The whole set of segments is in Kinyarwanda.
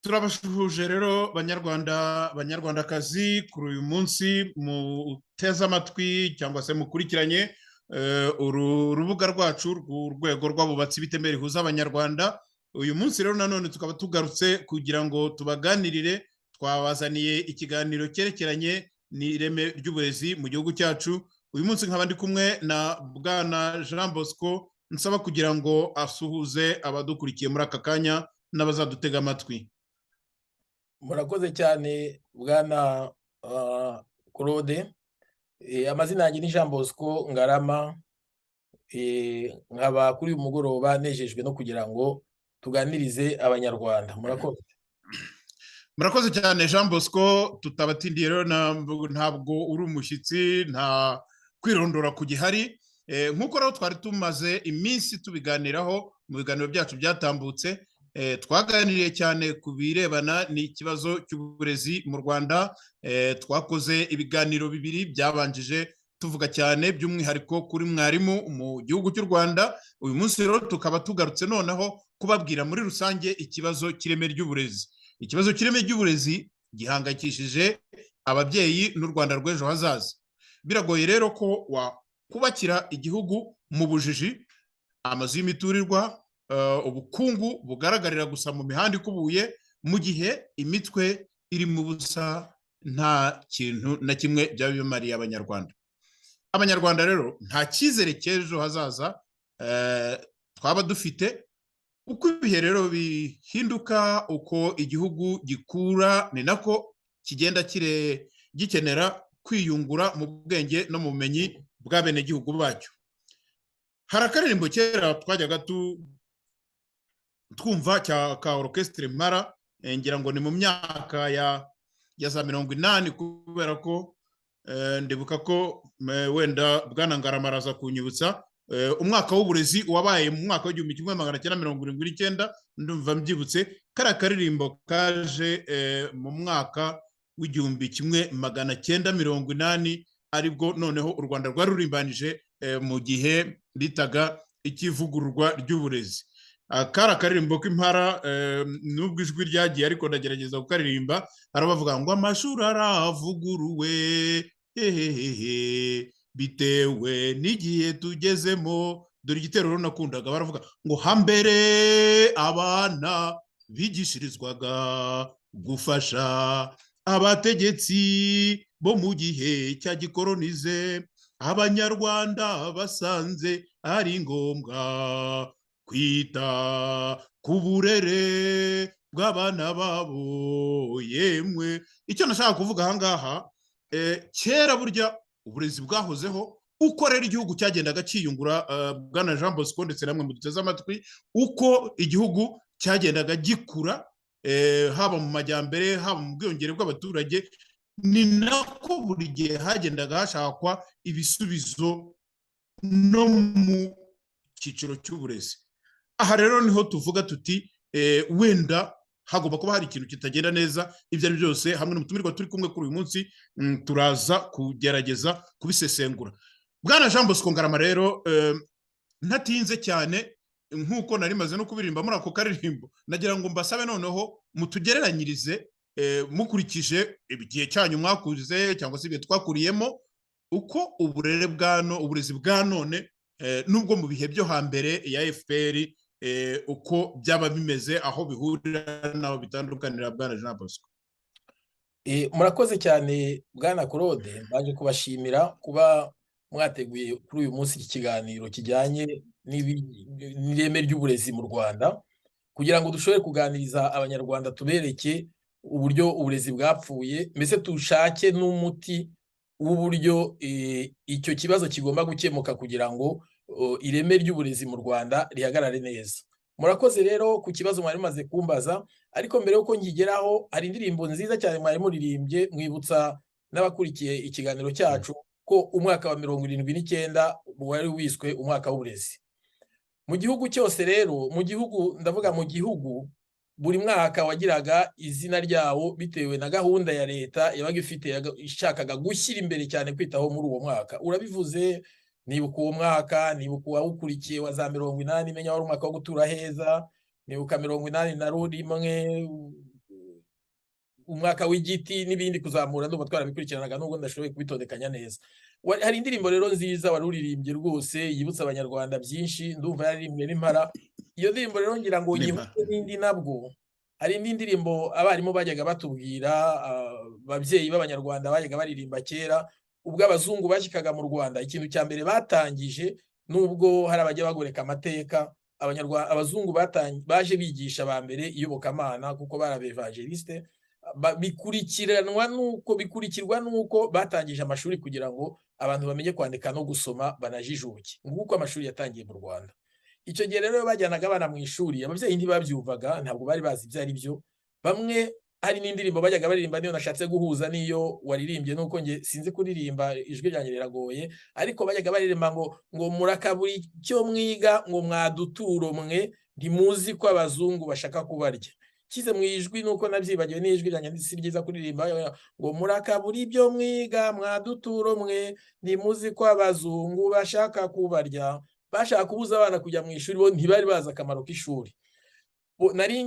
Turabasuhuje rero, Banyarwanda, Banyarwandakazi, kuri uyu munsi muteze amatwi cyangwa se mukurikiranye uru rubuga rwacu rw'urwego rw'abubatsi b'iteme rihuza Abanyarwanda. Uyu munsi rero nanone tukaba tugarutse kugira ngo tubaganirire. Twabazaniye ikiganiro cyerekeranye n'ireme ry'uburezi mu gihugu cyacu. Uyu munsi nkaba ndi kumwe na Bwana Jean Bosco, nsaba kugira ngo asuhuze abadukurikiye muri aka kanya n'abazadutega amatwi. Murakoze cyane, Bwana Claude. Amazina yanjye ni Jean Bosco Ngarama, nkaba kuri uyu mugoroba nejejwe no kugira ngo tuganirize Abanyarwanda. Murakoze. Murakoze cyane, Jean Bosco. Tutabatindiye rero, ntabwo uri umushyitsi, nta kwirondora ku gihari. Nk'uko rero twari tumaze iminsi tubiganiraho mu biganiro byacu byatambutse, twaganiriye cyane ku birebana n'ikibazo cy'uburezi mu Rwanda. Twakoze ibiganiro bibiri byabanjije, tuvuga cyane by'umwihariko kuri mwarimu mu gihugu cy'u Rwanda. Uyu munsi rero tukaba tugarutse noneho kubabwira muri rusange ikibazo cy'ireme ry'uburezi. Ikibazo cy'ireme ry'uburezi gihangayikishije ababyeyi n'u Rwanda rw'ejo hazaza. Biragoye rero ko wakubakira igihugu mu bujiji, amazu y'imiturirwa, ubukungu bugaragarira gusa mu mihanda ikubuye, mu gihe imitwe iri mu busa. Nta kintu na kimwe byaba bimariye Abanyarwanda. Abanyarwanda rero nta cyizere cy'ejo hazaza twaba dufite. Uko ibihe rero bihinduka, uko igihugu gikura, ni nako kigenda gikenera kwiyungura mu bwenge no mu bumenyi bw'abenegihugu bacyo. Hari akaririmbo kera twajyaga twumva cya ka Orchestre Impala, ngira ngo ni mu myaka ya za 80, kubera ko ndibuka ko wenda Bwana Ngarama araza kunyibutsa umwaka w'uburezi wabaye mu mwaka w'1979. Ndumva mbyibutse, kariya karirimbo kaje mu mwaka w'1980, aribwo noneho u Rwanda rwari rurimbanije mu gihe bitaga ikivugururwa ry'uburezi. Kari akaririmbo k'Impara. Nubwo ijwi ryagiye, ariko ndagerageza kukaririmba. Harabavuga ngo amashuri aravuguruwe hehehehe, bitewe n'igihe tugezemo. Dore igitero rero nakundaga, baravuga ngo hambere abana bigishirizwaga gufasha abategetsi bo mu gihe cya gikoronize, Abanyarwanda basanze ari ngombwa kwita ku burere bw'abana babo. Yemwe, icyo nashaka kuvuga aha ngaha, kera burya uburezi bwahozeho. Uko rero igihugu cyagendaga cyiyungura, Bwana Jean Bosco ndetse namwe muduteze amatwi, uko igihugu cyagendaga gikura, haba mu majyambere, haba mu bwiyongere bw'abaturage, ni nako buri gihe hagendaga hashakwa ibisubizo no mu cyiciro cy'uburezi. Aha rero niho tuvuga tuti wenda hagomba kuba hari ikintu kitagenda neza. Ibyo ari byo byose, hamwe n'umutumirwa turi kumwe kuri uyu munsi, turaza kugerageza kubisesengura. Bwana Jean Bosco Ngarama rero, ntatinze cyane, nk'uko nari maze no kubiririmba muri ako karirimbo, nagira ngo mbasabe noneho mutugereranyirize, mukurikije igihe cyanyu mwakuze cyangwa se ibihe twakuriyemo, uko uburere bwa no uburezi bwa none nubwo mu bihe byo hambere ya FPR, uko byaba bimeze, aho bihurira n'aho bitandukanira, Bwana Jean Bosco. Murakoze cyane, Bwana Claude. Baje kubashimira kuba mwateguye kuri uyu munsi iki kiganiro kijyanye n'ireme ry'uburezi mu Rwanda, kugira ngo dushobore kuganiriza Abanyarwanda, tubereke uburyo uburezi bwapfuye, mbese dushake n'umuti w'uburyo icyo kibazo kigomba gukemuka kugira ngo ireme ry'uburezi mu Rwanda rihagarare neza. Murakoze rero ku kibazo mwari mumaze kumbaza, ariko mbere y'uko nkigeraho, hari indirimbo nziza cyane mwari muririmbye, mwibutsa n'abakurikiye ikiganiro cyacu ko umwaka wa 79 wari wiswe umwaka w'uburezi mu gihugu cyose. Rero mu gihugu, ndavuga mu gihugu, buri mwaka wagiraga izina ryawo bitewe na gahunda ya leta yabaga ifite, ishakaga gushyira imbere cyane kwitaho muri uwo mwaka. Urabivuze, nibuka uwo mwaka, nibuka uwawukurikiye wa za 80, menya wari umwaka wo gutura heza, nibuka 81. Umwaka w'igiti n'ibindi kuzamura, ndumva twarabikurikiranaga, nubwo ndashoboye kubitondekanya neza. Hari indirimbo rero nziza wari uririmbye rwose yibutsa Abanyarwanda byinshi, ndumva yaririmbwe n'Impara. Iyo ndirimbo rero ngira ngo N'impara. nyihuze n'indi. Nabwo hari indi ndirimbo abarimu bajyaga batubwira, ababyeyi b'Abanyarwanda bajyaga baririmba kera ubwo abazungu bashyikaga mu Rwanda. Ikintu cya mbere batangije, nubwo hari abajya bagoreka amateka, Abanyarwanda, abazungu baje bigisha ba mbere iyobokamana, kuko bari abevangeliste. Bikurikiranwa nuko bikurikirwa nuko batangije amashuri kugira ngo abantu bamenye kwandika no gusoma, banajijuke. Nguko amashuri yatangiye mu Rwanda. Icyo gihe rero bajyanaga abana mu ishuri, ababyeyi ntibabyumvaga, ntabwo bari bazi ibyo ari byo. Bamwe, hari n'indirimbo bajyaga baririmba, niyo nashatse guhuza n'iyo waririmbye, nuko nge sinzi kuririmba, ijwi ryanjye riragoye, ariko bajyaga baririmba ngo "Murakabura icyo mwiga, ngo mwaduturo mwe, ntimuzi ko abazungu bashaka kubarya." Kize mu ijwi nuko nabyibagiwe, n'ijwi ryanjye si ryiza kuririmba, ngo "Murakabura ibyo mwiga, mwaduturo mwe, ntimuzi ko abazungu bashaka kubarya." Bashaka kubuza abana kujya mu ishuri, bo ntibari bazi akamaro k'ishuri. Nari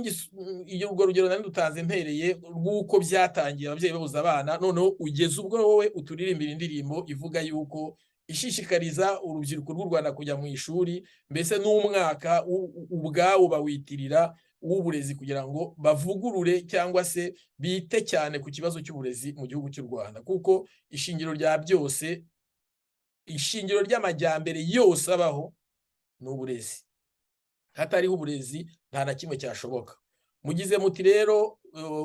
iyo urwo rugero nari dutanze mpereye rw'uko byatangiye ababyeyi babuza abana, noneho ugeze ubwo wowe uturirimbira indirimbo ivuga yuko ishishikariza urubyiruko rw'u Rwanda kujya mu ishuri, mbese n'umwaka ubwawo bawitirira w'uburezi kugira ngo bavugurure cyangwa se bite cyane ku kibazo cy'uburezi mu gihugu cy'u Rwanda, kuko ishingiro rya byose, ishingiro ry'amajyambere yose abaho ni uburezi. Hatariho uburezi nta na kimwe cyashoboka. Mugize muti rero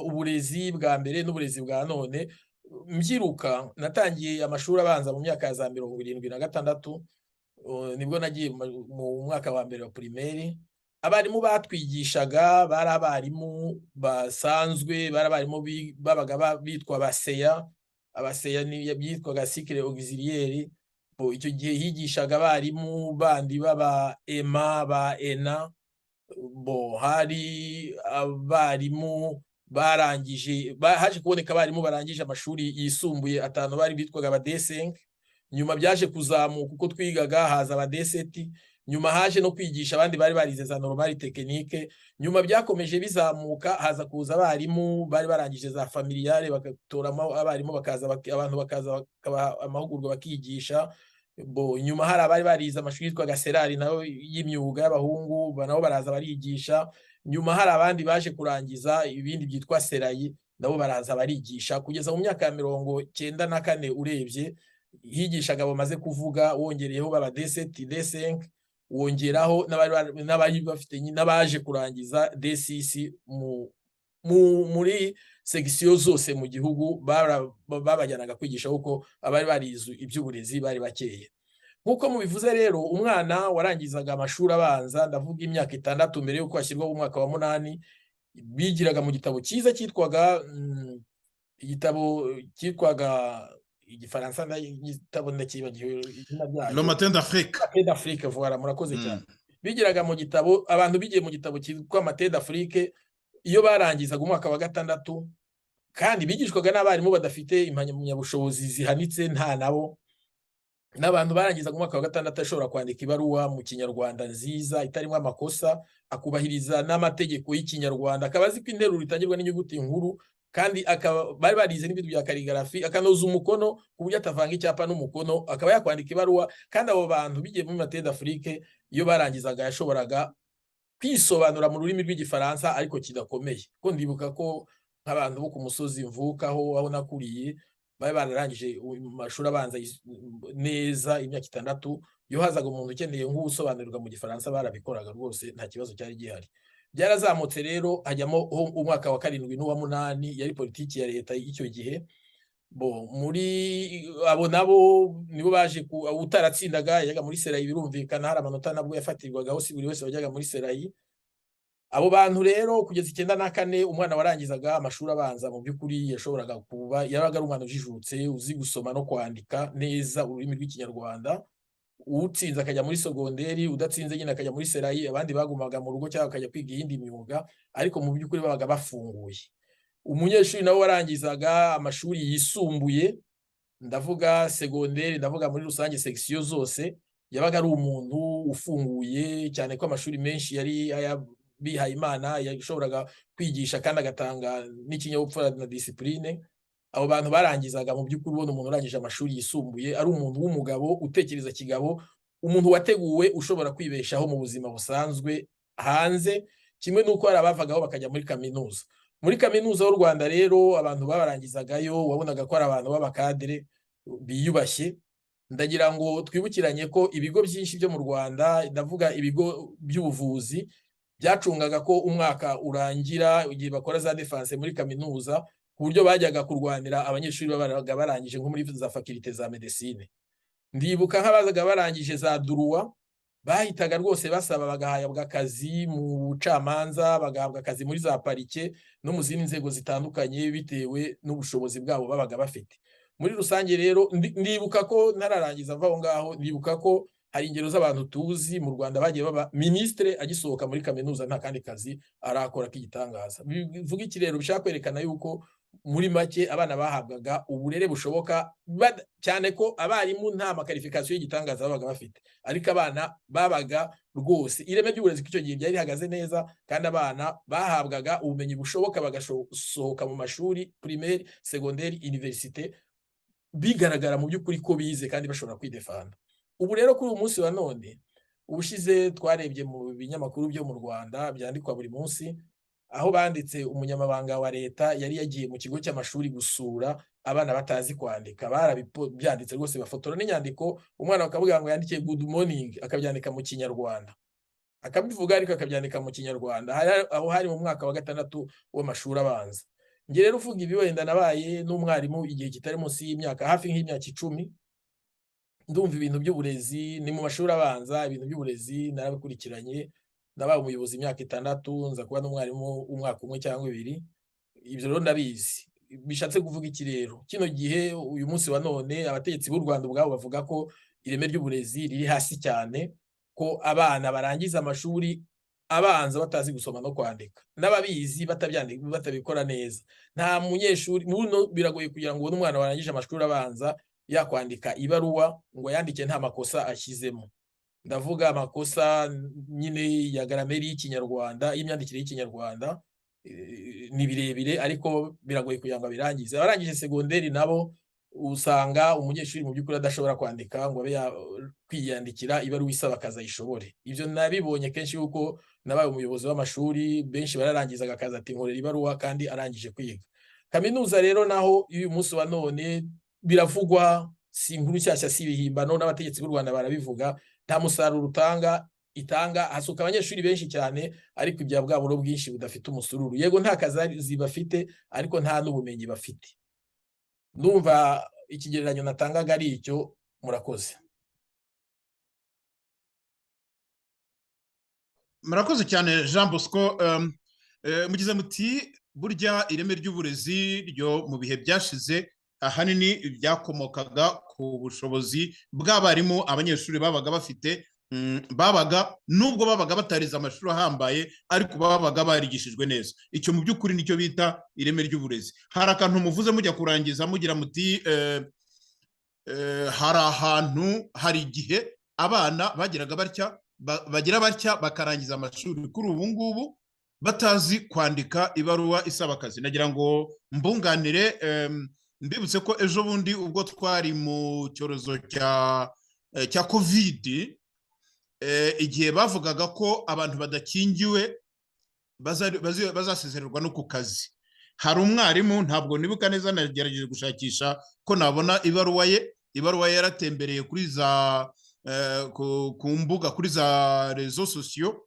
uburezi bwa mbere n'uburezi bwa none. Mbyiruka, natangiye amashuri abanza mu myaka ya za 76, nibwo nagiye mu mwaka wa mbere wa primaire. Abarimu batwigishaga bari abarimu basanzwe, bari abarimu babaga bitwa abaseya. Abaseya ni byitwaga cycle auxiliaire. Icyo gihe higishaga abarimu bandi b'aba EMA, ba ENA. Bo hari abarimu barangije, haje kuboneka abarimu barangije amashuri yisumbuye atanu, bari bitwaga aba D5. Nyuma byaje kuzamuka uko twigaga, haza aba D7. Nyuma haje no kwigisha abandi bari barize za normale technique. Nyuma byakomeje bizamuka, haza kuza abarimu bari barangije za familiale, bagatoramo abarimu bakaza, abantu bakaza bakabaha amahugurwa bakigisha. Bo nyuma hari abari barize amashuri yitwaga CERAR nayo y'imyuga y'abahungu, nabo baraza barigisha. Nyuma hari abandi baje kurangiza ibindi byitwa CERAI, nabo baraza barigisha, kugeza mu myaka ya 94. Urebye higishaga bamaze kuvuga, wongereyeho baba D7, D5, wongeraho n'abari bafite n'abaje kurangiza D6 muri section zose mu gihugu babajyanaga kwigisha, kuko abari barize iby'uburezi bari bakeya. Nk'uko mubivuze rero, umwana warangizaga amashuri abanza, ndavuga imyaka 6 mbere y'uko hashyirwaho umwaka wa munani, bigiraga mu gitabo cyiza cyitwaga igitabo cyitwaga igifaransa, igitabo ndakibagiwe izina ryayo. Le Matin d'Afrique. Matin d'Afrique, voilà, murakoze cyane. Bigiraga mu gitabo, abantu bigiye mu gitabo cyitwa Matin d'Afrique iyo barangizaga umwaka wa gatandatu, kandi bigishwaga n'abarimu badafite impamyabushobozi zihanitse, nta nabo. N'abantu barangizaga umwaka wa gatandatu ashobora kwandika ibaruwa mu Kinyarwanda nziza itarimo amakosa, akubahiriza n'amategeko y'Ikinyarwanda, akaba azi ko interuro itangirwa n'inyuguti nkuru, kandi akaba bari barize n'ibintu bya calligraphie, akanoza umukono ku buryo atavanga icyapa n'umukono, akaba yakwandika ibaruwa. Kandi abo bantu bigiye muri Matin d'Afrique, iyo barangizaga yashoboraga kwisobanura mu rurimi rw'Igifaransa ariko kidakomeye, kuko ndibuka ko nk'abantu bo ku musozi mvukaho, aho nakuriye, bari bararangije mu mashuri abanza neza imyaka 6, iyo hazaga umuntu ukeneye nk'ubusobanurirwa mu Gifaransa barabikoraga rwose, nta kibazo cyari gihari. Byarazamutse rero, hajyamo umwaka wa karindwi n'uwa munani, yari politiki ya leta y'icyo gihe. Bo muri abo nabo nibo baje utaratsindaga yajyaga muri CERAI, birumvikana hari amanota nabwo yafatirwagaho, si buri wese wajyaga muri CERAI. Abo bantu rero kugeza 94, umwana warangizaga amashuri abanza mu by'ukuri yashoboraga kuba yabaga ari umwana ujijutse, uzi gusoma no kwandika neza ururimi rw'Ikinyarwanda. Utsinze akajya muri sogonderi, udatsinze nyine akajya muri CERAI, abandi bagumaga mu rugo cyangwa bakajya kwiga iyindi myuga, ariko mu by'ukuri babaga bafunguye. Umunyeshuri nawe warangizaga amashuri yisumbuye, ndavuga segonderi, ndavuga muri rusange section zose, yabaga ari umuntu ufunguye cyane, ko amashuri menshi yari aya bihaye Imana, yashoboraga kwigisha kandi agatanga n'ikinyabupfura na discipline. Abo bantu barangizaga, mu by'ukuri ubona umuntu urangije amashuri yisumbuye ari umuntu w'umugabo utekereza kigabo, umuntu wateguwe, ushobora kwibeshaho mu buzima busanzwe hanze, kimwe n'uko hari abavagaho bakajya muri kaminuza. Muri Kaminuza y'u Rwanda rero, abantu babarangizagayo wabonaga ko ari abantu b'abakadere biyubashye. Ndagira ngo twibukiranye ko ibigo byinshi byo mu Rwanda, ndavuga ibigo by'ubuvuzi, byacungaga ko umwaka urangira igihe bakora za défense muri kaminuza, ku buryo bajyaga kurwanira abanyeshuri babaga barangije nko muri za faculté za médecine. Ndibuka nk'abazaga barangije za droit bahitaga rwose basaba, bagahabwa akazi mu bucamanza, bagahabwa akazi muri za parike no mu zindi nzego zitandukanye, bitewe n'ubushobozi bwabo babaga bafite. Muri rusange rero, ndibuka ko, ntararangiza mva aho ngaho, ndibuka ko hari ingero z'abantu tuzi mu Rwanda bagiye baba minisitire agisohoka muri kaminuza, nta kandi kazi arakora k'igitangaza. Bivuga iki rero? Bishaka kwerekana yuko muri make abana bahabwaga uburere bushoboka, cyane ko abarimu nta ma qualification y'igitangaza babaga bafite, ariko abana babaga rwose ireme ry'uburezi icyo gihe ryari rihagaze neza, kandi abana bahabwaga ubumenyi bushoboka, bagasohoka mu mashuri primaire, secondaire, université, bigaragara mu by'ukuri ko bize kandi bashobora kwidefanda. Ubu rero kuri uyu munsi wa none, ubushize twarebye mu binyamakuru byo mu Rwanda byandikwa buri munsi, aho banditse umunyamabanga wa leta yari yagiye mu kigo cy'amashuri gusura abana batazi kwandika. Barabyanditse rwose, bafotora n'inyandiko, umwana bakavuga ngo yandikiye "good morning", akabyandika mu Kinyarwanda, akabivuga ariko akabyandika mu Kinyarwanda. Aho hari mu mwaka wa gatandatu w'amashuri abanza. Njye rero uvuga ibi, wenda nabaye n'umwarimu igihe kitari munsi y'imyaka, hafi nk'imyaka 10. Ndumva ibintu by'uburezi ni mu mashuri abanza, ibintu by'uburezi narabikurikiranye. Nabaye umuyobozi imyaka 6, nza kuba n'umwarimu umwaka umwe cyangwa ibiri. Ibyo rero ndabizi. Bishatse kuvuga iki rero? Kino gihe, uyu munsi wa none, abategetsi b'u Rwanda ubwabo bavuga ko ireme ry'uburezi riri hasi cyane, ko abana barangiza amashuri abanza batazi gusoma no kwandika, n'ababizi batabyandika, batabikora neza. Nta munyeshuri muno, biragoye kugira ngo ubone umwana warangije amashuri abanza yakwandika ibaruwa ngo yandike nta makosa ashyizemo. Ndavuga amakosa nyine ya grammaire y'Ikinyarwanda, y'imyandikire y'Ikinyarwanda. Ni birebire, ariko biragoye kugira ngo abirangize. Abarangije segonderi nabo usanga umunyeshuri mu by'ukuri adashobora kwandika ngo abe kwiyandikira ibaruwa isaba akazi ayishobore. Ibyo nabibonye kenshi yuko nabaye umuyobozi w'amashuri. Benshi bararangizaga akazi ati "Nkorera ibaruwa", kandi arangije kwiga kaminuza. Rero naho uyu munsi wa none biravugwa, si inkuru nshyashya, si ibihimbano, n'abategetsi b'u Rwanda barabivuga, nta musaruro utanga itanga. Hasuka abanyeshuri benshi cyane, ariko ibya bwa buro bwinshi budafite umusururu. Yego, nta kazi bafite, ariko nta n'ubumenyi bafite. Ndumva ikigereranyo natangaga ari icyo. Murakoze. Murakoze cyane, Jean Bosco. Mugize muti burya ireme ry'uburezi ryo mu bihe byashize ahanini byakomokaga ku bushobozi bw'abarimu abanyeshuri babaga bafite, babaga nubwo babaga batarize amashuri ahambaye, ariko babaga barigishijwe neza. Icyo mu by'ukuri nicyo bita ireme ry'uburezi. Hari akantu muvuze mujya kurangiza, mugira muti hari ahantu, hari igihe abana bageraga batya, bagira batya bakarangiza amashuri kuri ubu ngubu batazi kwandika ibaruwa isaba akazi. Nagira ngo mbunganire, mbibutse ko ejo bundi ubwo twari mu cyorezo cya COVID, igihe bavugaga ko abantu badakingiwe bazasezererwa no ku kazi, hari umwarimu, ntabwo nibuka neza, nagerageje gushakisha ko nabona ibaruwa ye. Ibaruwa ye yaratembereye kuri za ku mbuga, kuri za réseaux sociaux,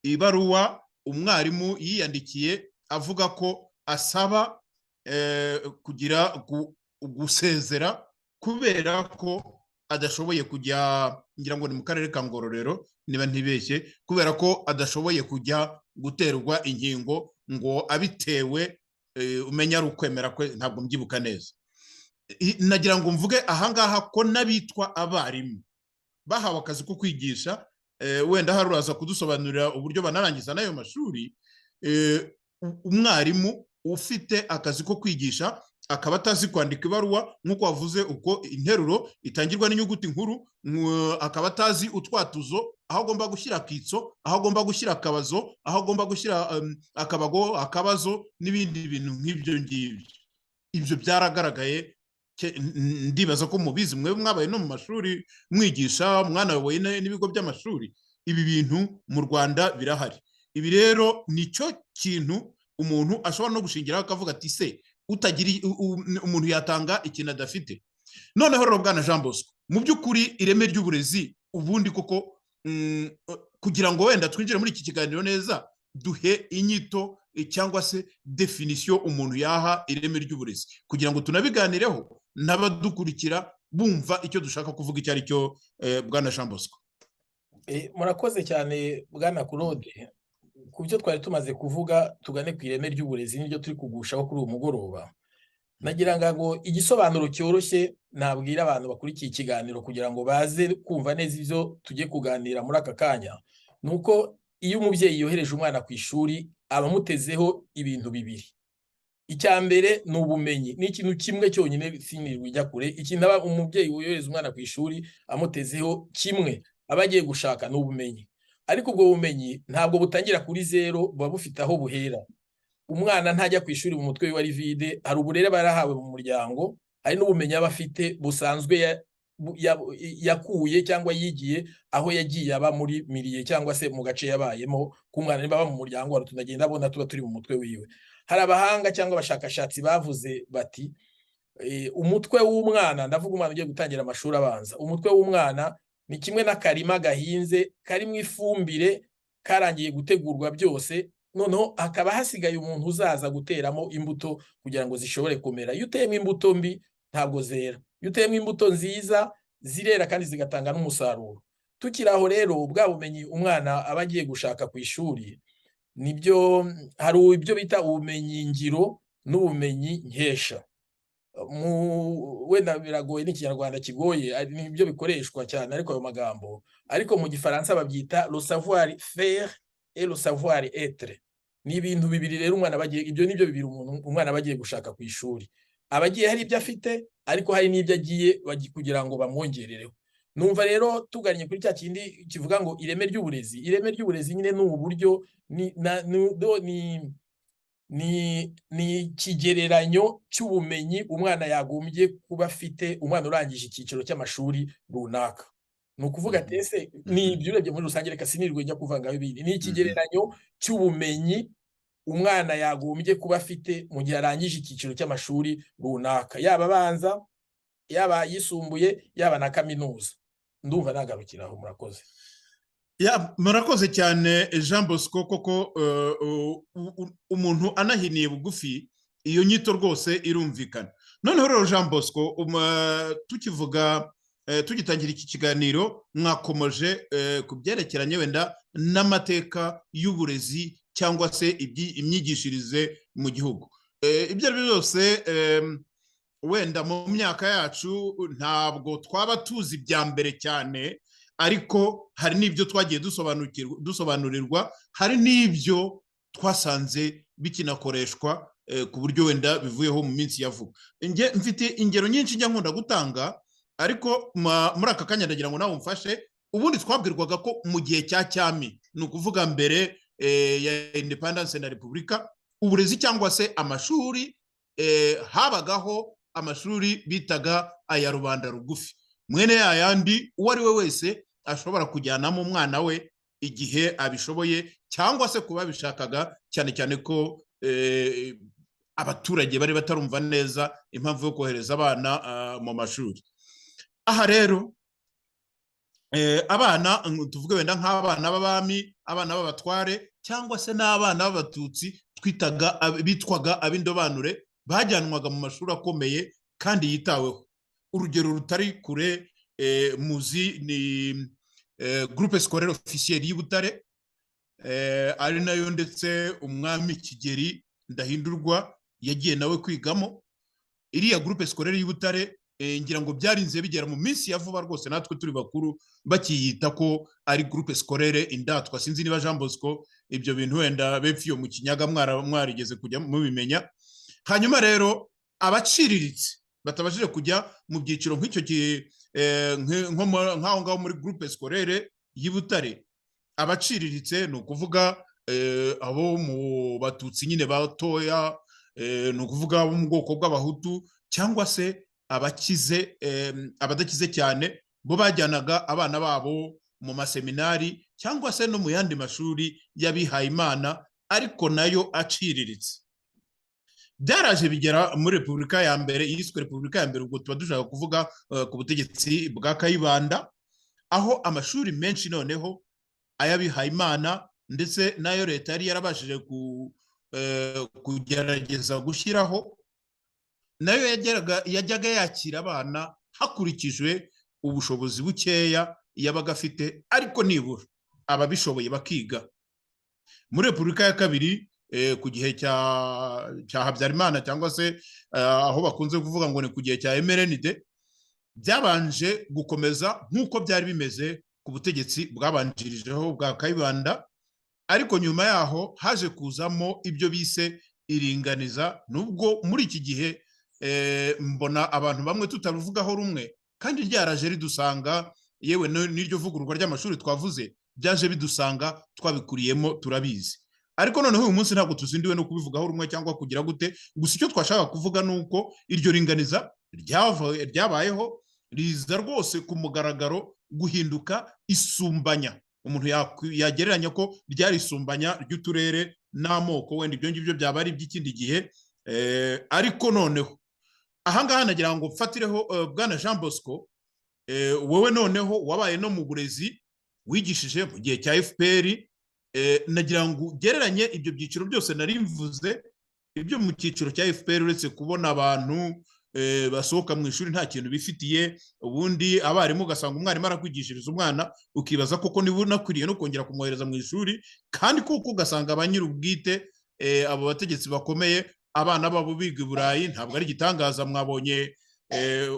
ibaruwa umwarimu yiyandikiye avuga ko asaba kugira gusezera kubera ko adashoboye kujya, ngira ngo ni mu karere ka Ngororero niba ntibeshye, kubera ko adashoboye kujya guterwa inkingo, ngo abitewe umenya ari ukwemera kwe, ntabwo mbyibuka neza. Nagira ngo mvuge ahangaha ko n'abitwa abarimu bahawe akazi ko kwigisha, wenda hari uraza kudusobanurira uburyo banarangiza n'ayo mashuri, umwarimu ufite akazi ko kwigisha Akaba atazi kwandika ibaruwa nk'uko wavuze uko interuro itangirwa n'inyuguti nkuru, akaba atazi utwatuzo, aho agomba gushyira akitso, aho agomba gushyira akabazo, aho agomba gushyira akabago, akabazo n'ibindi bintu nk'ibyo ngibyo. Ibyo byaragaragaye. Ndibaza ko mubizi mwe mwabaye no mu mashuri mwigisha, mwanayoboye n'ibigo by'amashuri. Ibi bintu mu Rwanda birahari. Ibi rero nicyo kintu umuntu ashobora no gushingiraho akavuga ati: "Se utagira umuntu yatanga ikintu adafite?" Noneho rero, bwana Jean Bosco, mu by'ukuri ireme ry'uburezi ubundi koko, kugira ngo wenda twinjire muri iki kiganiro neza, duhe inyito cyangwa se définition umuntu yaha ireme ry'uburezi, kugira ngo tunabiganireho n'abadukurikira bumva icyo dushaka kuvuga icyo ari cyo, bwana Jean Bosco. Murakoze cyane, bwana Claude. Ku byo twari tumaze kuvuga, tugane ku ireme ry'uburezi, niryo turi kugushaho kuri uyu mugoroba. Nagira ngo igisobanuro cyoroshye nabwira abantu bakurikiye ikiganiro kugira ngo baze kumva neza ibyo tugiye kuganira muri aka kanya, ni uko iyo umubyeyi yohereje umwana ku ishuri, aba amutezeho ibintu bibiri. Icya mbere ni ubumenyi. Ni ikintu kimwe cyonyine, sinirwa ijya kure. Ikintu aba umubyeyi wohereza umwana ku ishuri amutezeho kimwe, aba agiye gushaka, ni ubumenyi. Ariko ubwo bumenyi ntabwo butangira kuri zero, buba bufite aho buhera. Umwana ntajya ku ishuri mu mutwe we ari vide. Hari uburere aba yarahawe mu muryango, hari n'ubumenyi aba afite busanzwe yakuye cyangwa yigiye aho yagiye aba muri milieu cyangwa se mu gace yabayemo. K'umwana niba aba mu muryango, hari utuntu agenda abona tuba turi mu mutwe wiwe. Hari abahanga cyangwa abashakashatsi bavuze bati umutwe w'umwana, ndavuga umwana ugiye gutangira amashuri abanza, umutwe w'umwana ni kimwe n'akarima gahinze karimo ifumbire, karangiye gutegurwa byose, noneho hakaba hasigaye umuntu uzaza guteramo imbuto kugira ngo zishobore kumera. Iyo uteyemo imbuto mbi ntabwo zera, iyo uteyemo imbuto nziza zirera kandi zigatanga n'umusaruro. Tukiri aho rero, bwa bumenyi umwana aba agiye gushaka ku ishuri, nibyo hari ibyo bita ubumenyi ngiro n'ubumenyi nkesha. Wenda biragoye, n'ikinyarwanda kigoye, nibyo bikoreshwa cyane ariko ayo magambo, ariko mu Gifaransa babyita le savoir faire et le savoir être. Ni ibintu bibiri rero umwana bagiye, ibyo nibyo bibiri umuntu umwana aba agiye gushaka ku ishuri. Aba agiye hari ibyo afite, ariko hari n'ibyo agiye kugira ngo bamwongerereho. Numva rero tugannye kuri cya kindi kivuga ngo ireme ry'uburezi. Ireme ry'uburezi nyine ni uburyo ni ikigereranyo cy'ubumenyi umwana yagombye kuba afite, umwana urangije icyiciro cy'amashuri runaka. Ni ukuvuga ati ese ni ibyo urebye muri rusange, reka sinirwe njya kuvangaho ibindi, ni ikigereranyo cy'ubumenyi umwana yagombye kuba afite mu gihe arangije icyiciro cy'amashuri runaka, yaba abanza, yaba ayisumbuye, yaba na kaminuza. Ndumva nagarukiraho, murakoze. Ya, murakoze cyane, Jean Bosco. Koko umuntu anahiniye bugufi, iyo nyito rwose irumvikana. Noneho rero, Jean Bosco, tukivuga, tugitangira iki kiganiro, mwakomoje ku byerekeranye wenda n'amateka y'uburezi cyangwa se imyigishirize mu gihugu. Ibyo ari byo byose, wenda mu myaka yacu ntabwo twaba tuzi ibya mbere cyane, ariko hari n'ibyo twagiye dusobanurirwa, hari n'ibyo twasanze bikinakoreshwa ku buryo wenda bivuyeho mu minsi ya vuba. Mfite ingero nyinshi njya nkunda gutanga, ariko muri aka kanya ndagira ngo nawe umfashe. Ubundi twabwirwaga ko mu gihe cya cyami, ni ukuvuga mbere ya indépendance na repubulika, uburezi cyangwa se amashuri, habagaho amashuri bitaga aya rubanda rugufi, mwene yayandi uwo ari we wese ashobora kujyanamo umwana we igihe abishoboye cyangwa se kuba bishakaga, cyane cyane ko abaturage bari batarumva neza impamvu yo kohereza abana mu mashuri. Aha rero abana, tuvuge wenda nk'abana b'abami, abana b'abatware, cyangwa se n'abana b'Abatutsi twitaga bitwaga ab'indobanure, bajyanwaga mu mashuri akomeye kandi yitaweho. Urugero rutari kure muzi ni Groupe Scolaire Officiel y'i Butare, ari nayo ndetse umwami Kigeli Ndahindurwa yagiye nawe kwigamo. Iriya Groupe Scolaire y'i Butare, ngira ngo byarinze bigera mu minsi ya vuba rwose natwe turi bakuru bakiyita ko ari Groupe Scolaire Indatwa. Sinzi niba, Jean Bosco, ibyo bintu wenda bepfo iyo mu Kinyaga mwarigeze kujya mubimenya. Hanyuma rero Abaciriritse batabashije kujya mu byiciro nk'icyo gihe, nk'aho ngaho muri groupe scolaire y'i Butare, abaciriritse ni ukuvuga abo mu Batutsi nyine batoya, ni ukuvuga abo mu bwoko bw'Abahutu, cyangwa se abakize, abadakize cyane, bo bajyanaga abana babo mu maseminari cyangwa se no mu yandi mashuri y'abihayimana, ariko nayo aciriritse. Byaraje bigera muri Repubulika ya mbere, yiswe Repubulika ya mbere, ubwo tuba dushaka kuvuga ku butegetsi bwa Kayibanda, aho amashuri menshi noneho ay'abihayimana ndetse n'ayo leta yari yarabashije kugerageza gushyiraho, nayo yajyaga yakira abana hakurikijwe ubushobozi bukeya yabaga afite, ariko nibura ababishoboye bakiga. Muri Repubulika ya kabiri, ku gihe cya Habyarimana, cyangwa se aho bakunze kuvuga ngo ni ku gihe cya MRND, byabanje gukomeza nk'uko byari bimeze ku butegetsi bwabanjirijeho bwa Kayibanda, ariko nyuma yaho haje kuzamo ibyo bise iringaniza, nubwo muri iki gihe mbona abantu bamwe tutaruvugaho rumwe, kandi ryaraje ridusanga, yewe n'iryo vugururwa ry'amashuri twavuze byaje bidusanga twabikuriyemo, turabizi. Ariko noneho uyu munsi ntabwo tuzindiwe no kubivugaho rumwe cyangwa kugira gute. Gusa icyo twashaka kuvuga ni uko iryo ringaniza ryabayeho, riza rwose ku mugaragaro guhinduka isumbanya. Umuntu yagereranya ko ryari isumbanya ry'uturere n'amoko, wenda ibyo ngibyo byaba ari iby'ikindi gihe. Ariko noneho ahangaha nagira ngo mfatireho, bwana Jean Bosco, wowe noneho wabaye no mu burezi, wigishije mu gihe cya FPR, nagira ngo ugereranye ibyo byiciro byose nari mvuze, ibyo mu cyiciro cya FPR, uretse kubona abantu basohoka mu ishuri nta kintu bifitiye, ubundi abarimu ugasanga umwarimu arakwigishiriza umwana ukibaza koko niba unakwiriye no kongera kumwohereza mu ishuri, kandi kuko ugasanga ba nyir'ubwite, abo bategetsi bakomeye, abana babo biga i Burayi, ntabwo ari igitangaza. Mwabonye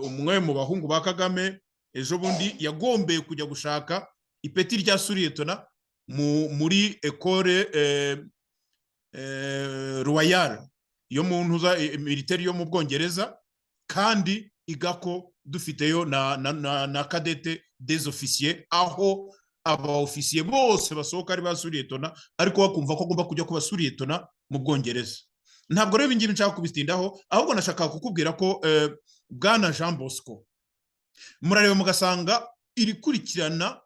umwe mu bahungu ba Kagame ejo bundi yagombeye kujya gushaka ipeti rya sous-lieutenant muri École Royale yo mu ntuza militaire yo mu Bwongereza, kandi igako dufiteyo na cadette des officiers, aho aba ofisiye bose basohoka ari ba sous-lieutenant, ariko bakumva ko agomba kujya kuba sous-lieutenant mu Bwongereza. Ntabwo rero ibingibi nshaka kubitindaho, ahubwo nashaka kukubwira ko, bwana Jean Bosco, murareba mugasanga iri kurikirana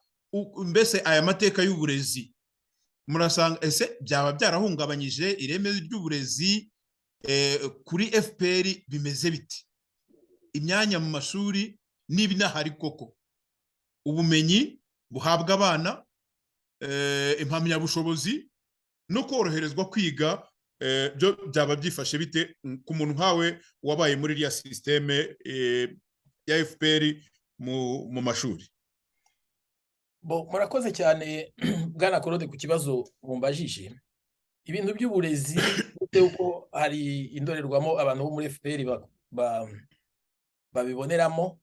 mbese aya mateka y'uburezi, murasanga ese byaba byarahungabanyije ireme ry'uburezi kuri FPR bimeze biti? Imyanya mu mashuri niba inahari koko, ubumenyi buhabwa abana, impamyabushobozi no koroherezwa kwiga, byo byaba byifashe bite ku muntu nkawe wabaye muri iriya système ya FPR mu mashuri? Bo, murakoze cyane, bwana Claude, ku kibazo mumbajije. Ibintu by'uburezi, uretse uko hari indorerwamo abantu bo muri FPR babiboneramo,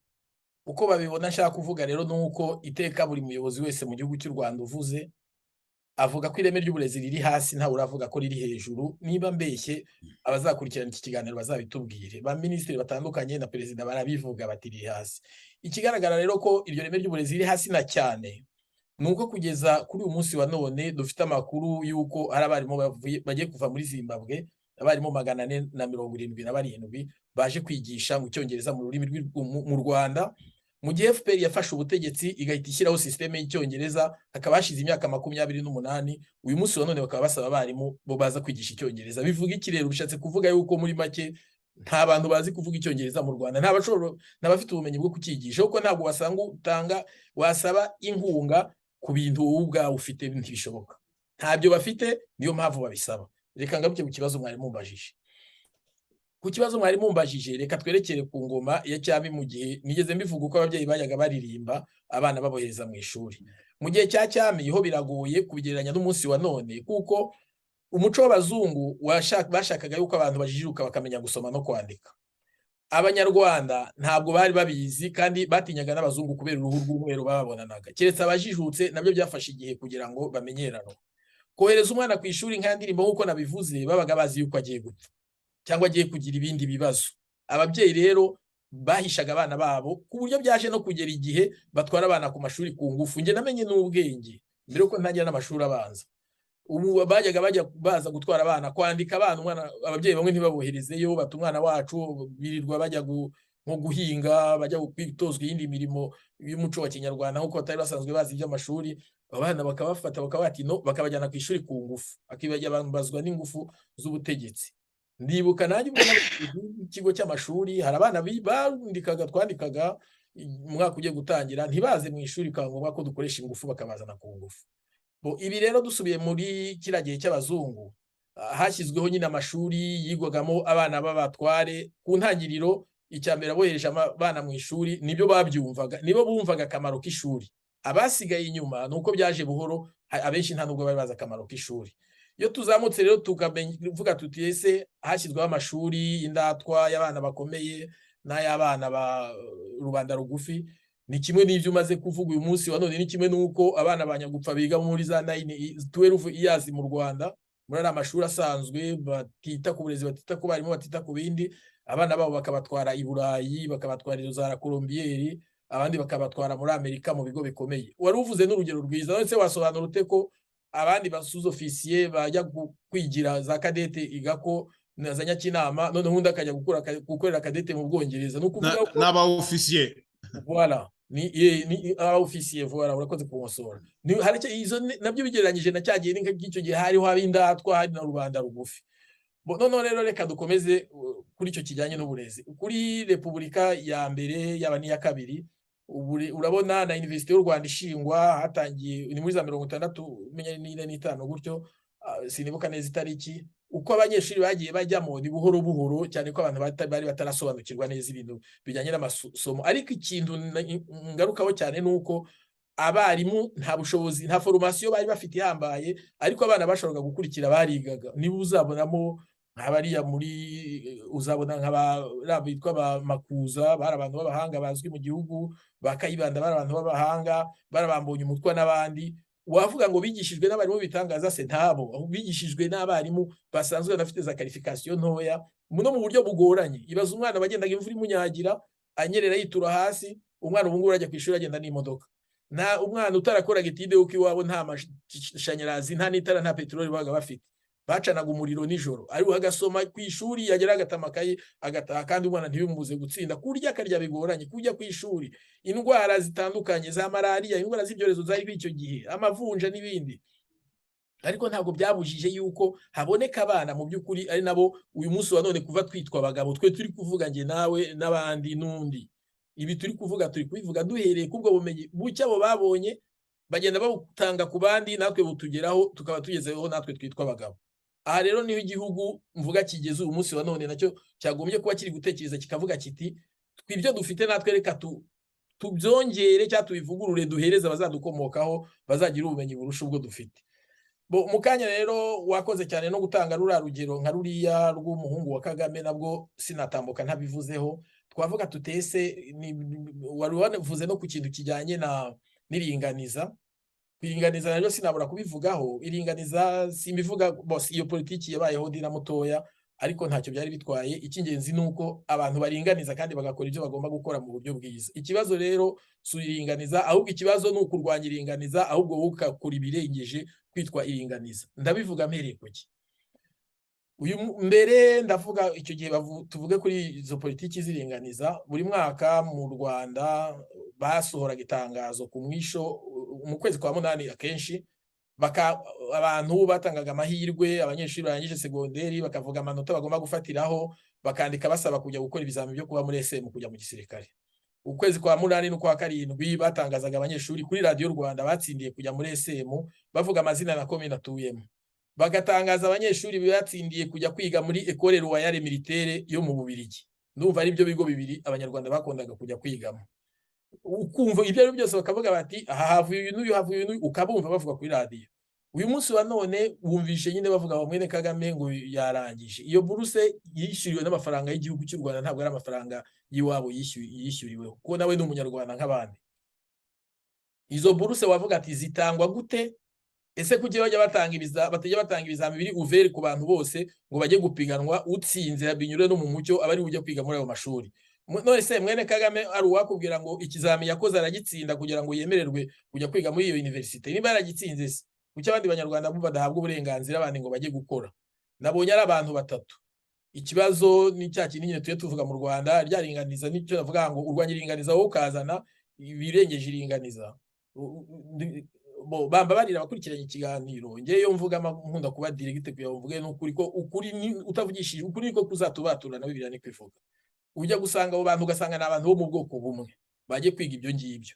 uko babibona, nshaka kuvuga rero ni uko iteka buri muyobozi wese mu gihugu cy'u Rwanda uvuze avuga ko ireme ry'uburezi riri hasi, ntawe uravuga ko riri hejuru. Niba mbeshye, abazakurikirana iki kiganiro bazabitubwire. Ba minisitiri batandukanye na perezida barabivuga bati riri hasi. Ikigaragara rero ko iryo reme ry'uburezi riri hasi na cyane ni uko kugeza kuri uyu munsi wa none dufite amakuru y'uko hari abarimu bagiye kuva muri Zimbabwe, abarimu 477 baje kwigisha mu Cyongereza mu rurimi mu Rwanda, mu gihe FPR yafashe ubutegetsi igahita ishyiraho système y'Icyongereza, hakaba hashize imyaka 28, uyu munsi wa none bakaba basaba abarimu bo baza kwigisha Icyongereza. Bivuga iki rero? Bishatse kuvuga yuko muri make nta bantu bazi kuvuga Icyongereza mu Rwanda, nta bashobora, nta bafite ubumenyi bwo kucyigisha, kuko ntabwo wasanga utanga wasaba inkunga ku bintu wowe ubwawe ufite, ntibishoboka. Ntabyo bafite, niyo mpamvu babisaba. Reka ngaruke ku kibazo mwari mumbajije. Ku kibazo mwari mumbajije, reka twerekere ku ngoma ya cyami. Mu gihe nigeze mbivuga uko ababyeyi bajyaga baririmba abana babohereza mu ishuri mu gihe cya cyami, ho biragoye kubigereranya n'umunsi wa none, kuko umuco w'abazungu bashakaga yuko abantu bajijuka, bakamenya gusoma no kwandika. Abanyarwanda ntabwo bari babizi, kandi batinyaga n'abazungu kubera uruhu rw'umweru bababonanaga, keretse abajijutse, nabyo byafashe igihe kugira ngo bamenyerane. Kohereza umwana ku ishuri, nka ndirimbo nk'uko nabivuze, babaga bazi yuko agiye gupfa cyangwa agiye kugira ibindi bibazo. Ababyeyi rero bahishaga abana babo, ku buryo byaje no kugera igihe batwara abana ku mashuri ku ngufu. Njye namenye n'ubwenge mbere yuko ntangira n'amashuri abanza. Ubu bajyaga bajya baza gutwara abana, kwandika abana, umwana ababyeyi bamwe ntibaboherezeyo, bata umwana wacu birirwa bajya nko guhinga, bajya kwitozwa iyindi mirimo y'umuco wa kinyarwanda nk'uko batari basanzwe bazi iby'amashuri. Abana bakabafata bakabati no bakabajyana ku ishuri ku ngufu, akibajya bambazwa n'ingufu z'ubutegetsi. Ndibuka nanjye ubwo ikigo cy'amashuri, hari abana bandikaga, twandikaga umwaka ugiye gutangira, ntibaze mu ishuri, bikaba ngombwa ko dukoresha ingufu bakabazana ku ngufu. Ibi rero, dusubiye muri kiriya gihe cy'abazungu, hashyizweho nyine amashuri yigwagamo abana b'abatware. Ku ntangiriro, icya mbere, abohereje abana mu ishuri nibyo babyumvaga, nibo bumvaga akamaro k'ishuri. Abasigaye inyuma ni uko byaje buhoro, abenshi nta nubwo bari bazi akamaro k'ishuri. Iyo tuzamutse rero tukavuga tuti: ese hashyizweho amashuri y'indatwa, y'abana bakomeye n'ay'abana ba rubanda rugufi? Ni kimwe n'ibyo umaze kuvuga uyu munsi wa none, ni kimwe n'uko abana ba nyagupfa biga muri za 9, 12 years mu Rwanda, muri ariya mashuri asanzwe, batita ku burezi, batita ku barimu, batita ku bindi, abana babo bakabatwara i Burayi, bakabatwara izo za La Colombière, abandi bakabatwara muri Amerika mu bigo bikomeye. Wari uvuze n'urugero rwiza. None se wasobanura ute ko abandi ba sous-officier bajya kwigira za cadet igako na za Nyakinama, noneho undi akajya gukorera cadet mu Bwongereza? Ni ukuvuga ko n'aba officier. Voilà, ni aba officier, voilà, urakoze kunkosora. Ni hari izo nabyo bigereranyije na cya gihe, ni nk'icyo gihe hariho ab'indatwa, hari na rubanda rugufi. Noneho rero reka dukomeze kuri icyo kijyanye n'uburezi kuri Repubulika ya mbere, yaba n'iya kabiri. Urabona na Université y'u Rwanda ishingwa, hatangiye ni muri za 64, 45 gutyo, sinibuka neza itariki. Uko abanyeshuri bagiye bajyamo ni buhoro buhoro cyane, ko abantu bari batarasobanukirwa neza ibintu bijyanye n'amasomo. Ariko ikintu ngarukaho cyane ni uko abarimu nta bushobozi, nta formation bari bafite ihambaye, ariko abana bashoboraga gukurikira, barigaga. Niba uzabonamo nk'abariya muri, uzabona nk'aba bitwa ba Makuza, bari abantu b'abahanga bazwi mu gihugu, ba Kayibanda bari abantu b'abahanga, barabambonye umutwa n'abandi. Wavuga ngo bigishijwe n'abarimu bitangaza se? Ntabo, ahubwo bigishijwe n'abarimu basanzwe banafite za qualification ntoya, no mu buryo bugoranye. Ibaza umwana wagendaga imvura imunyagira, anyerera, yitura hasi. Umwana ubu ngubu arajya ku ishuri agenda n'imodoka. Nta umwana utarakoraga étude, kuko iwabo nta mashanyarazi, nta n'itara, nta peteroli babaga bafite, bacanaga umuriro nijoro, ariko agasoma ku ishuri, yagera agata amakayi agataha, kandi umwana ntibimubuze gutsinda. Kurya akarya bigoranye, kujya ku ishuri, indwara zitandukanye za malariya, indwara z'ibyorezo zari icyo gihe, amavunja n'ibindi, ariko ntabwo byabujije yuko haboneka abana mu by'ukuri ari nabo uyu munsi wa none kuva twitwa abagabo. Twe turi kuvuga, njye nawe n'abandi n'undi, ibi turi kuvuga turi kubivuga duhereye k'ubwo bumenyi buke abo babonye, bagenda babutanga ku bandi, natwe butugeraho, tukaba tugezeho natwe twitwa abagabo. Aha rero niho igihugu mvuga kigeze uyu munsi wa none, nacyo cyagombye kuba kiri gutekereza, kikavuga kiti: ibyo dufite natwe reka tubyongere cyangwa tubivugurure, duhereze abazadukomokaho, bazagira ubumenyi burusha ubwo dufite. Mu kanya rero wakoze cyane no gutanga ruriya rugero nka ruriya rw'umuhungu wa Kagame, nabwo sinatambuka ntabivuzeho. Twavuga tutese wari wavuze no ku kintu kijyanye na n'iringaniza. Iringaniza naryo sinabura kubivugaho. Iringaniza simbivuga bose, iyo politiki yabayeho ndi na mutoya, ariko ntacyo byari bitwaye. Icy'ingenzi ni uko abantu baringaniza kandi bagakora ibyo bagomba gukora mu buryo bwiza. Ikibazo rero si iringaniza, ahubwo ikibazo ni ukurwanya iringaniza, ahubwo wowe ugakora ibirengeje kwitwa iringaniza. Ndabivuga mpereye kuki? Uyu mbere ndavuga icyo gihe, tuvuge kuri izo politiki z'iringaniza. Buri mwaka mu Rwanda basohoraga itangazo ku mwisho, mu kwezi kwa munani akenshi, baka abantu batangaga amahirwe abanyeshuri barangije segonderi, bakavuga amanota bagomba gufatiraho, bakandika basaba kujya gukora ibizamini byo kuba muri ESM, kujya mu gisirikare. Ukwezi kwa munani n'ukwa karindwi batangazaga abanyeshuri kuri Radiyo Rwanda batsindiye kujya muri ESM, bavuga amazina na komine atuyemo. Bagatangaza abanyeshuri batsindiye kujya kwiga muri École Royale Militaire yo mu Bubiligi. Ndumva ari byo bigo bibiri Abanyarwanda bakundaga kujya kwigamo. Ukumva ibyo ari byo byose bakavuga bati: aha havuye uyu n'uyu, havuye uyu n'uyu, ukabumva bavuga kuri radiyo. Uyu munsi wa none wumvishe nyine bavuga ngo mwene Kagame ngo yarangije iyo buruse yishyuriwe n'amafaranga y'igihugu cy'u Rwanda, ntabwo ari amafaranga y'iwabo yishyuriweho, kuko nawe ni Umunyarwanda nk'abandi. Izo buruse wavuga ati zitangwa gute? Ese zitangwa gute? Zitangwa gute? Ese kuki bajya batanga batajya batanga ibizami biri ouvert ku bantu bose ngo bajye gupiganwa, utsinze binyure no mu mucyo aba ari ujya kwiga muri ayo mashuri? None se mwene Kagame ari uwakubwira ngo ikizami yakoze aragitsinda kugira ngo yemererwe kujya kwiga muri iyo université? Niba yaragitsinze se, kuki abandi Banyarwanda bo badahabwa uburenganzira abandi ngo bajye gukora? Nabonye ari abantu batatu. Ikibazo ni cya kindi nyine tujye tuvuga mu Rwanda, ryaringaniza, nicyo navuga ngo urwanya iringaniza, wowe ukazana ibirengeje iringaniza. Bambabarira abakurikiranye ikiganiro, ngewe iyo mvuga nkunda kuba direct kugira ngo mvuge n'ukuri, ko ukuri ni utavugishije ukuri niko kuzatubatura na Bibiliya niko ivuga. Ujya gusanga abo bantu, ugasanga ni abantu bo mu bwoko bumwe bajye kwiga ibyo ngibyo,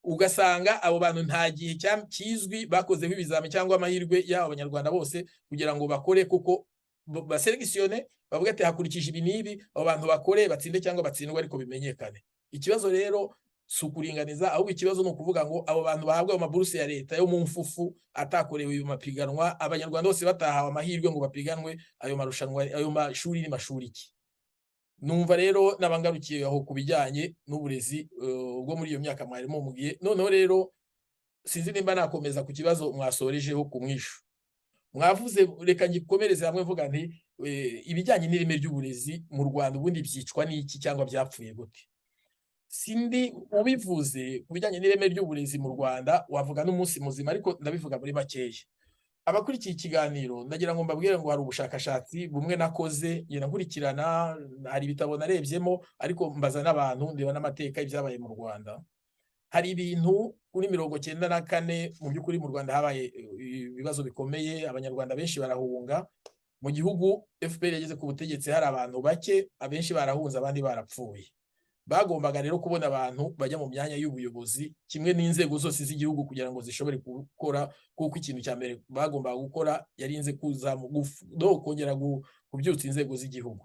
ugasanga abo bantu nta gihe kizwi bakozeho ibizami cyangwa amahirwe y'abo Banyarwanda bose kugira ngo bakore, kuko basélectionne, bavuga ati hakurikije ibi n'ibi, abo bantu bakore, batsinde cyangwa batsindwe, ariko bimenyekane. Ikibazo rero si ukuringaniza, ahubwo ikibazo ni ukuvuga ngo abo bantu bahabwa ayo maburuse ya leta yo mu mfufu atakorewe ayo mapiganwa, Abanyarwanda bose batahawe amahirwe ngo bapiganwe ayo marushanwa, ayo mashuri ni mashuri iki? Numva rero n'abangarukiye aho ku bijyanye n'uburezi bwo muri iyo myaka mwari mumubwiye. Noneho rero sinzi nimba nakomeza ku kibazo mwasorejeho ku mwishu mwavuze. Reka ngikomereze hamwe mvuga nti ibijyanye n'ireme ry'uburezi mu Rwanda ubundi byicwa n'iki cyangwa byapfuye gute? Sindi ubivuze, ku bijyanye n'ireme ry'uburezi mu Rwanda wavuga n'umunsi muzima, ariko ndabivuga muri makeya. Abakurikiye ikiganiro, ndagira ngo mbabwire ngo hari ubushakashatsi bumwe nakoze, ngenda nkurikirana, hari ibitabo narebyemo, ariko mbaza n'abantu, ndeba n'amateka y'ibyabaye mu Rwanda. Hari ibintu kuri 94, mu by'ukuri mu Rwanda habaye ibibazo bikomeye, Abanyarwanda benshi barahunga. Mu gihugu FPR yageze ku butegetsi hari abantu bake, abenshi barahunze, abandi barapfuye. Bagombaga rero kubona abantu bajya mu myanya y'ubuyobozi kimwe n'inzego zose z'igihugu kugira ngo zishobore gukora, kuko ikintu cya mbere bagombaga gukora yarinze no kongera kubyutsa inzego z'igihugu.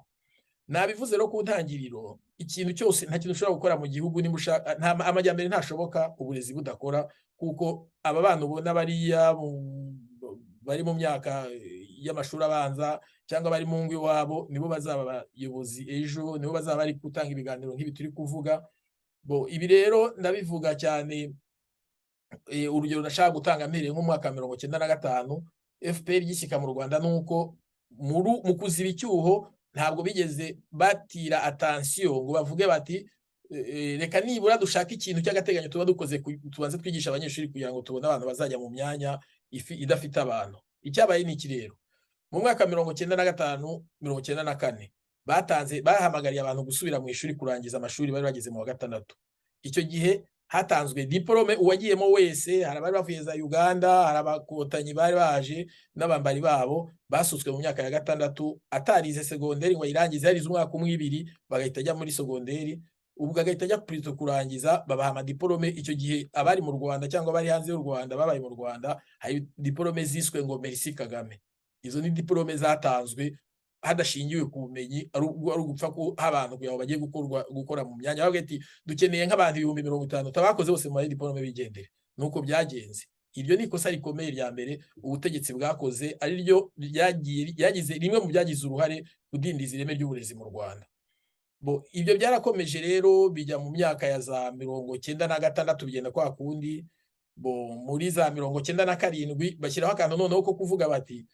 Nabivuze rero ku ntangiriro, ikintu cyose, nta kintu ushobora gukora mu gihugu niba ushaka, nta amajyambere ntashoboka uburezi budakora, kuko aba bana ubona bariya bari mu myaka y'amashuri abanza cyangwa bari mu ngo iwabo, nibo bazaba abayobozi ejo, nibo bazaba bari gutanga ibiganiro nk'ibi turi kuvuga. Bo ibi rero ndabivuga cyane, urugero nashaka gutanga mpereye nko mu mwaka wa 95 FPR gishyika mu Rwanda, nuko mu kuziba icyuho ntabwo bigeze batira attention ngo bavuge bati reka nibura dushake ikintu cy'agateganyo tuba dukoze, tubanze twigisha abanyeshuri kugira ngo tubone abantu bazajya mu myanya idafite abantu. Icyabaye ni iki rero? Mu mwaka wa 95, 94, batanze, bahamagariye abantu gusubira mu ishuri kurangiza amashuri bari bageze mu wa gatandatu. Icyo gihe hatanzwe diporome uwagiyemo wese. Hari abari bavuye za Uganda, hari abakotanyi bari baje n'abambari babo basutswe mu myaka ya gatandatu, atarize segonderi ngo ayirangize, yarize umwaka umwe, ibiri, bagahita ajya muri segonderi, ubwo agahita ajya plutôt kurangiza, babaha amadiporome. Icyo gihe abari mu Rwanda cyangwa abari hanze y'u Rwanda babaye mu Rwanda, hari diporome ziswe ngo "Merci Kagame". Izo ni diporome zatanzwe hadashingiwe ku bumenyi, ari ugupfa kuha abantu kugira ngo bajye gukora mu myanya. Bavuga ati dukeneye nk'abantu 50,000, tabakoze bose mu diporome bigendere. Nuko byagenze. Iryo ni ikosa rikomeye rya mbere ubutegetsi bwakoze, ari ryo ryagiye ryagize rimwe mu byagize uruhare kudindiza ireme ry'uburezi mu Rwanda. Bo ibyo byarakomeje rero, bijya mu myaka ya za 96, bigenda kwa kundi. Bo muri za 97 bashyiraho akantu noneho ko kuvuga bati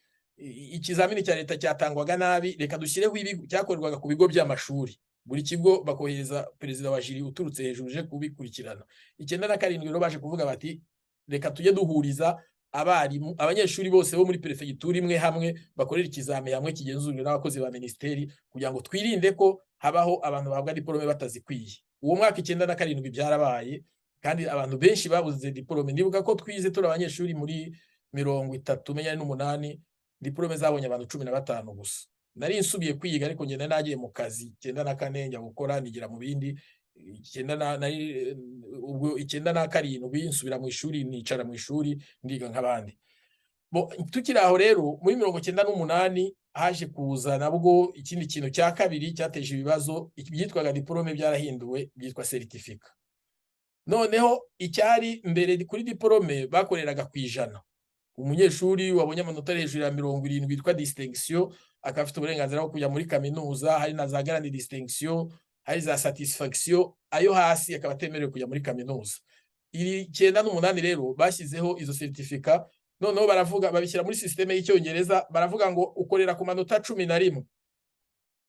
ikizamini cya leta cyatangwaga nabi, reka dushyireho ibigo. Cyakorerwaga ku bigo by'amashuri, buri kigo bakohereza perezida wa jury uturutse hejuru uje kubikurikirana. 97 rero baje kuvuga bati reka tujye duhuriza abarimu, abanyeshuri bose bo muri perefegitura imwe hamwe, bakorera ikizami hamwe, kigenzurwe n'abakozi ba minisiteri, kugira ngo twirinde ko habaho abantu bahabwa diporome batazikwiye. Uwo mwaka 97 byarabaye, kandi abantu benshi babuze diporome. Ndibuka ko twize turi abanyeshuri muri 30 menya n'umunani, diporome zabonye abantu 15 gusa. Nari nsubiye kwiga, ariko ngenda nagiye mu kazi 94, njya gukora, nigira mu bindi. Icyenda na ubwo 97 nsubira mu ishuri, nicara mu ishuri ndiga nk'abandi. Bo tukiri aho rero, muri 98 haje kuza nabwo ikindi kintu cya kabiri cyateje ibibazo. Byitwaga diporome byarahinduwe byitwa certificat. Noneho icyari mbere kuri diporome bakoreraga ku 100, umunyeshuri wabonye amanota ari hejuru ya 70 yitwa distinction akaba afite uburenganzira bwo kujya muri kaminuza. Hari na za grande distinction, hari za satisfaction, ayo hasi akaba atemerewe kujya muri kaminuza. Iri 98 rero bashyizeho izo certificat. Noneho baravuga, babishyira muri système y'Icyongereza, baravuga ngo ukorera ku manota 11.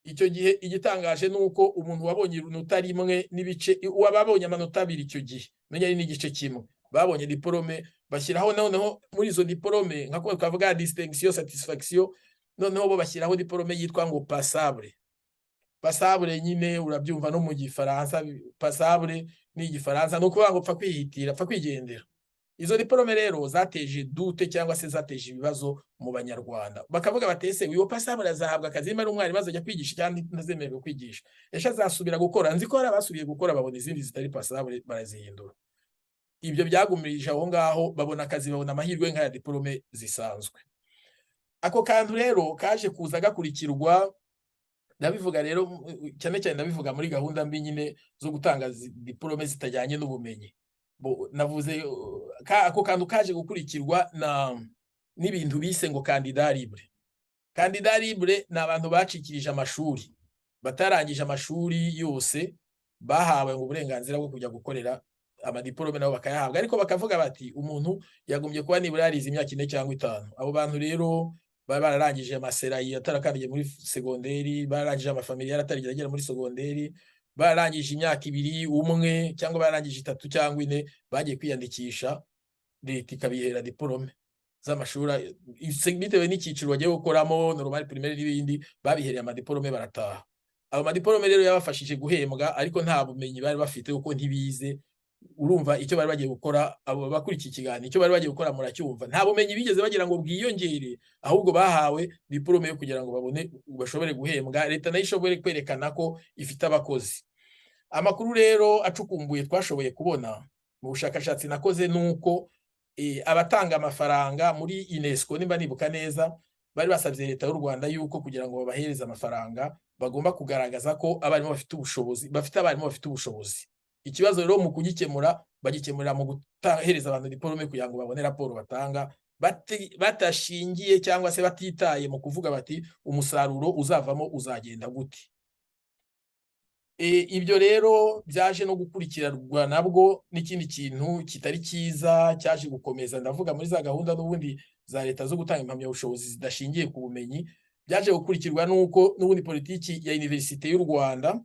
Icyo gihe igitangaje ni uko umuntu wabonye inota rimwe n'ibice, uwababonye amanota 2 icyo gihe, menya ari n'igice kimwe, babonye diplôme. Bashyiraho noneho muri izo diplôme, nka ko twavuga distinction, satisfaction, noneho bo bashyiraho diplôme yitwa ngo passable. Passable nyine urabyumva no mu Gifaransa, passable ni Igifaransa, ni ukuvuga ngo pfa kwihitira, pfa kwigendera. Izo diplôme rero zateje doute cyangwa se zateje ibibazo mu Banyarwanda. Bakavuga bati: "Ese uyu passable azahabwa akazi? Niba ari umwarimu, azajya kwigisha cyangwa ntazemererwa kwigisha? Ese azasubira gukora?" Nzi ko hari abasubiye gukora, babona izindi zitari passable, barazihindura. Ibyo byagumirije aho ngaho, babona akazi, babona amahirwe nk'aya diplôme zisanzwe. Ako kantu rero kaje kuza gakurikirwa, ndabivuga rero cyane cyane, ndabivuga muri gahunda mbi nyine zo gutanga diplôme zitajyanye n'ubumenyi. Navuze ako kantu kaje gukurikirwa na n'ibintu bise ngo candidat libre. Candidat libre ni abantu bacikirije amashuri, batarangije amashuri yose, bahawe ngo uburenganzira bwo kujya gukorera amadiplôme, nabo bakayahabwa, ariko bakavuga bati umuntu yagombye kuba nibura yarize imyaka 4 cyangwa 5. Abo bantu rero baba bararangije amaserayi atarakandagiye muri segonderi, bararangije amafamiliales atarigeze agera muri segonderi, bararangije imyaka 2, 1, cyangwa bararangije 3 cyangwa 4, bagiye kwiyandikisha, leta ikabihera diplôme z'amashuri bitewe n'icyiciro bagiye gukoramo, normal, primaire n'ibindi. Babihereye amadiplôme, barataha. Ayo madiplôme rero yabafashije guhembwa, ariko nta bumenyi bari bafite kuko ntibize. Urumva icyo bari bagiye gukora, abo bakurikiye ikiganiro, icyo bari bagiye gukora muracyumva. Nta bumenyi bigeze bagira ngo bwiyongere, ahubwo bahawe diplôme yo kugira ngo babone, bashobore guhembwa, leta nayo ishobore kwerekana ko ifite abakozi. Amakuru rero acukumbuye twashoboye kubona mu bushakashatsi nakoze ni uko abatanga amafaranga muri UNESCO, nimba nibuka neza, bari basabye leta y'u Rwanda yuko kugira ngo babahereze amafaranga bagomba kugaragaza ko abarimu bafite ubushobozi, bafite abarimu bafite ubushobozi. Ikibazo rero mu kugikemura, bagikemurira mu guhereza abantu diplôme kugira ngo babone raporo batanga, batashingiye cyangwa se batitaye mu kuvuga bati umusaruro uzavamo uzagenda gute. Ibyo rero byaje no gukurikiranwa nabwo n'ikindi kintu kitari cyiza cyaje gukomeza. Ndavuga muri za gahunda n'ubundi za leta zo gutanga impamyabushobozi zidashingiye ku bumenyi. Byaje gukurikirwa n'uko n'ubundi politiki ya Université y'u Rwanda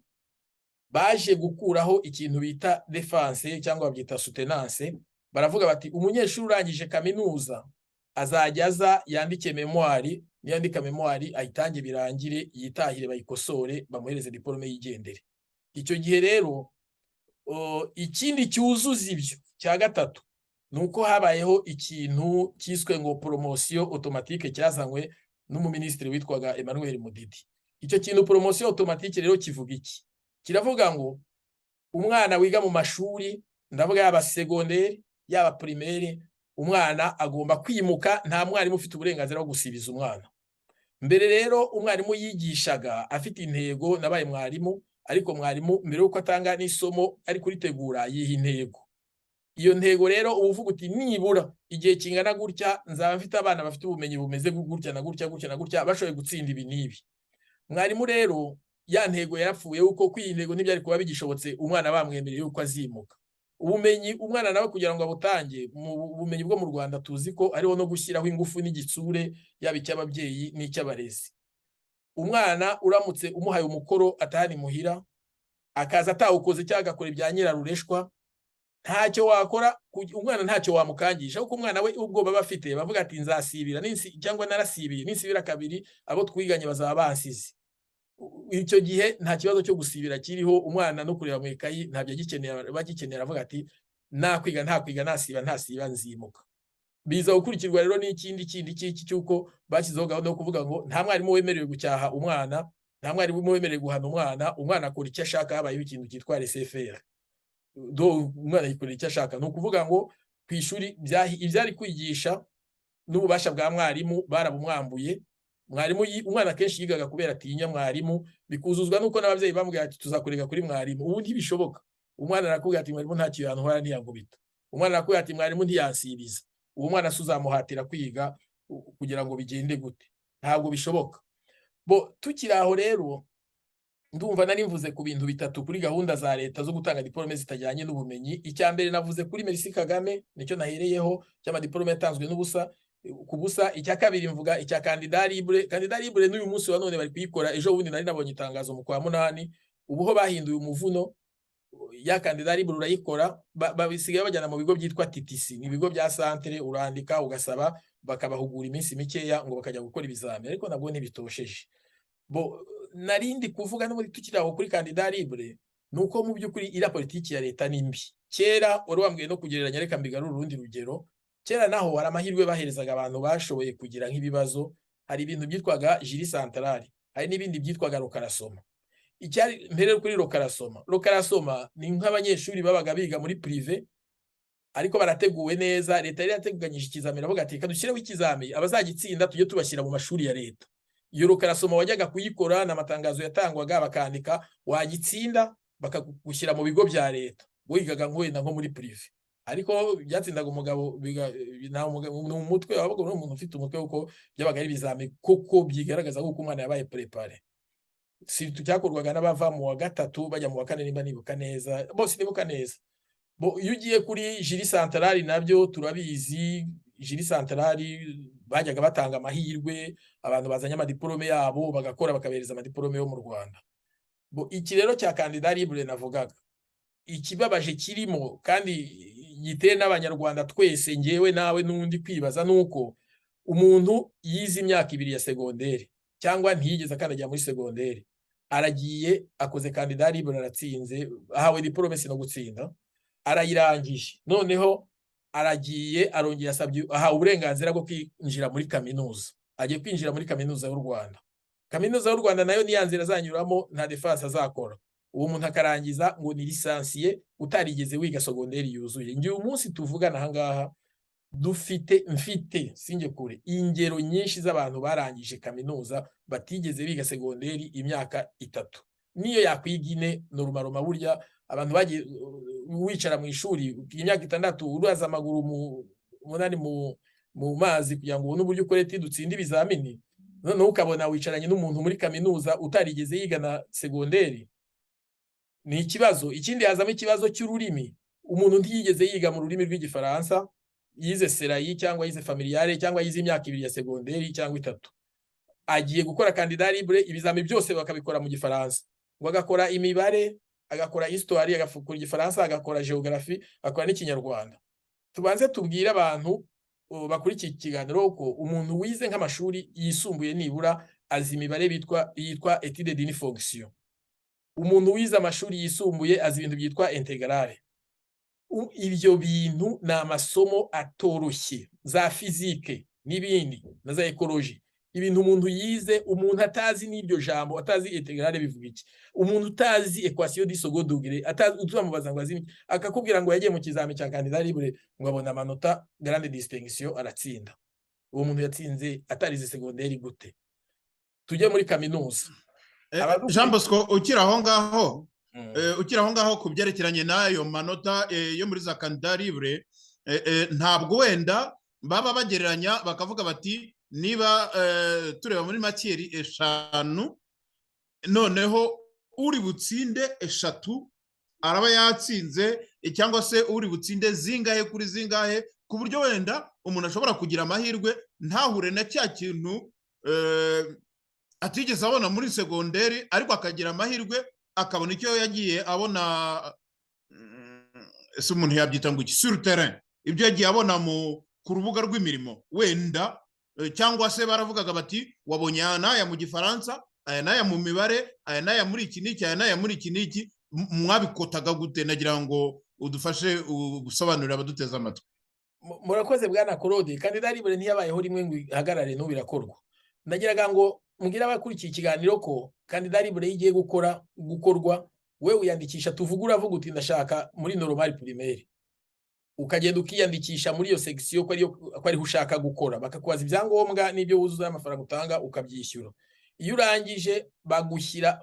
baje gukuraho ikintu bita défense, cyangwa babyita soutenance. Baravuga bati umunyeshuri urangije kaminuza azajya aza yandike mémoire, niyandika mémoire ayitange, birangire, yitahire, bayikosore, bamuhereze diplôme, yigendere. Icyo gihe rero ikindi cyuzuza ibyo cya gatatu ni uko habayeho ikintu cyiswe ngo promotion automatique, cyazanywe n'umuminisitiri witwaga Emmanuel Mudidi. Icyo kintu promotion automatique rero kivuga iki? Kiravuga ngo umwana wiga mu mashuri, ndavuga yaba segonderi, yaba primaire, umwana agomba kwimuka, nta mwarimu ufite uburenganzira bwo gusibiza umwana. Mbere rero umwarimu yigishaga afite intego. Nabaye mwarimu, ariko mwarimu mbere yuko atanga n'isomo ari kuritegura, yiha intego. Iyo ntego rero uba uvuga uti nibura igihe kingana gutya nzaba mfite abana bafite ubumenyi bumeze gutya na gutya, gutya na gutya, bashoboye gutsinda ibi n'ibi. Mwarimu rero ya ntego yarapfuye, kuko kwiyi ntego ntibyari kuba bigishobotse umwana bamwemereye yuko azimuka. Ubumenyi umwana nawe kugira ngo abutange, mu bumenyi bwo mu Rwanda tuzi ko hariho no gushyiraho ingufu n'igitsure, yaba icy'ababyeyi n'icy'abarezi. Umwana uramutse umuhaye umukoro atahana imuhira, akaza atawukoze cyangwa agakora ibya nyirarureshwa, ntacyo wakora, umwana ntacyo wamukangisha, kuko umwana we ubwoba bafite, bavuga ati nzasibira cyangwa narasibiye, ninsibira kabiri abo twiganye bazaba bansize. Icyo gihe nta kibazo cyo gusibira kiriho. Umwana no kureba mu ikayi ntabyo agikeneye, bagikenera, avuga ati nakwiga ntakwiga, nasiba ntasiba, nzimuka. Biza gukurikirwa rero n'ikindi kindi cy'iki cy'uko bashyizeho gahunda yo kuvuga ngo nta mwarimu wemerewe gucyaha umwana, nta mwarimu wemerewe guhana umwana, umwana akora icyo ashaka. Habayeho ikintu cyitwa laissez-faire, umwana yikorera icyo ashaka. Ni ukuvuga ngo ku ishuri ibyari kwigisha n'ububasha bwa mwarimu barabumwambuye. Mwarimu, umwana akenshi yigaga kubera atinya mwarimu, bikuzuzwa nuko n'ababyeyi bamubwira ati tuzakurega kuri mwarimu. Ubu ntibishoboka. Umwana arakubwira ati mwarimu ntacyo yantwara, ntiyankubita. Umwana arakubwira ati mwarimu ntiyansibiza. Uwo mwana se uzamuhatira kwiga kugira ngo bigende gute? Ntabwo bishoboka. Bo tukiri aho rero, ndumva nari mvuze ku bintu bitatu kuri gahunda za leta zo gutanga diplôme zitajyanye n'ubumenyi. Icya mbere navuze kuri Merci Kagame, nicyo nahereyeho, cy'amadiplôme yatanzwe n'ubusa. ku busa. Icya kabiri mvuga icya candidat libre. Candidat libre n'uyu munsi wa none bari kuyikora. Ejo bundi nari nabonye itangazo mu kwa munani, ubu ho bahinduye umuvuno. Ya candidat libre urayikora, babisigaye bajyana mu bigo byitwa TTC, ni ibigo bya centre. Urandika ugasaba, bakabahugura iminsi mikeya ngo bakajya gukora ibizami, ariko nabwo ntibitosheje. Bo narindi kuvuga n'ubundi tukiri aho kuri candidat libre, ni uko mu by'ukuri iriya politiki ya leta ni mbi. Kera wari wambwiye no kugereranya, reka mbigarure urundi rugero. Kera naho hari amahirwe baherezaga abantu bashoboye kugira nk'ibibazo. Hari ibintu byitwaga jury central, hari n'ibindi byitwaga reclassement. Icyari mbere kuri reclassement, reclassement ni nk'abanyeshuri babaga biga muri privé ariko barateguwe neza. Leta yari yateganyije ikizamini, avuga ati: "Reka dushyireho ikizami, abazagitsinda tujye tubashyira mu mashuri ya leta." Iyo reclassement wajyaga kuyikora, ni amatangazo yatangwaga, bakandika, wagitsinda bakagushyira mu bigo bya leta. Wigaga wenda nko muri privé, ariko byatsindaga umugabo, ni umutwe wabaga uri umuntu ufite umutwe, kuko byabaga ari ibizami koko byigaragaza ko umwana yabaye préparé. Si cyakorwaga n'abava mu wa gatatu bajya mu wa kane, nimba nibuka neza, bose nibuka neza. Bo iyo ugiye kuri jury central, nabyo turabizi. Jury central bajyaga batanga amahirwe, abantu bazanye amadiporome yabo bagakora, bakabereza amadiporome yo mu Rwanda. Bo iki rero cya candidat libre navugaga, ikibabaje kirimo kandi giteye n'Abanyarwanda twese, ngewe nawe n'undi, kwibaza nuko umuntu yize imyaka 2 ya segonderi cyangwa ntiyigeze akandagira muri segonderi, aragiye akoze candidat libre, aratsinze, ahawe diporome, si no gutsinda, arayirangije. Noneho aragiye arongeye asabye, ahawe uburenganzira bwo kwinjira muri kaminuza, agiye kwinjira muri Kaminuza y'u Rwanda. Kaminuza y'u Rwanda nayo niya nzira azanyuramo, nta défense azakora. Uwo muntu akarangiza ngo ni licencié, utarigeze wiga segonderi yuzuye. Ngiye umunsi tuvugana aha ngaha dufite, mfite, sinjye kure, ingero nyinshi z'abantu barangije kaminuza batigeze biga segonderi imyaka 3. Niyo yakwiga 4 normalement, burya abantu bagiye wicara mu ishuri imyaka 6, uraza amaguru mu 8 mu mazi kugira ngo ubone uburyo ukora étude, utsinde ibizamini, noneho ukabona wicaranye n'umuntu muri kaminuza utarigeze yiga na segonderi, ni ikibazo. Ikindi, hazamo ikibazo cy'ururimi. Umuntu ntiyigeze yiga mu rurimi rw'Igifaransa, yize CERAI cyangwa yize familiale cyangwa yize imyaka 2 ya segonderi cyangwa 3, agiye gukora candidat libre, ibizami byose bakabikora mu Gifaransa, ngo agakora imibare, agakora histoire, agakora Igifaransa, agakora géographie, agakora n'Ikinyarwanda. Tubanze tubwire abantu bakurikiye iki kiganiro ko umuntu wize nk'amashuri yisumbuye nibura azi imibare bitwa yitwa étude d'une fonction. Umuntu wize amashuri yisumbuye azi ibintu byitwa intégrale. Ibyo bintu ni amasomo atoroshye, za physique n'ibindi na za écologie, ibintu umuntu yize. Umuntu atazi n'iryo jambo, atazi intégrale bivuga iki, umuntu utazi équation du second degré, atazi, uzamubaza ngo azi, akakubwira ngo yagiye mu kizami cya candidat libre, ngo abona amanota grande distinction, aratsinda. Uwo muntu yatsinze atarize segonderi gute? Tujye muri kaminuza. Jean Bosco, ukiri aho ngaho, ukiri aho ngaho ku byerekeranye n'ayo manota yo muri za candidat libre, ntabwo wenda baba bagereranya bakavuga bati niba tureba muri matières 5, noneho uri butsinde 3 araba yatsinze, cyangwa se uri butsinde zingahe kuri zingahe, ku buryo wenda umuntu ashobora kugira amahirwe ntahure na cya kintu atigeze abona muri segonderi, ariko akagira amahirwe akabona icyo yagiye abona, ese umuntu yabyita ngo iki, sur terrain, ibyo yagiye abona mu ku rubuga rw'imirimo wenda, cyangwa se baravugaga bati wabonye aya n'aya mu Gifaransa, aya n'aya mu mibare, aya n'aya muri iki n'iki, aya n'aya muri iki n'iki. Mwabikotaga gute? Nagira ngo udufashe gusobanurira abaduteze amatwi. Murakoze bwana Claude. Candidat libre ntiyabayeho rimwe ngo ihagarare, n'ubu birakorwa. Nagiraga ngo mbwire abakurikiye ikiganiro ko candidat libre iyo igiye gukora gukorwa, we wiyandikisha, tuvuga uravuga uti ndashaka muri normale primaire, ukagenda ukiyandikisha muri iyo section ko ariyo, ko ariho ushaka gukora, bakakubaza ibyangombwa n'ibyo wuzuza, amafaranga utanga ukabyishyura. Iyo urangije bagushyira,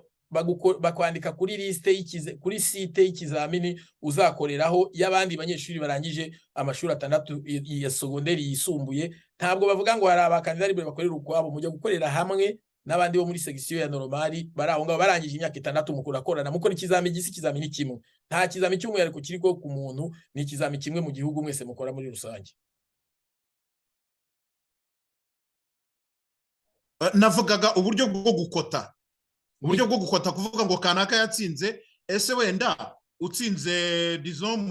bakwandika kuri liste kuri site y'ikizamini uzakoreraho y'abandi banyeshuri barangije amashuri 6 ya segonderi yisumbuye. Ntabwo bavuga ngo hari abakandida libre bakorera ukwabo, mujya gukorera hamwe n'abandi bo muri section ya normale bari aho ngaho barangije imyaka 6, mukurakorana, mukora ikizami gisa, ikizamini kimwe. Nta kizami cy'umwihariko kiriko ku muntu, ni ikizami kimwe mu gihugu mwese mukora muri rusange. Navugaga uburyo bwo gukota, uburyo bwo gukota, kuvuga ngo kanaka yatsinze. Ese wenda utsinze, disons,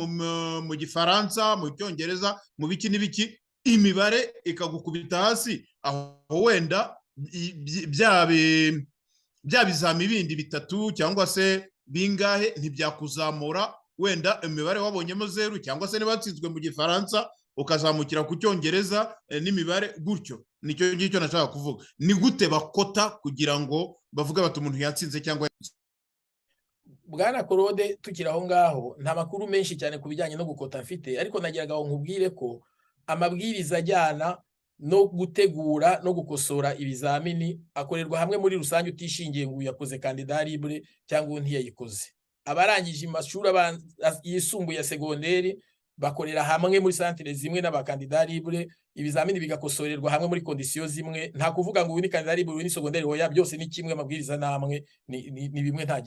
mu Gifaransa, mu Cyongereza, mu biki n'ibiki, imibare ikagukubita hasi aho, wenda bya bizami bindi bitatu cyangwa se bingahe ntibyakuzamura, wenda imibare wabonyemo zeru, cyangwa se niba watsinzwe mu Gifaransa ukazamukira ku Cyongereza n'imibare gutyo. Nicyo ngicyo nashaka kuvuga: ni gute bakota kugira ngo bavuge bati umuntu yatsinze cyangwa Bwana Claude, tukiri aho ngaho, nta makuru menshi cyane ku bijyanye no gukota mfite, ariko nagiraga ngo nkubwire ko amabwiriza ajyana no gutegura no gukosora ibizamini akorerwa hamwe muri rusange, utishingiye ngo uyu yakoze candidat libre cyangwa uyu ntiyayikoze. Abarangije amashuri yisumbuye ya segonderi bakorera hamwe muri centre zimwe n'aba candidat libre, ibizamini bigakosorerwa hamwe muri conditions zimwe. Nta kuvuga ngo uyu ni candidat libre, uyu ni segonderi, oya, byose ni kimwe, amabwiriza namwe ni bimwe. Nta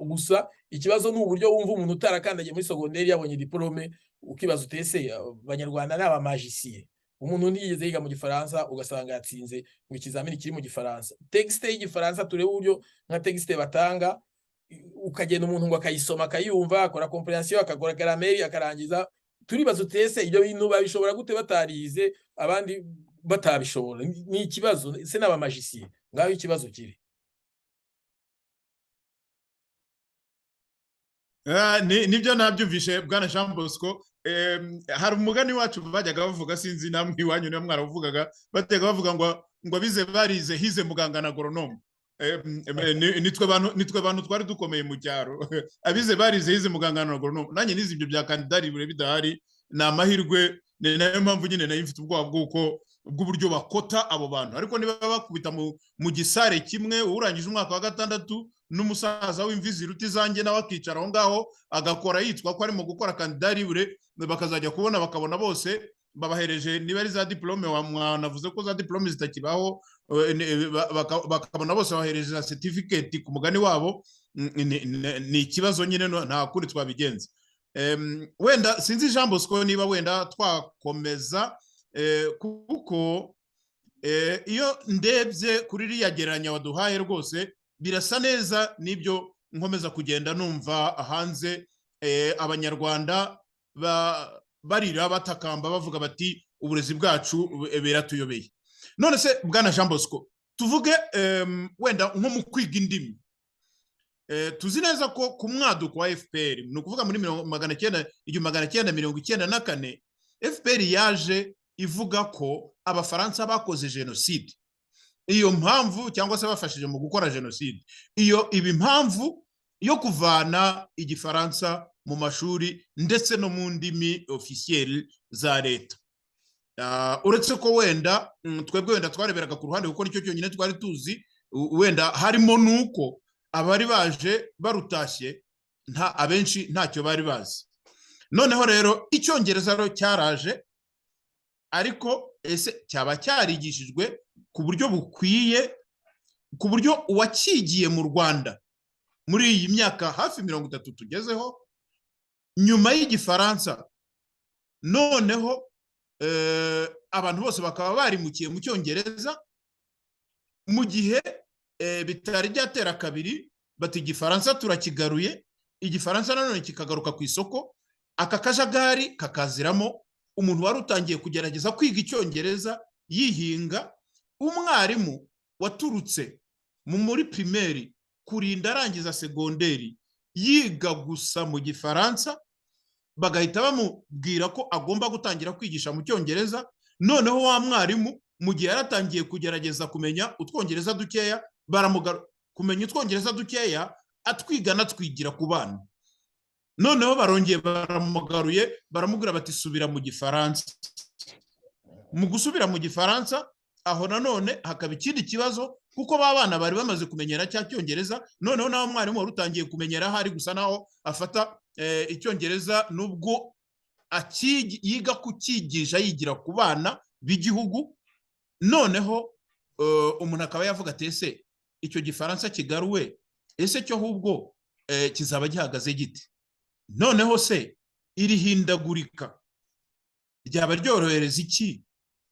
gusa ikibazo ni uburyo wumva umuntu utarakandagiye muri segonderi yabonye diplôme, ukibaza uti: "Ese Abanyarwanda ni aba magiciens?" Umuntu ntiyigeze yiga mu Gifaransa, ugasanga yatsinze mu ikizamini kiri mu Gifaransa, texte y'Igifaransa. Turebe uburyo nka texte batanga, ukagenda umuntu ngo akayisoma, akayumva, akora compréhension, akakora grammaire, akarangiza. Turibaza uti: "Ese ibyo bintu babishobora gute batarize, abandi batabishobora?" Ni ikibazo. Se n'aba magiciens? Ngaho ikibazo kiri. Nibyo, nabyumvishe, bwana Jean Bosco. Hari umugani wacu bajyaga bavuga, sinzi namwe iwanyu niba mwaravugaga, bajyaga bavuga ngo abize barize hize muganga na agronome. Nitwe bantu twari dukomeye mu cyaro. Abize barize hize muganga na agronome. Nanjye nize ibyo bya candidat libre bidahari, ni amahirwe. Ni nayo mpamvu nyine nayo mfite ubwoba bw'uko bw'uburyo bakota abo bantu. Ariko niba bakubita mu gisare kimwe urangije umwaka wa gatandatu n'umusaza w'imvi ziruta izanjye, nawe akicara aho ngaho agakora yitwa ko arimo gukora candidat libre, bakazajya kubona bakabona bose babahereje niba ari za diplôme, mwanavuze ko za diplôme zitakibaho, bakabona bose babahereje za certificate ku mugani wabo, ni ikibazo nyine, nta kundi twabigenza. Wenda sinzi, Jean Bosco, niba wenda twakomeza, kuko iyo ndebye kuri ririya gereranya waduhaye, rwose birasa neza n'ibyo nkomeza kugenda numva hanze, Abanyarwanda barira, batakamba, bavuga bati: "Uburezi bwacu biratuyobeye." None se bwana Jean Bosco, tuvuge wenda nko mu kwiga indimi, tuzi neza ko ku mwaduko wa FPR, ni ukuvuga muri 1994, FPR yaje ivuga ko Abafaransa bakoze jenoside, iyo mpamvu, cyangwa se bafashije mu gukora jenoside, iyo iba impamvu yo kuvana Igifaransa mu mashuri ndetse no mu ndimi officielles za leta. Uretse ko wenda twebwe wenda twareberaga ku ruhande, kuko nicyo cyonyine twari tuzi, wenda harimo n'uko abari baje barutashye nta abenshi ntacyo bari bazi. Noneho rero Icyongereza rero cyaraje, ariko ese cyaba cyarigishijwe ku buryo bukwiye, ku buryo uwakigiye mu Rwanda muri iyi myaka hafi 30 tugezeho nyuma y'Igifaransa, noneho abantu bose bakaba barimukiye mu Cyongereza, mu gihe bitari byatera kabiri bati: "Igifaransa turakigaruye," Igifaransa nanone kikagaruka ku isoko, aka kajagari kakaziramo umuntu wari utangiye kugerageza kwiga Icyongereza yihinga, umwarimu waturutse muri primaire kurinda arangiza segonderi yiga gusa mu Gifaransa, bagahita bamubwira ko agomba gutangira kwigisha mu Cyongereza. Noneho wa mwarimu, mu gihe yaratangiye kugerageza kumenya Utwongereza dukeya, kumenya Utwongereza dukeya atwiga anatwigira ku bana, noneho barongeye baramugaruye, baramubwira bati: "Subira mu Gifaransa." Mu gusubira mu Gifaransa aho nanone hakaba ikindi kibazo, kuko ba bana bari bamaze kumenyera cya Cyongereza. Noneho nawe mwarimu wari utangiye kumenyera aho ari gusa naho afata Icyongereza, nubwo yiga kucyigisha yigira ku bana b'igihugu, noneho umuntu akaba yavuga ati: "Ese icyo Gifaransa kigaruwe, ese cyo ahubwo kizaba gihagaze gite?" Noneho se iri hindagurika ryaba ryorohereza iki,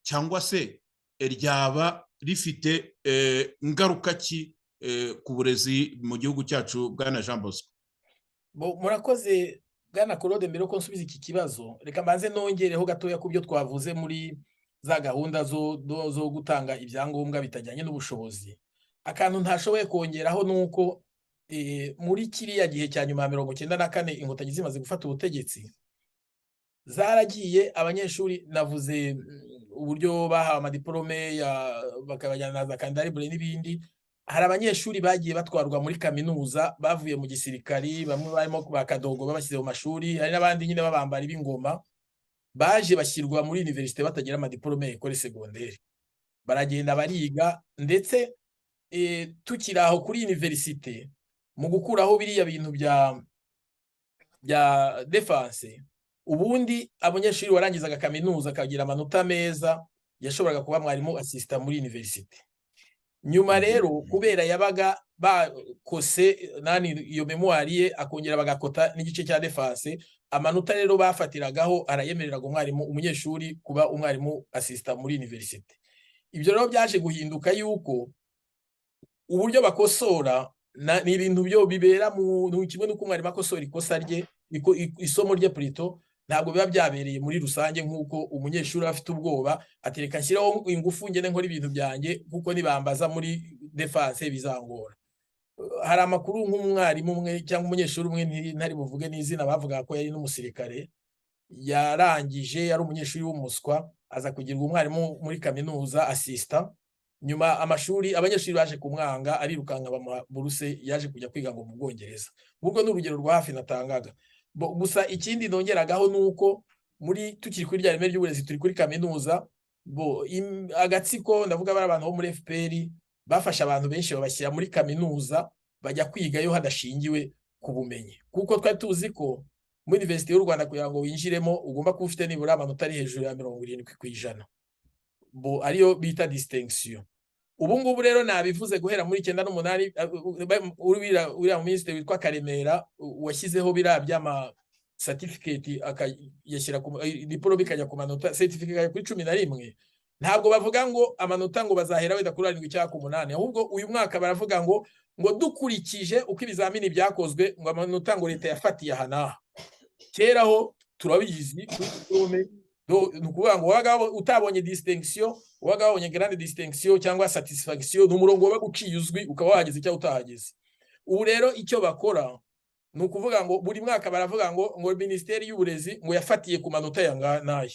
cyangwa se ryaba rifite ngaruka ki ku burezi mu gihugu cyacu, bwana Jean Bosco? Murakoze, bwana Claude. Mbere yuko nsubiza iki kibazo, reka mbanze nongereho gatoya ku byo twavuze muri za gahunda zo gutanga ibyangombwa bitajyanye n'ubushobozi. Akantu ntashoboye kongeraho ni uko muri kiriya gihe cya nyuma ya 94, Inkotanyi zimaze gufata ubutegetsi, zaragiye abanyeshuri, navuze uburyo bahawe amadiporome bakabajyana na za candidat libre n'ibindi. Hari abanyeshuri bagiye batwarwa muri kaminuza bavuye mu gisirikari, bamwe barimo ba Kadogo babashyize mu mashuri, hari n'abandi nyine babambari b'ingoma baje bashyirwa muri université batagira amadiporome ya école secondaire, baragenda bariga. Ndetse tukiri aho kuri université, mu gukuraho biriya bintu bya défense, ubundi abanyeshuri warangizaga kaminuza akagira amanota meza yashoboraga kuba mwarimu assistant muri université. Nyuma rero, kubera yabaga bakose nani iyo mémoire ye, akongera bagakota n'igice cya défense, amanota rero bafatiragaho arayemereraga umwarimu, umunyeshuri kuba umwarimu assistant muri université. Ibyo rero byaje guhinduka yuko uburyo bakosora ni ibintu byo bibera mu kimwe n'uko umwarimu akosora ikosa rye, isomo rye plutôt, ntabwo biba byabereye muri rusange nk'uko umunyeshuri aba afite ubwoba ati: "Reka nshyiraho ingufu ngende nkora ibintu byanjye, kuko nibambaza muri défense bizangora." Hari amakuru nk'umwarimu umwe cyangwa umunyeshuri umwe, ntari buvuge n'izina, bavugaga ko yari n'umusirikare, yarangije yari umunyeshuri w'umuswa, aza kugirwa umwarimu muri kaminuza assistant. Nyuma amashuri, abanyeshuri baje kumwanga, arirukanka, bamuha buruse, yaje kujya kwiga ngo mu Bwongereza. Ubwo ni urugero rwa hafi natangaga. Gusa ikindi nongeragaho ni uko muri tukiri kuri rya reme ry'uburezi, turi kuri kaminuza, bo agatsiko, ndavuga bari abantu bo muri FPR, bafashe abantu benshi babashyira muri kaminuza bajya kwigayo hadashingiwe ku bumenyi, kuko twari tuzi ko muri Université y'u Rwanda kugira ngo winjiremo ugomba kuba ufite nibura amanota ari hejuru ya 70%, bo ariyo bita distinction. Ubu ngubu rero nabivuze, guhera muri 98, uriya minisitiri witwa Karemera washyizeho biriya by'ama certificate, akayashyira ku diplôme ikajya ku manota, certificate ikajya kuri 11. Ntabwo bavuga ngo amanota ngo bazahera wenda kuri 7 cyangwa ku 8, ahubwo uyu mwaka baravuga ngo dukurikije uko ibizamini byakozwe, ngo amanota ngo leta yafatiye aha n'aha. Kera ho turabizi, kuri diplôme ni ukuvuga ngo wabaga utabonye distinction, wabaga wabonye grande distinction cyangwa satisfaction, ni umurongo wabaga uciye uzwi, ukaba wahageze cyangwa utahageze. Ubu rero icyo bakora ni ukuvuga ngo buri mwaka baravuga ngo Minisiteri y'Uburezi ngo yafatiye ku manota ya n'aya.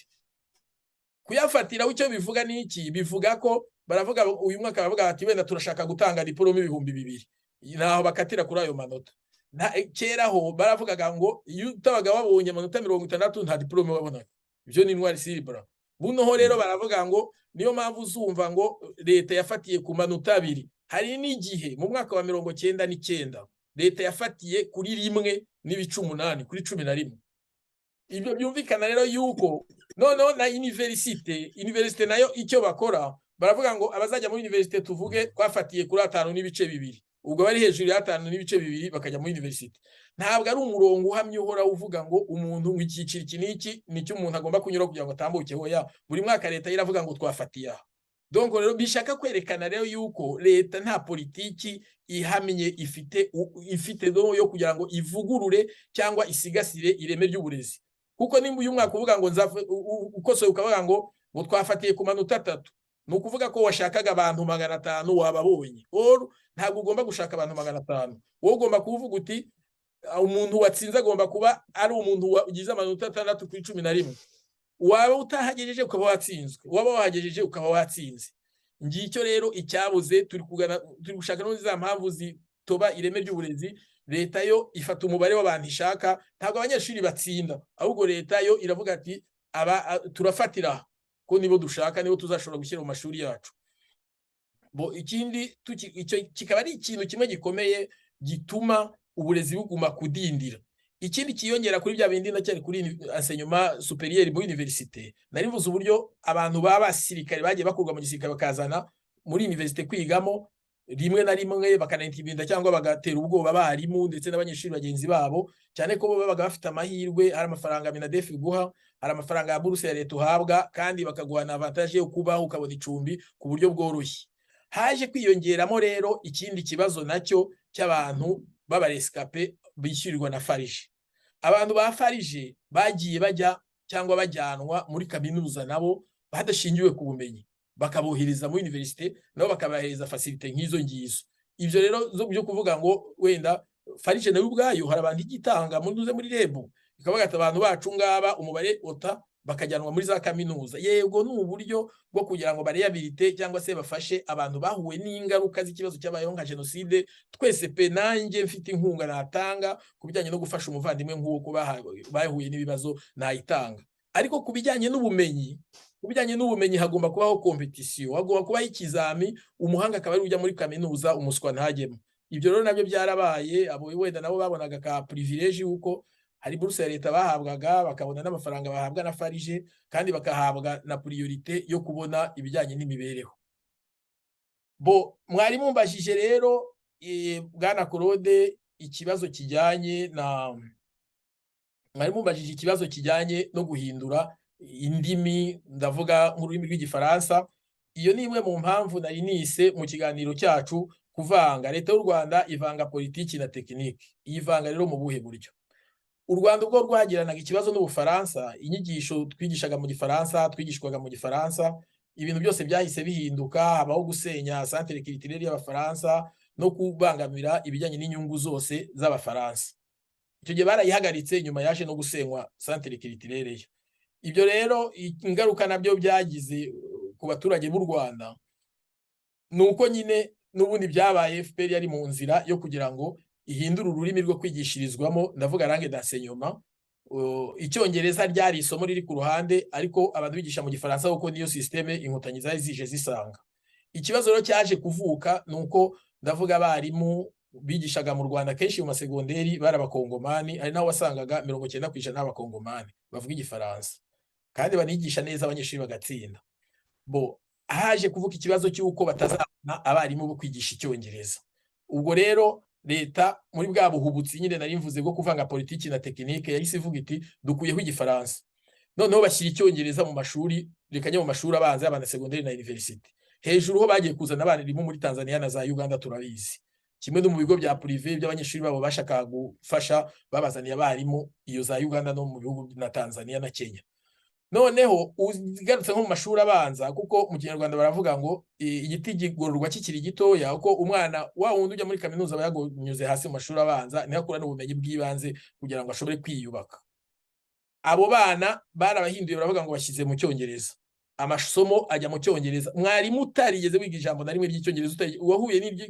Kuyafatiraho icyo bivuga ni iki? Bivuga ko baravuga, uyu mwaka baravuga bati: "Wenda turashaka gutanga diporome 2000," naho bakatira kuri ayo manota. Kera ho baravugaga ngo iyo utabaga wabonye amanota 60 nta diporome wabonaga, ibyo ni noir sur blanc. Bunoho rero baravuga ngo, niyo mpamvu uzumva ngo leta yafatiye ku manota 2. Hari n'igihe mu mwaka wa 99 leta yafatiye kuri 1.8 kuri 11. Ibyo byumvikana rero yuko noneho na université nayo icyo bakora, baravuga ngo abazajya muri université, tuvuge twafatiye kuri 5.2, ubwo bari hejuru ya 5.2 bakajya muri université. Ntabwo ari umurongo uhamye uhora uvuga ngo umuntu mu icyiciro iki n'iki nicyo umuntu agomba kunyura kugira ngo atambuke. Hoya, buri mwaka leta iravuga ngo twafatiye aha. Donc rero bishaka kwerekana rero yuko leta nta politiki ihamye ifite yo kugira ngo ivugurure cyangwa isigasire ireme ry'uburezi, kuko nimba uyu mwaka uvuga ngo ukosoye ukavuga ngo twafatiye ku manota 3, ni ukuvuga ko washakaga abantu 500 wababonye. Or ntabwo ugomba gushaka abantu 500, wowe ugomba kuvuga uti umuntu watsinze agomba kuba ari umuntu wagize amanota 6 kuri 11. Waba utahagejeje ukaba watsinzwe, waba wahagejeje ukaba watsinze. Ngicyo rero icyabuze. Turi kugana, turi gushaka no za mpamvu zitoba ireme ry'uburezi. Leta yo ifata umubare w'abantu ishaka, ntabwo abanyeshuri batsinda, ahubwo leta yo iravuga ati: "Aba turafatira ko nibo dushaka, nibo tuzashobora gushyira mu mashuri yacu." Bo ikindi, icyo kikaba ari ikintu kimwe gikomeye gituma uburezi buguma kudindira. Ikindi kiyongera kuri bya bindi, ndacyari kuri enseignement supérieur muri université, nari mvuze uburyo abantu baba basirikare bagiye bakurwa mu gisirikare bakazana muri université kwigamo, rimwe na rimwe bakanaintimida cyangwa bagatera ubwoba abarimu ndetse n'abanyeshuri bagenzi babo, cyane ko bo babaga bafite amahirwe. Hari amafaranga MINADEF iguha, hari amafaranga ya buruse ya leta uhabwa, kandi bakaguha na avantage yo kubaho, ukabona icumbi ku buryo bworoshye. Haje kwiyongeramo rero ikindi kibazo nacyo cy'abantu b'abarescapés bishyurirwa na FARG. Abantu ba FARG bagiye bajya cyangwa bajyanwa muri kaminuza nabo badashingiwe ku bumenyi, bakabohereza muri université, nabo bakabahereza facilités nk'izo ngizo. Ibyo rero byo kuvuga ngo wenda FARG nayo ubwayo hari abantu igitanga muri muri REB, ikavuga ati abantu bacu ngaba umubare ota, bakajyanwa muri za kaminuza. Yego, ni uburyo bwo kugira ngo baréhabilite cyangwa se bafashe abantu bahuye n'ingaruka z'ikibazo cyabayeho nka jenoside. Twese pe, nanjye mfite inkunga natanga ku bijyanye no gufasha umuvandimwe nk'uko bahuye n'ibibazo, nayitanga. Ariko ku bijyanye n'ubumenyi hagomba kubaho compétition, hagomba kubaho ikizami, umuhanga akaba ari ujya muri kaminuza, umuswa ntajyemo. Ibyo rero nabyo byarabaye. Abo wenda nabo babonaga ka privilège yuko hari buruse ya leta bahabwaga, bakabona n'amafaranga bahabwa na FARG, kandi bakahabwa na priorité yo kubona ibijyanye n'imibereho. Bo mwari mumbajije rero, bwana Claude, ikibazo kijyanye na mwari mumbajije ikibazo kijyanye no guhindura indimi, ndavuga nk'ururimi rw'Igifaransa. Iyo ni imwe mu mpamvu nari nise mu kiganiro cyacu kuvanga. Leta y'u Rwanda ivanga politiki na tekiniki. Iyi vanga rero mu buhe buryo? U Rwanda ubwo rwagiranaga ikibazo n'Ubufaransa, inyigisho twigishaga mu Gifaransa, twigishwaga mu Gifaransa, ibintu byose byahise bihinduka. Habaho gusenya centre culturel y'Abafaransa no kubangamira ibijyanye n'inyungu zose z'Abafaransa. Icyo gihe barayihagaritse, nyuma yaje no gusenywa centre culturel yo. Ibyo rero ingaruka nabyo byagize ku baturage b'u Rwanda ni uko nyine n'ubundi byabaye, FPR yari mu nzira yo kugira ngo ihindure ururimi rwo kwigishirizwamo, ndavuga langue d'enseignement. Icyongereza ryari isomo riri ku ruhande, ariko abantu bigisha mu Gifaransa kuko niyo système Inkotanyi zari zije zisanga. Ikibazo rero cyaje kuvuka ni uko, ndavuga abarimu bigishaga mu Rwanda kenshi mu masegonderi bari Abakongomani. Ari naho wasangaga 90% n'Abakongomani bavuga Igifaransa kandi banigisha neza, abanyeshuri bagatsinda. Bo haje kuvuka ikibazo cy'uko batazabona abarimu bo kwigisha Icyongereza. Ubwo rero leta, muri bwa buhubutsi nyine nari mvuze bwo kuvanga politiki na tekinike, yahise ivuga iti dukuyeho Igifaransa, noneho bashyira Icyongereza mu mashuri, reka njye mu mashuri abanza y'abana, segonderi na université. Hejuru ho bagiye kuzana abarimu muri Tanzania na za Uganda, turabizi. Kimwe no mu bigo bya privé by'abanyeshuri babo bashakaga gufasha, babazaniye abarimu iyo za Uganda no mu bihugu na Tanzania na Kenya. Noneho ugarutse nko mu mashuri abanza, kuko mu Kinyarwanda baravuga ngo igiti gigororwa kikiri gitoya, kuko umwana wa wundi ujya muri kaminuza aba yanyuze hasi mu mashuri abanza, niho akura n'ubumenyi bw'ibanze kugira ngo ashobore kwiyubaka. Abo bana barabahinduye, baravuga ngo bashyize mu Cyongereza, amasomo ajya mu Cyongereza. Mwarimu utarigeze wiga ijambo na rimwe ry'Icyongereza, wahuye n'ibyo,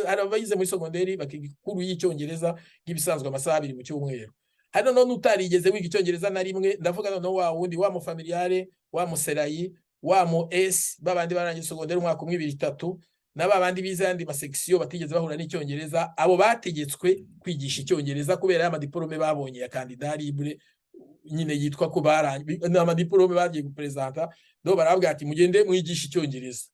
hari abayize muri segonderi bakiga ikuru y'Icyongereza nk'ibisanzwe amasaha 2 mu cyumweru. Hari noneho n'utarigeze wiga Icyongereza na rimwe, ndavuga noneho wa wundi wa mufamiliare, wa muserayi, wa mu S, babandi barangije segonderi umwaka umwe, ibiri, itatu, na babandi bize ayandi masection batigeze bahura n'Icyongereza. Abo bategetswe kwigisha Icyongereza kubera ya madiplôme babonye ya candidat libre nyine, yitwa ko barangije, ni amadiplôme bagiye guperezanta. Do barabwira ati mugende mwigisha Icyongereza.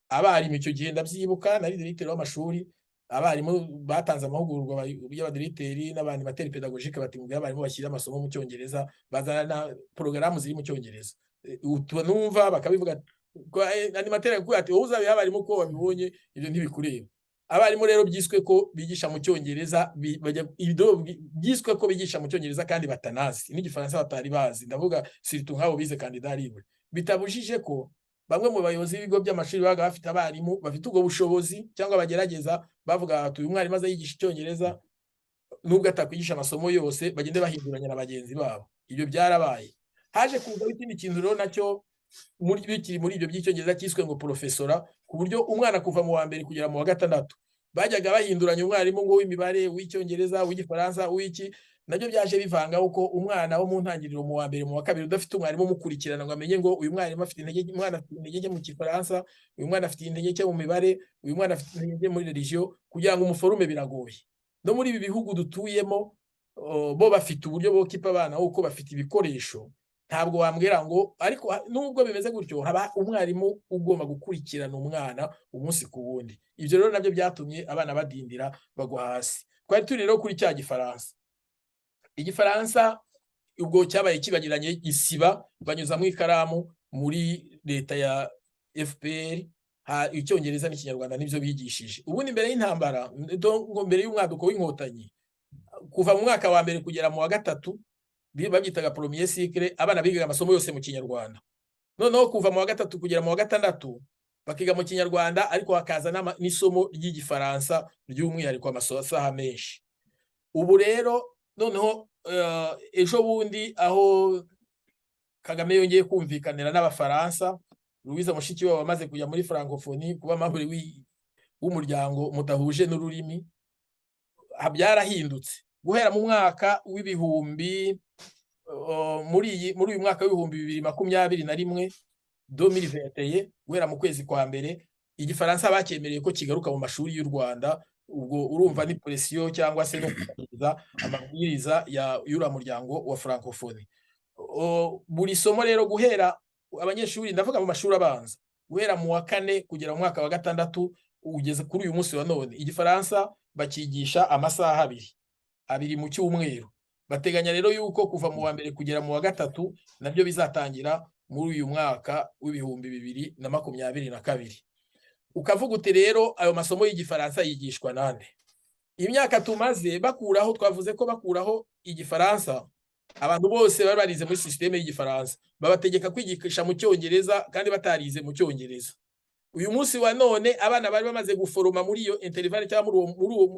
Abarimu icyo gihe, ndabyibuka nari directeur w'amashuri, abarimu batanze amahugurwa y'abadirecteurs n'abanimateurs pédagogiques, bati mubwire abarimu bashyira amasomo mu Cyongereza, bazana na porogaramu ziri mu Cyongereza. Numva bakabivuga, animateur akubwira ati wowe uzabiha abarimu ko wabibonye, ibyo ntibikureba. Abarimu rero byiswe ko bigisha mu Cyongereza, byiswe ko bigisha mu Cyongereza kandi batanazi n'Igifaransa, batari bazi, ndavuga surtout nk'abo bize candidat libre. Bitabujije ko bamwe mu bayobozi b'ibigo by'amashuri babaga bafite abarimu bafite ubwo bushobozi cyangwa bagerageza, bavuga bati uyu mwarimu aza yigisha Icyongereza nubwo atakwigisha amasomo yose, bagende bahinduranya na bagenzi babo. Ibyo byarabaye. Haje kuzaho ikindi kintu rero nacyo muri bikiri muri ibyo by'Icyongereza, cyiswe ngo professorat, ku buryo umwana kuva mu wa mbere kugera mu wa gatandatu bajyaga bahinduranya umwarimu, ngo w'imibare, w'Icyongereza, w'Igifaransa, w'iki. Nabyo byaje bivanga, uko umwana wo mu ntangiriro, mu wa mbere, mu wa kabiri, udafite umwarimu umukurikirana ngo amenye ngo uyu mwarimu afite intege, umwana afite intege nke mu Gifaransa, uyu mwana afite intege nke mu mibare, uyu mwana afite intege nke muri religion, kugira ngo umuforume biragoye. No muri ibi bihugu dutuyemo bo bafite uburyo bwo kipa abana kuko bafite ibikoresho. Ntabwo wambwira ngo, ariko nubwo bimeze gutyo, haba umwarimu ugomba gukurikirana umwana umunsi ku wundi. Ibyo rero nabyo byatumye abana badindira, bagwa hasi. Twari turi rero kuri cya Gifaransa. Igifaransa ubwo cyabaye kibagiranye, gisiba banyuzamo ikaramu muri leta ya FPR. Icyongereza n'Ikinyarwanda nibyo bigishije. Ubundi mbere y'intambara, ngo mbere y'umwaduko w'Inkotanyi, kuva mu mwaka wa mbere kugera mu wa gatatu, babyitaga premier cycle, abana bigaga amasomo yose mu Kinyarwanda. Noneho kuva mu wa gatatu kugera mu wa gatandatu bakiga mu Kinyarwanda, ariko hakaza n'isomo ry'Igifaransa ry'umwihariko, amasaha menshi. Ubu rero noneho ejo bundi aho Kagame yongeye kumvikanira n'Abafaransa, Louise Mushikiwabo wamaze kujya muri Francophonie, kuba membre w'umuryango mudahuje n'ururimi, byarahindutse. Guhera mu mwaka w'ibihumbi muri uyu mwaka w'2021, 2021, guhera mu kwezi kwa mbere, Igifaransa bacyemereye ko kigaruka mu mashuri y'u Rwanda. Ubwo urumva ni pression cyangwa se no kubahiriza amabwiriza ya y'uriya muryango wa Francophonie. Buri somo rero, guhera abanyeshuri, ndavuga mu mashuri abanza, guhera mu wa kane kugera mu mwaka wa gatandatu, ugeze kuri uyu munsi wa none, Igifaransa bakigisha amasaha abiri abiri mu cyumweru. Bateganya rero yuko kuva mu wa mbere kugera mu wa gatatu nabyo bizatangira muri uyu mwaka w'2022. Ukavuga uti rero ayo masomo y'Igifaransa yigishwa nande? Imyaka tumaze bakuraho, twavuze ko bakuraho Igifaransa, abantu bose bari barize muri système y'Igifaransa babategeka kwigisha mu Cyongereza kandi batarize mu Cyongereza. Uyu munsi wa none abana bari bamaze guforoma muri iyo intervalle cyangwa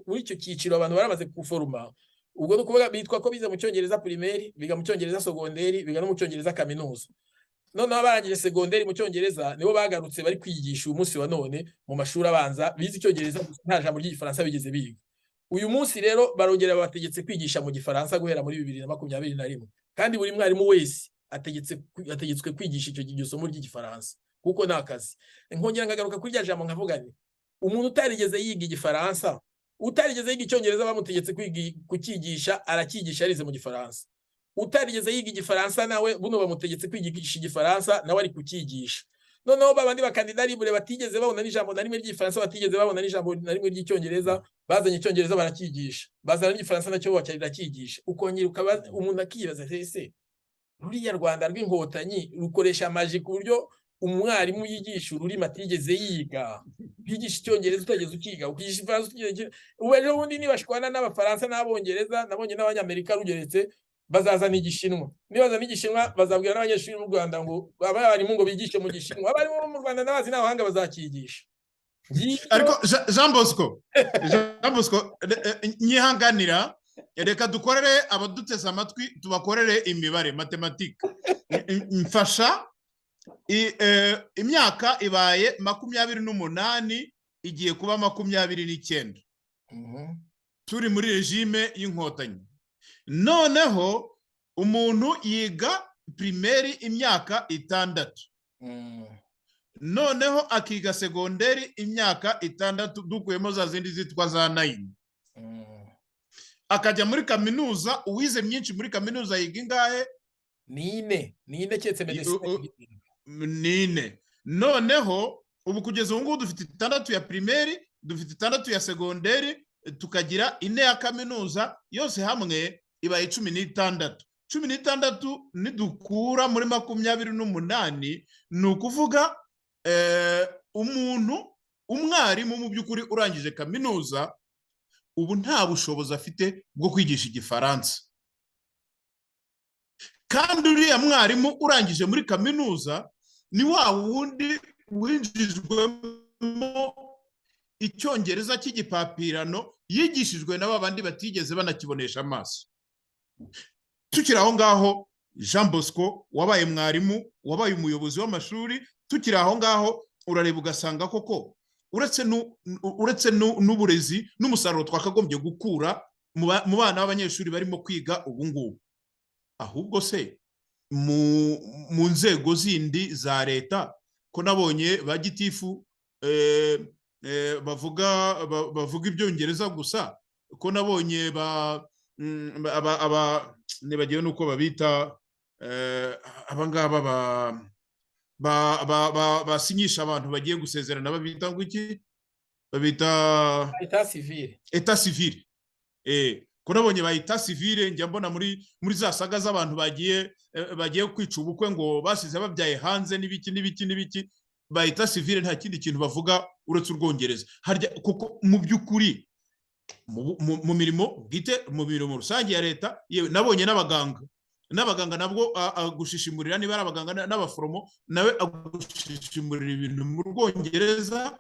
muri icyo cyiciro, abantu bari bamaze guforoma, ubwo ni ukuvuga bitwa ko bize mu Cyongereza primaire, biga mu Cyongereza secondaire, biga no mu Cyongereza kaminuza. Noneho abarangije secondaire mu Cyongereza nibo bagarutse bari kwigisha uyu munsi wa none mu mashuri abanza. Bize Icyongereza gusa, nta jambo ry'Igifaransa bigeze biga. Uyu munsi rero barongera babategetse kwigisha mu Gifaransa guhera muri 2021, kandi buri mwarimu wese ategetswe kwigisha iryo somo ry'Igifaransa kuko ni akazi. Nkongera nkagaruka kuri rya jambo, nkavuga nti umuntu utarigeze yiga Igifaransa, utarigeze yiga Icyongereza, bamutegetse kucyigisha, aracyigisha yarize mu Gifaransa. Utarigeze yiga Igifaransa nawe buno bamutegetse kwigisha Igifaransa, nawe ari kucyigisha. Noneho babandi ba candidats libres batigeze babona n'ijambo na rimwe ry'Igifaransa, batigeze babona n'ijambo na rimwe ry'Icyongereza, bazanye Icyongereza baracyigisha, bazana n'Igifaransa nacyo bakirakigisha. Ukongera ukaba umuntu akibaza, ese ruriya Rwanda rw'Inkotanyi rukoresha magie ku buryo umwarimu yigisha ururimi atigeze yiga, wigisha Icyongereza utageze ukiga, ukigisha Igifaransa utigeze? Ubu ejo bundi nibashwana n'Abafaransa n'Abongereza, nabonye n'Abanyamerika rugeretse, bazazana Igishinwa. Nibazana Igishinwa, bazabwira n'abanyeshuri mu Rwanda ngo abarimu ngo bigishe mu Gishinwa. Abarimu bo mu Rwanda n'abazi n'abahanga bazakigisha. Ariko Jean Bosco, Jean Bosco, nyihanganira, reka dukorere abaduteze amatwi, tubakorere imibare, mathématiques. Mfasha, imyaka ibaye 28, igiye kuba 29 turi muri régime y'Inkotanyi. Noneho umuntu yiga primaire imyaka 6, noneho akiga secondaire imyaka 6, dukuyemo za zindi zitwa za nine, akajya muri kaminuza. Uwize myinshi muri kaminuza yiga ingahe? Ni ine, ni ine, keretse médecine. Ni ine. Noneho ubu kugeza ubu ngubu dufite 6 ya primaire, dufite 6 ya secondaire, tukagira 4 ya kaminuza, yose hamwe ibaye 16. 16 nidukura muri 28, ni ukuvuga umuntu, umwarimu mu by'ukuri urangije kaminuza ubu nta bushobozi afite bwo kwigisha Igifaransa. Kandi uriya mwarimu urangije muri kaminuza ni wa wundi winjijwemo Icyongereza cy'igipapirano, yigishijwe na ba bandi batigeze banakibonesha amaso. Tukiri aho ngaho, Jean Bosco, wabaye mwarimu, wabaye umuyobozi w'amashuri, tukiri aho ngaho, urareba ugasanga koko uretse n'uburezi n'umusaruro twakagombye gukura mu bana b'abanyeshuri barimo kwiga ubu ngubu, ahubwo se mu nzego zindi za leta, ko nabonye ba gitifu bavuga Ibyongereza gusa, ko nabonye ba aba, nibagiwe nuko babita, abangaba basinyisha abantu bagiye gusezerana, babita ngo iki? Babita État civil. État civil. Ko nabonye ba état civil, njya mbona muri za saga z'abantu bagiye kwica ubukwe ngo basize babyaye hanze n'ibiki n'ibiki n'ibiki. Ba état civil nta kindi kintu bavuga uretse Urwongereza. Harya kuko mu by'ukuri mu mirimo bwite, mu mirimo rusange ya leta, yewe nabonye n'abaganga nabwo agushishimurira, niba ari abaganga n'abaforomo, nawe agushishimurira ibintu mu Rwongereza.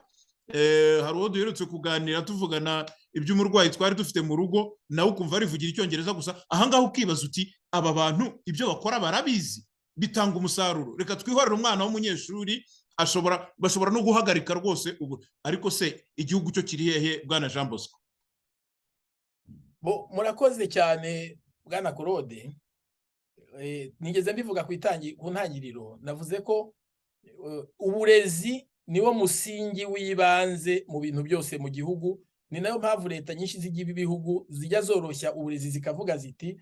Hari uwo duherutse kuganira, tuvugana iby'umurwayi twari dufite mu rugo, nawe ukumva arivugira Icyongereza gusa. Ahangaha ukibaza uti: "Aba bantu ibyo bakora barabizi, bitanga umusaruro?" Reka twihorere umwana w'umunyeshuri, ashobora bashobora no guhagarika rwose ubu. Ariko se igihugu cyo kiri hehe, bwana Jean Bosco? Bo, murakoze cyane, bwana Claude. Nigeze mbivuga ku ntangiriro, navuze ko uburezi niwo musingi w'ibanze mu bintu byose mu gihugu. Ni nayo mpamvu leta nyinshi z'ibihugu zijya zoroshya uburezi, zikavuga ziti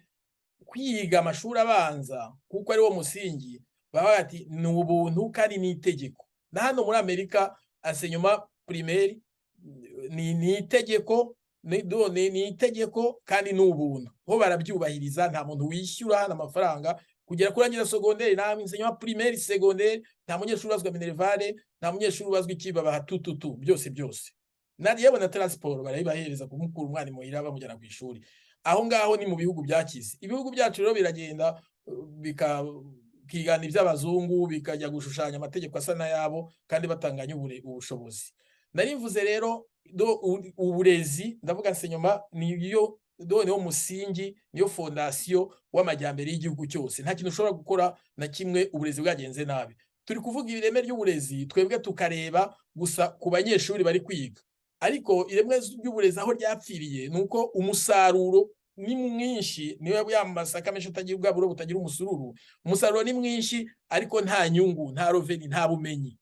kwiga amashuri abanza, kuko ari wo musingi, baba bati ni ubuntu kandi ni itegeko. Na hano muri Amerika enseignement primaire ni itegeko, ni itegeko kandi ni ubuntu. Bo barabyubahiriza, nta muntu wishyura hano amafaranga kugera kurangiza secondaire. Nta enseignement primaire, secondaire, nta munyeshuri ubazwa minerval, nta munyeshuri ubazwa iki, babaha tututu byose byose. Na yewe na transport barayibahereza, kumukura umwana imuhira bamujyana ku ishuri. Aho ngaho ni mu bihugu byakize. Ibihugu byacu rero biragenda bikigana iby'abazungu, bikajya gushushanya amategeko asa n'ayabo kandi batanganya ubushobozi. Nari mvuze rero uburezi, ndavuga enseignement, niyo niwo musingi, niyo fondation w'amajyambere y'igihugu cyose. Nta kintu ushobora gukora na kimwe uburezi bwagenze nabi. Turi kuvuga ireme ry'uburezi, twebwe tukareba gusa ku banyeshuri bari kwiga, ariko ireme ry'uburezi aho ryapfiriye ni uko umusaruro ni mwinshi, niyo ya masaka menshi atagira bwa buro butagira umusururu. Umusaruro ni mwinshi ariko nta nyungu, nta revenu, nta bumenyi.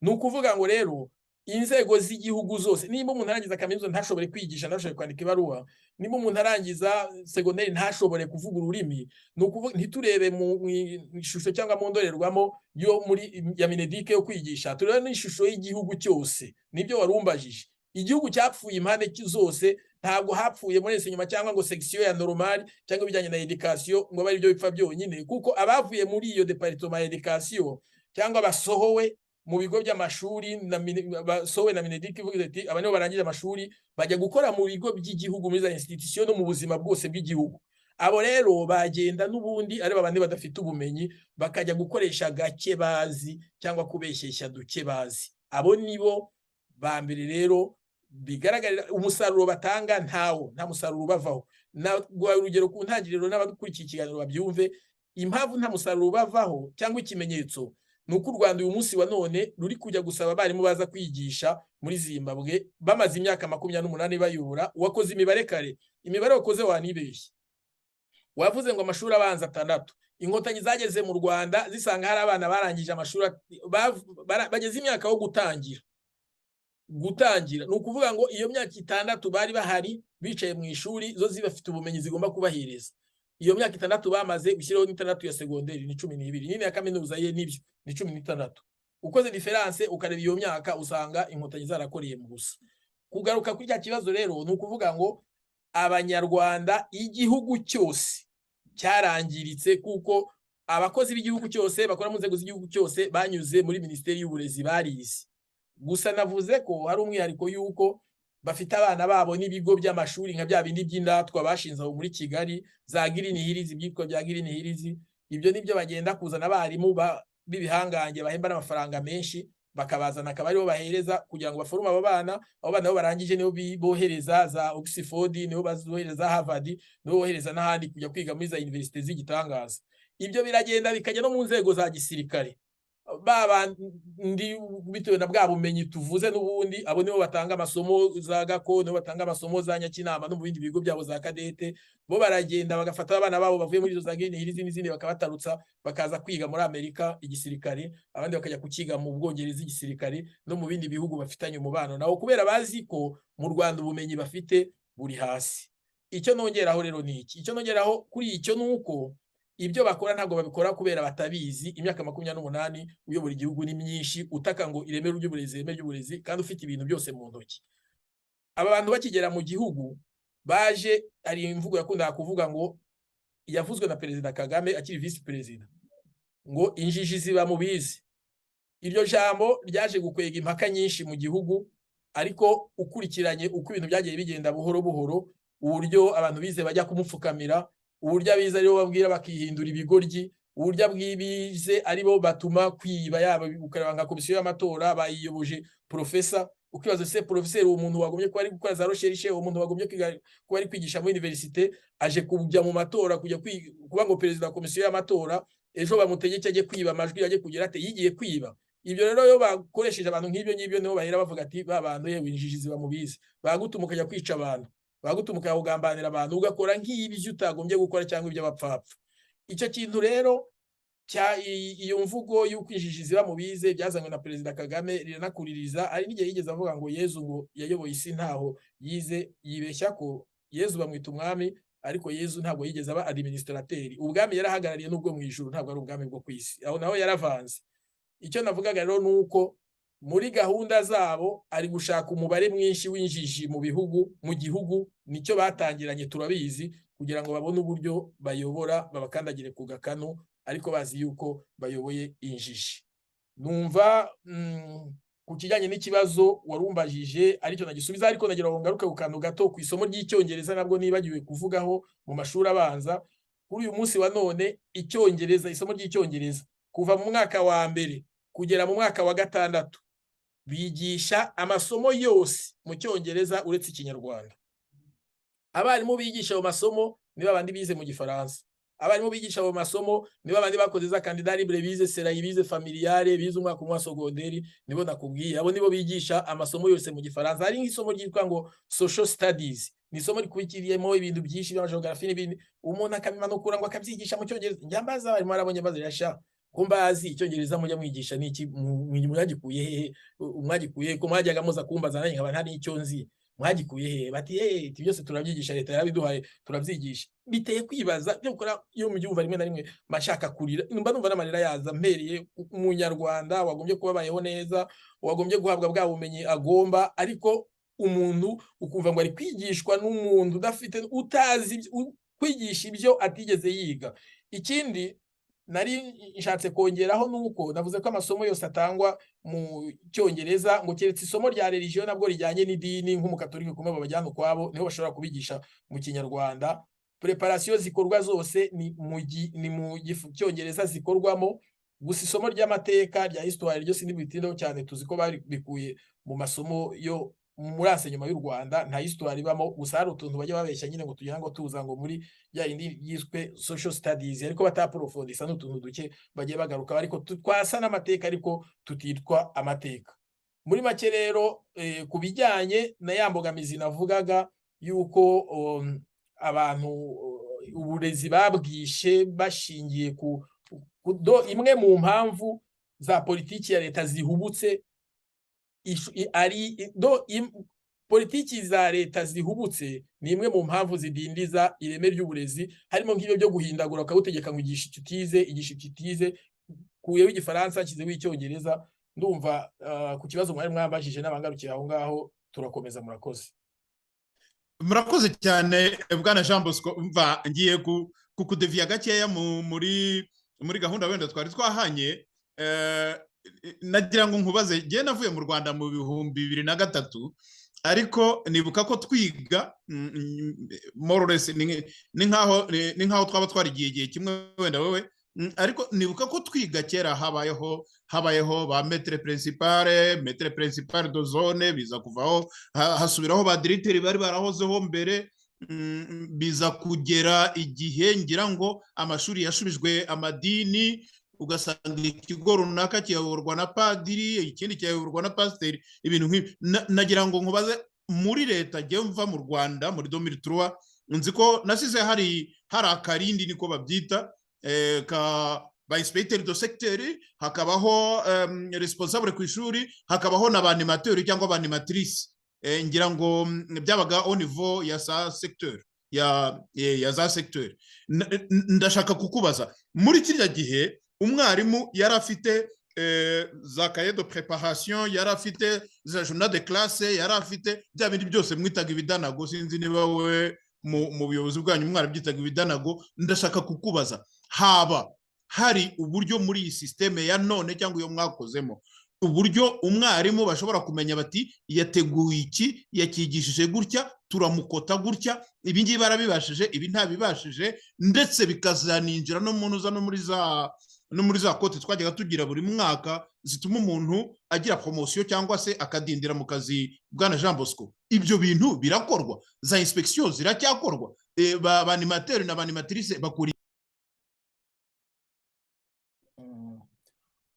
Ni ukuvuga ngo rero inzego z'igihugu zose, nimba umuntu arangiza kaminuza ntashobore kwigisha, ntashobore kwandika ibaruwa, nimba umuntu arangiza secondaire ntashobore kuvuga ururimi, ni ukuvuga ntiturebe mu ishusho cyangwa mu ndorerwamo yo muri ya MINEDUC yo kwigisha, turebe n'ishusho y'igihugu cyose. Nibyo warumbajije. Igihugu cyapfuye impande zose. Ntabwo hapfuye muri enseignement cyangwa ngo section ya normal cyangwa ibijyanye na éducation ngo abe aribyo bipfa byonyine, kuko abavuye muri iyo département ya éducation cyangwa basohowe mu bigo by'amashuri, basohowe na MINEDUC ivuga iti aba nibo barangije amashuri, bajya gukora mu bigo by'igihugu, muri za institution no mu buzima bwose bw'igihugu. Abo rero bagenda n'ubundi ari babandi badafite ubumenyi, bakajya gukoresha gake bazi cyangwa kubeshyeshya duke bazi. Abo nibo ba mbere rero bigaragarira umusaruro batanga ntawo, nta musaruro ubavaho. Naguhaye urugero ku ntangiriro, n'abadukurikiye ikiganiro babyumve. Impamvu nta musaruro ubavaho cyangwa ikimenyetso ni uko u Rwanda uyu munsi wa none ruri kujya gusaba abarimu baza kwigisha muri Zimbabwe, bamaze imyaka 28 bayobora. Wakoze imibare kare, imibare wakoze wanibeshye. Wavuze ngo amashuri abanza atandatu. Inkotanyi zageze mu Rwanda zisanga hari abana barangije amashuri, bageze imyaka yo gutangira. Ni ukuvuga ngo iyo myaka 6 bari bahari bicaye mu ishuri, zo zibafite ubumenyi zigomba kubahereza. Iyo myaka 6 bamaze, gushyiraho n'itandatu ya secondaire, ni 12. Nyine ya kaminuza ye nibyo ni 16. Ukoze différence ukareba iyo myaka, usanga Inkotanyi zarakoreye mu busa. Kugaruka kuri cya kibazo rero, ni ukuvuga ngo Abanyarwanda, igihugu cyose cyarangiritse, kuko abakozi b'igihugu cyose bakora mu nzego z'igihugu cyose banyuze muri Minisiteri y'Uburezi, barize. Gusa navuze ko hari umwihariko y'uko bafite abana babo n'ibigo by'amashuri nka bya bindi by'indatwa bashinze aho muri Kigali, za Green Hills, ibyitwa bya Green Hills. Ibyo nibyo bagenda kuzana abarimu b'ibihangange bahemba n'amafaranga menshi, bakabazana akaba aribo bahereza kugira ngo baforume abo bana. Abo bana bo barangije nibo bohereza za Oxford, nibo bazohereza Harvard, nibo bohereza n'ahandi kujya kwiga muri za université z'igitangaza. Ibyo biragenda bikajya no mu nzego za gisirikare, ba bandi bitewe na bwa bumenyi tuvuze n'ubundi. Abo nibo batanga amasomo za Gako, nibo batanga amasomo za Nyakinama no mu bindi bigo byabo za cadette. Bo baragenda bagafata abana babo bavuye muri izo za Green Hills n'izindi, bakabatarutsa bakaza kwiga muri Amerika igisirikare, abandi bakajya kukiga mu Bwongereza igisirikare no mu bindi bihugu bafitanye umubano nawo, kubera bazi ko mu Rwanda ubumenyi bafite buri hasi. Icyo nongeraho rero ni iki? Icyo nongeraho kuri icyo ni uko ibyo bakora ntabwo babikora kubera batabizi. Imyaka 28 uyobora igihugu ni myinshi, utaka ngo ireme ry'uburezi, ireme ry'uburezi, kandi ufite ibintu byose mu ntoki. Aba bantu bakigera mu gihugu baje, hari imvugo yakundaga kuvuga ngo yavuzwe na Perezida Kagame akiri visi perezida, ngo injiji ziba mu bizi. Iryo jambo ryaje gukwega impaka nyinshi mu gihugu, ariko ukurikiranye uko ibintu byagiye bigenda buhoro buhoro, uburyo abantu bize bajya kumupfukamira, uburyo abize aribo babwira bakihindura ibigoryi, uburyo abize aribo batuma kwiba, yaba ukareba nka komisiyo y'amatora bayiyoboje professeur, ukibaza: se professeur, uwo muntu wagombye kuba ari gukora za recherche, uwo muntu wagombye kuba ari kwigisha muri université, aje kujya mu matora, kujya kuba ngo perezida wa komisiyo y'amatora, ejo bamutegeke ajye kwiba amajwi, ajye kugira ate? Yigiye kwiba. Ibyo rero, iyo bakoresheje abantu nk'ibyo ngibyo, niho bahera bavuga ati: "Ba bantu, yewe, injiji ziba mu bize." Bagutuma ukajya kwica abantu, bagutuma ukajya kugambanira abantu, ugakora nk'ibyo utagombye gukora cyangwa iby'abapfapfa. Icyo kintu rero cya iyo mvugo y'uko injiji ziba mu bize byazanywe na Perezida Kagame riranakuririza. Hari n'igihe yigeze avuga ngo Yezu ngo yayoboye isi ntaho yize. Yibeshya ko Yezu bamwita umwami, ariko Yezu ntabwo yigeze aba administrateur. Ubwami yarahagarariye n'ubwo mu ijuru, ntabwo ari ubwami bwo ku isi. Aho naho yaravanze. Icyo navugaga rero ni uko muri gahunda zabo ari gushaka umubare mwinshi w'injiji mu bihugu, mu gihugu. Nicyo batangiranye, turabizi, kugira ngo babone uburyo bayobora, babakandagire ku gakanu, ariko bazi yuko bayoboye injiji. Numva ku kijyanye n'ikibazo warumbajije aricyo nagisubiza, ariko nagira ngo ngaruke ku kantu gato ku isomo ry'Icyongereza nabwo nibagiwe kuvugaho mu mashuri abanza. Kuri uyu munsi wa none, Icyongereza, isomo ry'Icyongereza kuva mu mwaka wa mbere kugera mu mwaka wa gatandatu, bigisha amasomo yose mu Cyongereza uretse Ikinyarwanda. Abarimu bigisha ayo masomo ni babandi bize mu Gifaransa. Abarimu bigisha ayo masomo ni babandi bakoze za candidat libre, bize CERAI, bize familiale, bize umwaka umwe wa secondaire. Nibo nakubwiye, abo nibo bigisha amasomo yose mu Gifaransa. Hari nk'isomo ryitwa ngo social studies, ni isomo rikurikiriyemo ibintu byinshi bya geography n'ibindi, umuntu akabimanukura ngo akabyigisha mu Cyongereza. Njya mbaza abarimu, arabonye mbaza yasha ko mbazi Icyongereza mujya mwigisha niki, mwagikuye hehe? Mwagikuye ko mwajyaga muza kumbaza nanjye nkaba nta n'icyo nzi, mwagikuye hehe? Bati: "Hey, byose turabyigisha, leta yarabiduhaye, turabyigisha." Biteye kwibaza byo gukora. Iyo mubyumva, rimwe na rimwe mashaka kurira, mba numva n'amarira yaza, mpereye Umunyarwanda wagombye kuba abayeho neza, wagombye guhabwa bwa bumenyi agomba, ariko umuntu ukumva ngo ari kwigishwa n'umuntu udafite, utazi kwigisha ibyo atigeze yiga. Ikindi nari nshatse kongeraho nuko navuze ko amasomo yose atangwa mu Cyongereza, ngo keretse isomo rya religion nabwo rijyanye n'idini, nk'umukatolika kumwe babajyana ukwabo, niho bashobora kubigisha mu Kinyarwanda. Préparation zikorwa zose ni mu Cyongereza zikorwamo. Gusa isomo ry'amateka, rya histoire, ryo sinibitindaho cyane, tuzi ko bari bikuye mu masomo yo muri enseignement y'u Rwanda, nta histoire ibamo. Gusa hari utuntu bajya babeshya nyine ngo tugira ngo tuza ngo muri ya yindi yiswe social studies, ariko bataprofondisa, n'utuntu duke bagiye bagaruka, ariko twasa n'amateka ariko tutitwa amateka. Muri make rero, ku bijyanye na ya mbogamizi navugaga yuko abantu uburezi babwishe bashingiye ku do imwe mu mpamvu za politiki ya leta zihubutse, ari do politiki za leta zihubutse ni imwe mu mpamvu zidindiza ireme ry'uburezi, harimo nk'ibyo byo guhindagura, bakagutegeka ngo igisha icyo utize, igisha icyo utize, kuyeho Igifaransa, nshyizeho Icyongereza. Ndumva ku kibazo mwari mwambajije n'abangarukiye aho ngaho, turakomeza. Murakoze. Murakoze cyane, bwana Jean Bosco. Mva ngiye kukudeviya gakeya muri gahunda wenda twari twahanye. Nagira ngo nkubaze: ngewe navuye mu Rwanda mu 2003, ariko nibuka ko twiga more or less ni nkaho twaba twarigiye igihe kimwe wenda wowe, ariko nibuka ko twiga kera habayeho ba maître principal, maître principal de zone, biza kuvaho, hasubiraho ba directeur bari barahozeho mbere, biza kugera igihe ngira ngo amashuri yashubijwe amadini, ugasanga ikigo runaka kiyoborwa na padiri, ikindi kiyoborwa na pasiteri, ibintu nk'ibi. Nagira ngo nkubaze: muri leta, njyewe mva mu Rwanda muri 2003, nzi ko nasize hari akarindi, niko babyita, ka ba inspecteur de secteur, hakabaho responsable ku ishuri, hakabaho na ba animateur cyangwa ba animatrice. Ngira ngo byabaga au niveau ya sa secteur, ya za secteur. Ndashaka kukubaza: muri kiriya gihe umwarimu yari afite za cahier de préparation, yari afite za journal de classe, yari afite bya bindi byose mwitaga ibidanago, sinzi niba wowe mu buyobozi bwanyu mwarabyitaga ibidanago. Ndashaka kukubaza haba Hari uburyo muri iyi système ya none cyangwa iyo mwakozemo, uburyo umwarimu bashobora kumenya bati: "Yateguye iki, yakigishije gutya, turamukota gutya, ibi ngibi barabibashije, ibi ntabibashije," ndetse bikazaninjira no mu ntuza, no muri za cotes twajyaga tugira buri mwaka zituma umuntu agira promotion cyangwa se akadindira mu kazi? Bwana Jean Bosco, ibyo bintu birakorwa? Za inspection ziracyakorwa? Ba animateur na ba animatrice bakora?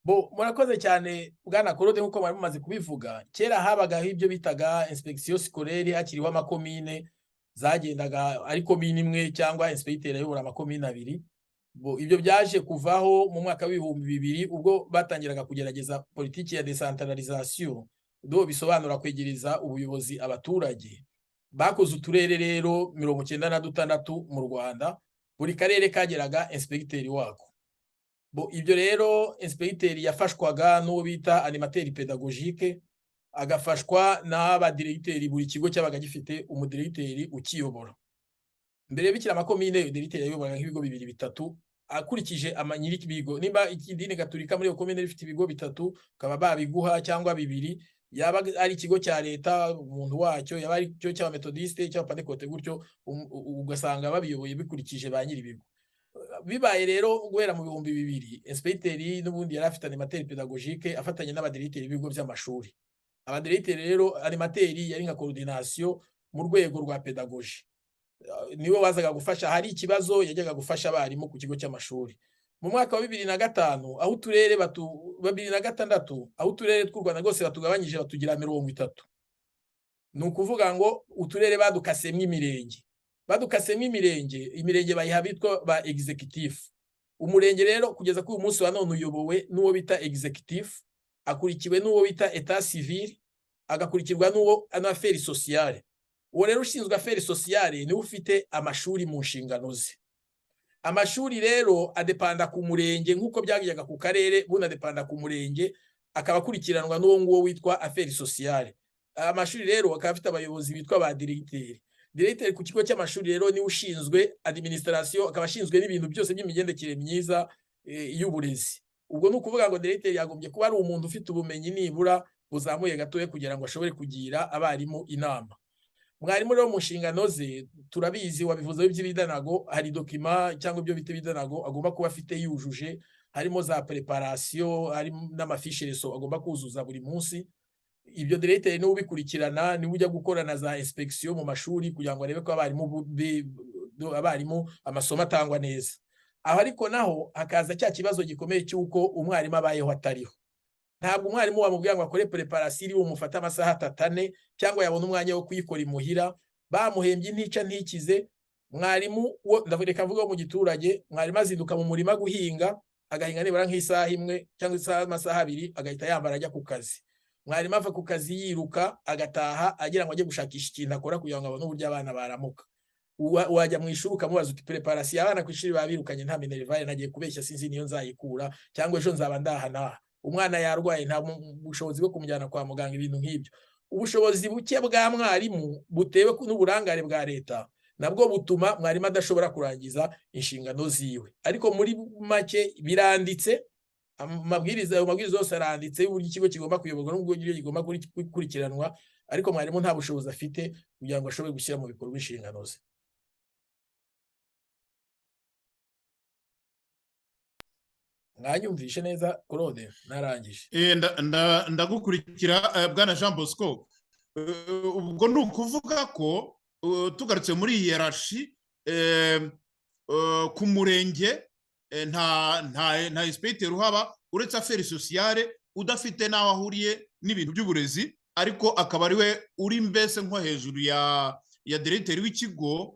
Bo, murakoze cyane, bwana Claude. Nk'uko mwari mumaze kubivuga, kera habagaho ibyo bitaga inspection scolaire hakiriho amakomine, zagendaga ari komine imwe cyangwa inspecteur ayobora amakomine abiri. Bo, ibyo byaje kuvaho mu mwaka w'2000, ubwo batangiraga kugerageza politiki ya décentralisation, do bisobanura kwegereza ubuyobozi abaturage. Bakoze uturere rero 96 mu Rwanda, buri karere kageraga inspecteur wako. Bo, ibyo rero inspecteur yafashwaga n'uwo bita animateur pédagogique, agafashwa n'abadiregiteri. Buri kigo cyabaga gifite umudiregiteri ukiyobora. Mbere bikiri amakomine, diregiteri yayoboraga nk'ibigo bibiri, bitatu, akurikije amanyiri ibigo. Nimba idini gatolika muri iyo komine rifite ibigo bitatu, ukaba babiguha cyangwa bibiri, yaba ari ikigo cya leta umuntu wacyo, yaba ari icyo cy'abametodiste, cy'abapantekote, gutyo, ugasanga babiyoboye bikurikije ba nyir'ibigo. Bibaye rero guhera mu 2000, inspecteur n'ubundi yari afite animateur pédagogique afatanya n'abadiregiteri b'ibigo by'amashuri. Abadiregiteri rero, animateur yari nka coordination mu rwego rwa pédagogie, niwe wazaga gufasha hari ikibazo, yajyaga gufasha abarimu ku kigo cy'amashuri. Mu mwaka wa 2005, aho uturere batu 2006, aho uturere tw'u Rwanda rwose batugabanyije batugira 30, ni ukuvuga ngo uturere badukasemo imirenge, badukasemo imirenge, imirenge bayiha abitwa ba exécutif. Umurenge rero kugeza kuri uyu munsi wa none uyobowe n'uwo bita exécutif, akurikiwe n'uwo bita état civil, agakurikirwa n'uwo na affaires sociales. Uwo rero ushinzwe affaires sociales niwe ufite amashuri mu nshingano ze. Amashuri rero adepanda ku murenge nk'uko byajyaga ku karere, bunadepanda ku murenge, akaba akurikiranwa n'uwo nguwo witwa affaires sociales. Amashuri rero akaba afite abayobozi bitwa ba diregiteri. Diregiteri ku kigo cy'amashuri rero niwe ushinzwe administration, akaba ashinzwe n'ibintu byose by'imigendekere myiza y'uburezi. Ubwo ni ukuvuga ngo diregiteri yagombye kuba ari umuntu ufite ubumenyi nibura buzamuye gatoya kugira ngo ashobore kugira abarimu inama. Mwarimu rero mu nshingano ze, turabizi, wabivuze by'ibidanago, hari document cyangwa ibyo bita ibidanago agomba kuba afite yujuje, harimo za préparation, hari n'ama fiches leçon agomba kuzuza buri munsi. Ibyo diregiteri niwe ubikurikirana, niwe ujya gukora na za inspection mu mashuri kugira ngo arebe ko abarimu amasomo atangwa neza. Aho ariko naho hakaza cya kibazo gikomeye cy'uko umwarimu abayeho atariho. Ntabwo umwarimu wamubwira ngo akore préparation iri bumufate amasaha 3, 4, cyangwa yabona umwanya wo kuyikora imuhira bamuhembye intica ntikize. Mwarimu wo reka mvuge mu giturage, mwarimu azinduka mu murima guhinga, agahinga nibura nk'isaha imwe cyangwa isaha, amasaha 2, agahita yambara ajya ku kazi. Mwarimu ava ku kazi yiruka, agataha agira ngo ajye gushakisha ikintu akora kugira ngo abone uburyo abana baramuka. Wajya mu ishuri ukamubaza uti: "Préparation, abana ku ishuri babirukanye, nta minerval, nagiye kubeshya, sinzi niyo nzayikura, cyangwa ejo nzaba ndaha naha, umwana yarwaye, nta bushobozi bwo kumujyana kwa muganga," ibintu nk'ibyo. Ubushobozi buke bwa mwarimu butewe n'uburangare bwa leta nabwo butuma mwarimu adashobora kurangiza inshingano ziwe. Ariko muri make biranditse, amabwiriza, ayo mabwiriza yose aranditse y'uburyo ikigo kigomba kuyoborwa n'uburyo kigomba gukurikiranwa, ariko mwarimu nta bushobozi afite kugira ngo ashobore gushyira mu bikorwa inshingano ze. Mwanyumvishe neza, Claude? Narangije. Ndagukurikira, bwana Jean Bosco. Ubwo ni ukuvuga ko tugarutse muri hiérarchie, ku murenge nta inspecteur uhaba uretse affaires sociales, udafite n'aho ahuriye n'ibintu by'uburezi, ariko akaba ari we uri mbese nko hejuru ya diregiteri w'ikigo.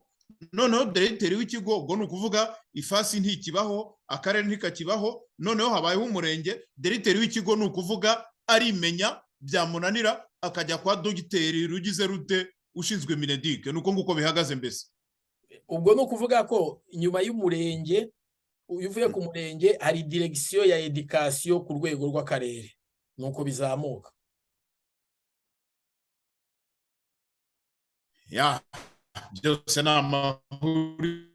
Noneho diregiteri w'ikigo, ubwo ni ukuvuga ifasi ntikibaho, akarere ntikakibaho, noneho habayeho umurenge. Diregiteri w'ikigo ni ukuvuga arimenya, byamunanira akajya kwa dogiteri rugize rute ushinzwe MINEDUC. Ni uko nguko bihagaze mbese? Ubwo ni ukuvuga ko inyuma y'umurenge, iyo uvuye ku murenge, hari direction ya éducation ku rwego rw'akarere, ni uko bizamuka. Ya, byose ni amahurizo.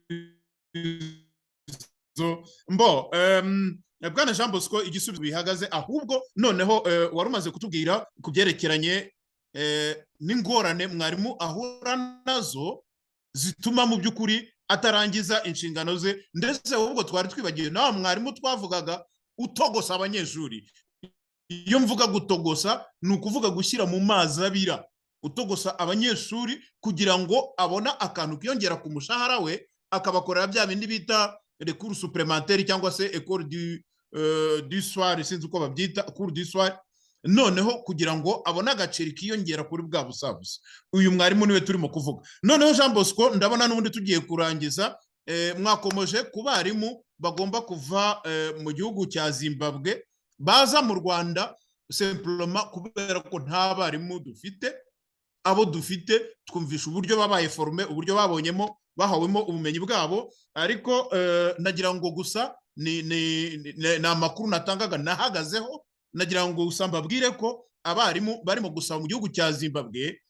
Mbo bwana Jean Bosco, igisubizo bihagaze ahubwo noneho wari umaze kutubwira ku byerekeranye n'ingorane mwarimu ahura nazo zituma mu by'ukuri atarangiza inshingano ze. Ndetse ahubwo twari twibagiwe nawe mwarimu twavugaga utogosa abanyeshuri. Iyo mvuga gutogosa, ni ukuvuga gushyira mu mazi abira, utogosa abanyeshuri kugira ngo abone akantu kiyongera ku mushahara we, akabakorera bya bindi bita les cours supplémentaires cyangwa se école du soir, sinzi uko babyita, cours du soir, noneho kugira ngo abone agaceri kiyongera kuri bwa busabusa. Uyu mwarimu niwe turimo kuvuga. Noneho Jean Bosco, ndabona n'ubundi tugiye kurangiza. Mwakomoje ku barimu bagomba kuva mu gihugu cya Zimbabwe baza mu Rwanda simplement kubera ko nta barimu dufite. Abo dufite twumvisha uburyo babaye formés, uburyo babonyemo, bahawemo ubumenyi bwabo. Ariko nagira ngo gusa ni amakuru natangaga nahagazeho, nagira ngo gusa mbabwire ko abarimu barimo gusaba mu gihugu cya Zimbabwe,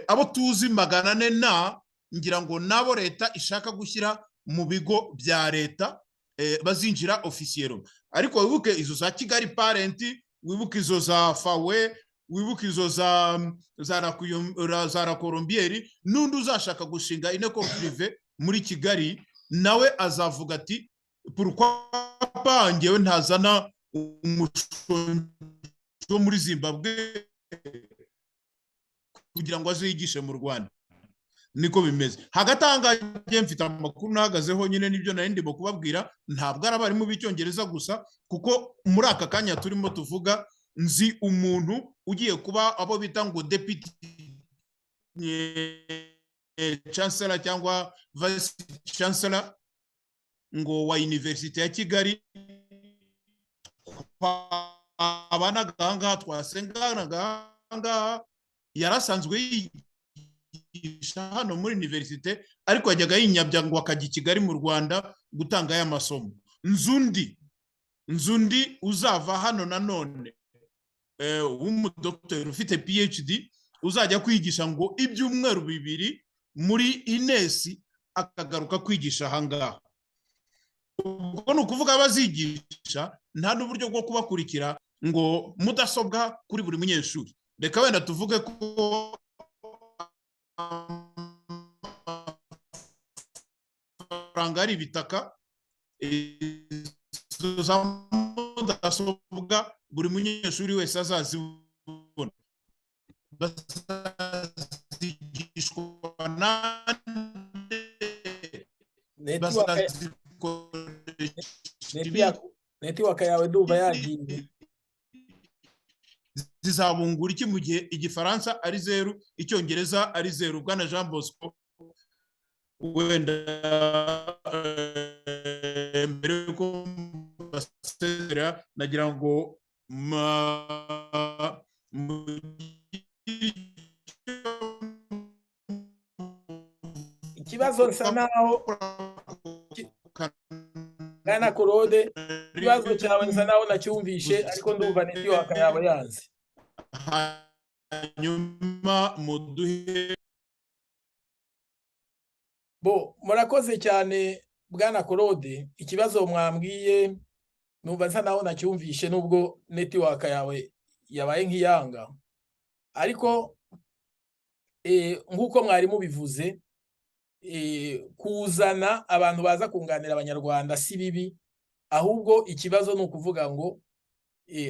abo tuzi 400 na ngira ngo nabo leta ishaka gushyira mu bigo bya leta, bazinjira officiellement. Ariko wibuke izo za Kigali Parent, wibuke izo za FAWE, wibuke izo za La Colombière, n'undi uzashaka gushinga une école privée muri Kigali nawe azavuga ati: "Pourquoi pas njyewe ntazana umushonji wo muri Zimbabwe kugira ngo aze yigishe mu Rwanda?" Niko bimeze. Hagati aha ngaha njye mfite amakuru nahagazeho nyine, nibyo nari ndimo kubabwira. Ntabwo ari abarimu b'Icyongereza gusa, kuko muri aka kanya turimo tuvuga nzi umuntu ugiye kuba abo bita ngo deputy chancellor cyangwa vice chancellor ngo wa Université ya Kigali, twabanaga aha ngaha, twasenganaga aha ngaha. Yarasanzwe yigisha hano muri université, ariko yajyaga yinyabya ngo akajya i Kigali mu Rwanda gutanga aya masomo. Nzundi uzava hano nanone w'umudogiteri ufite PhD, uzajya kwigisha ngo ibyumweru 2 muri INES, akagaruka kwigisha aha ngaha. Ubwo ni ukuvuga abazigisha nta n'uburyo bwo kubakurikira ngo mudasobwa kuri buri munyeshuri. Reka wenda tuvuge ko amafaranga ari ibitaka, izo za mudasobwa buri munyeshuri wese azazibona, bazigishwa nande? Bazazikoresha? Network yawe ndumva yagiye. Zizabungura iki mu gihe Igifaransa ari zeru, Icyongereza ari zeru? Bwana Jean Bosco, wenda mbere yuko basezera nagira ngo Ikibazo nsa naho, bwana Claude, ikibazo cyawe nsa naho nacyumvishe, ariko ndumva network yawe yanze. Hanyuma muduhe. Bo, murakoze cyane bwana Claude. Ikibazo mwambwiye numva nsa naho nacyumvishe, nubwo network yawe yabaye nk'iyanga. Ariko nk'uko mwari mubivuze, kuzana abantu baza kunganira Abanyarwanda si bibi. Ahubwo ikibazo ni ukuvuga ngo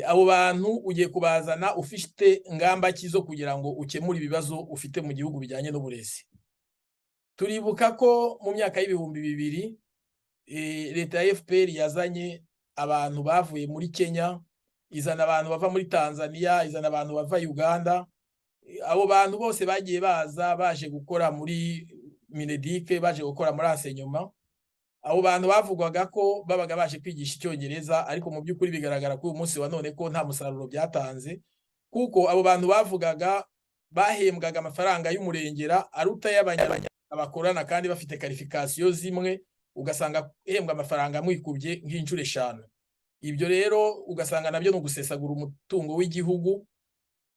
abo bantu ugiye kubazana ufite ngamba ki zo kugira ngo ukemure ibibazo ufite mu gihugu bijyanye n'uburezi? Turibuka ko mu myaka y'2000 leta ya FPR yazanye abantu bavuye muri Kenya, izana abantu bava muri Tanzania, izana abantu bava Uganda. Abo bantu bose bagiye baza baje gukora muri MINEDUC, baje gukora muri enseignement. Abo bantu bavugwaga ko babaga baje kwigisha Icyongereza, ariko mu by'ukuri bigaragara ko uyu munsi wa none ko nta musaruro byatanze, kuko abo bantu bavugaga bahembwaga amafaranga y'umurengera aruta y'abanyarwanda bakorana kandi bafite qualification zimwe, ugasanga ihembwa amafaranga amwikubye nk'inshuro 5. Ibyo rero ugasanga nabyo ni ugusesagura umutungo w'igihugu.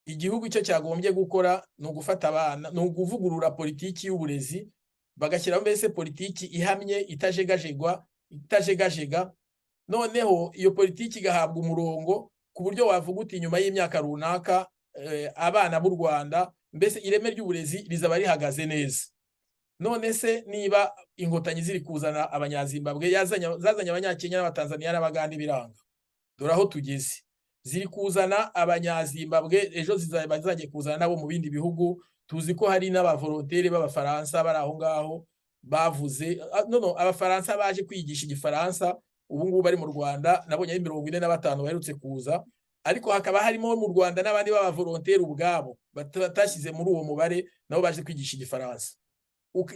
Igihugu icyo cyagombye gukora ni ugufata abana, ni ukuvugurura politiki y'uburezi, bagashyiraho mbese politiki ihamye itajegajegwa. itajegajega. Noneho iyo politiki igahabwa umurongo ku buryo wavuga uti nyuma y'imyaka runaka abana b'u Rwanda, mbese ireme ry'uburezi rizaba rihagaze neza. None se niba Inkotanyi ziri kuzana Abanyazimbabwe, zazanye Abanyakenya n'Abatanzaniya n'Abagande biranga, dore aho tugeze. Ziri kuzana Abanyazimbabwe, ejo zizaba zagiye kuzana nabo mu bindi bihugu. Tuzi ko hari n'abavolontaires b'Abafaransa bari aho ngaho bavuze, no Abafaransa baje kwigisha Igifaransa ubu ngubu bari mu Rwanda, nabonye ari 45 baherutse kuza. Ariko hakaba harimo mu Rwanda n'abandi b'abavolontaires ubwabo batashyize muri uwo mubare, nabo baje kwigisha Igifaransa.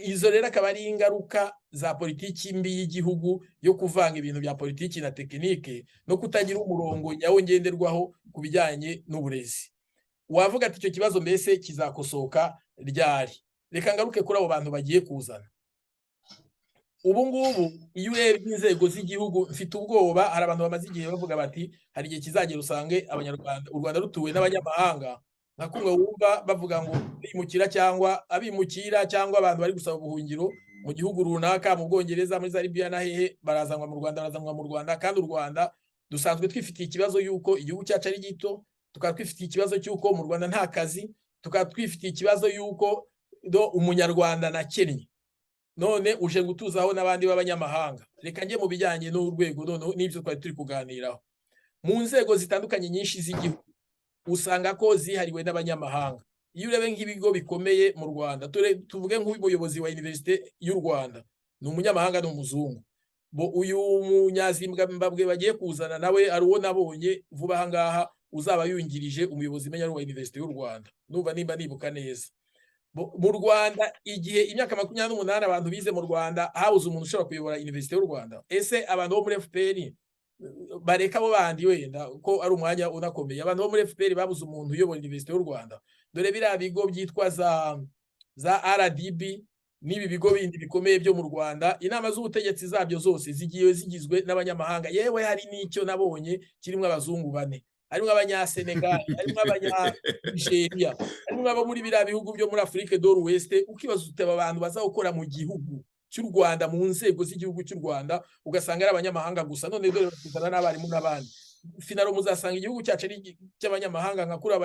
Izo rero akaba ari ingaruka za politiki mbi y'igihugu yo kuvanga ibintu bya politiki na tekinike no kutagira umurongo nyawo ngenderwaho ku bijyanye n'uburezi. Wavuga ati icyo kibazo mbese kizakosoka ryari? Reka ngaruke kuri abo bantu bagiye kuzana. Ubu ngubu iyo urebye inzego z'igihugu, mfite ubwoba. Hari abantu bamaze igihe bavuga bati hari igihe kizagera usange Abanyarwanda, u Rwanda rutuwe n'abanyamahanga, nka kumwe wumva bavuga ngo abimukira cyangwa abimukira cyangwa abantu bari gusaba ubuhungiro mu gihugu runaka, mu Bwongereza, muri za Libya na hehe, barazanwa mu Rwanda, barazanwa mu Rwanda. Kandi u Rwanda dusanzwe twifitiye ikibazo y'uko igihugu cyacu ari gito, tukaba twifitiye ikibazo cy'uko mu Rwanda nta kazi, tukaba twifitiye ikibazo y'uko Umunyarwanda nakennye, none uje gutuzaho n'abandi b'abanyamahanga. Reka njye mu bijyanye n'urwego noneho n'ibyo twari turi kuganiraho. Mu nzego zitandukanye nyinshi z'igihugu usanga ko zihariwe n'abanyamahanga. Iyo urebe nk'ibigo bikomeye mu Rwanda, tuvuge nk'umuyobozi wa Université y'u Rwanda ni umunyamahanga, ni umuzungu. Uyu Munyazimbabwe bagiye kuzana nawe ari uwo nabonye vuba aha ngaha uzaba yungirije umuyobozi menya wa Université y'u Rwanda, numva nimba nibuka neza. Mu Rwanda igihe imyaka 28 abantu bize mu Rwanda, habuze umuntu ushobora kuyobora Université y'u Rwanda. Ese abantu bo muri FPR, bareka abo bandi wenda ko ari umwanya unakomeye, abantu bo muri FPR babuze umuntu uyobora Université y'u Rwanda? Dore biriya bigo byitwa za RDB n'ibi bigo bindi bikomeye byo mu Rwanda, inama z'ubutegetsi zabyo zose zigiye zigizwe n'abanyamahanga. Yewe, hari n'icyo nabonye kirimo abazungu bane, harimo Abanyasenegal, harimo Abanyanigeria, harimo abo muri biriya bihugu byo muri Afrique de l'Ouest. Ukibaza uti aba bantu baza gukora mu gihugu cy'u Rwanda, mu nzego z'igihugu cy'u Rwanda, ugasanga ari abanyamahanga gusa. None dore bakuzana n'abarimu n'abandi. Finalement muzasanga igihugu cyacu ari cy'abanyamahanga, nka kuriya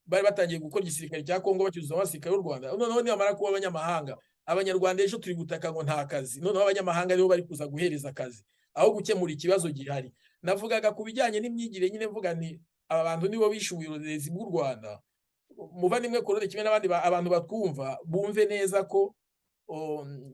bari batangiye gukora igisirikare cya Kongo bacyuzuza abasirikare b'u Rwanda. Noneho nibamara kuba abanyamahanga, Abanyarwanda ejo turi gutaka ngo nta kazi, noneho abanyamahanga nibo bari kuza guhereza akazi aho gukemura ikibazo gihari. Navugaga ku bijyanye n'imyigire nyine, mvuga nti aba bantu nibo bishe ubuyobozi bw'u Rwanda. Muvandimwe Claude, kimwe n'abandi abantu batwumva, bumve neza ko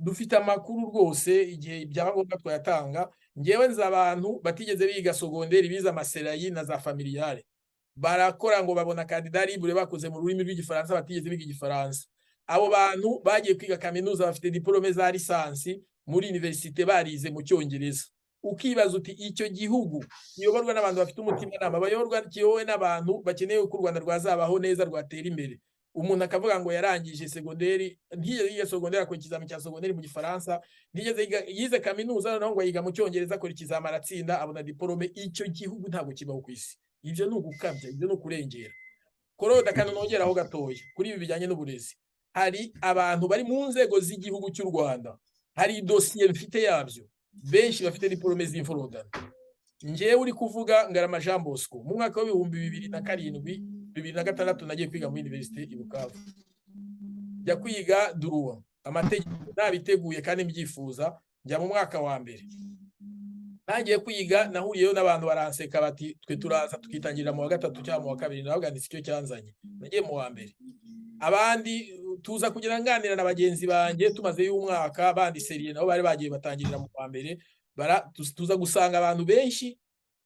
dufite amakuru rwose, igihe byaba ngombwa twayatanga. Ngewe nzi abantu batigeze biga secondaire, bize amaserayi na za familiale, barakora ngo babona candidat libre, bakoze mu rurimi rw'Igifaransa, batigeze biga Igifaransa. Abo bantu bagiye kwiga kaminuza bafite diplôme za licence muri université, barize mu Cyongereza. Ukibaza uti icyo gihugu kiyoborwa n'abantu bafite umutimanama, bayoborwa, kiyobowe n'abantu bakeneye ko u Rwanda rwazabaho neza, rwatera imbere, umuntu akavuga ngo yarangije secondaire, ntiyigeze yiga secondaire, akora ikizami cya secondaire mu Gifaransa, ntiyigeze yize kaminuza, noneho ngo yiga mu Cyongereza, akora ikizami aratsinda, abona diplôme. Icyo gihugu ntabwo kibaho ku isi. Ibyo ni ugukabya, ibyo ni ukurengera. Claude, akantu nongeraho gatoya kuri ibi bijyanye n'uburezi: hari abantu bari mu nzego z'igihugu cy'u Rwanda, hari dosiye mfite yabyo, benshi bafite diplôme z'imforodano. Njyewe uri kuvuga, Ngarama Jean Bosco, mu mwaka wa 2007, 2006, nagiye kwiga muri université i Bukavu, njya kwiga droit, amategeko, nabiteguye kandi mbyifuza. Njya mu mwaka wa mbere, ntangiye kwiga nahuriyeyo n'abantu baranseka bati twe turaza tukitangirira mu wa gatatu cyangwa mu wa kabiri. Nawe icyo cyanzanye, nagiye mu wa mbere. Abandi tuza kugira nganira na bagenzi banjye tumazeyo umwaka, bandi sérieux nabo bari bagiye batangirira mu wa mbere. Tuza gusanga abantu benshi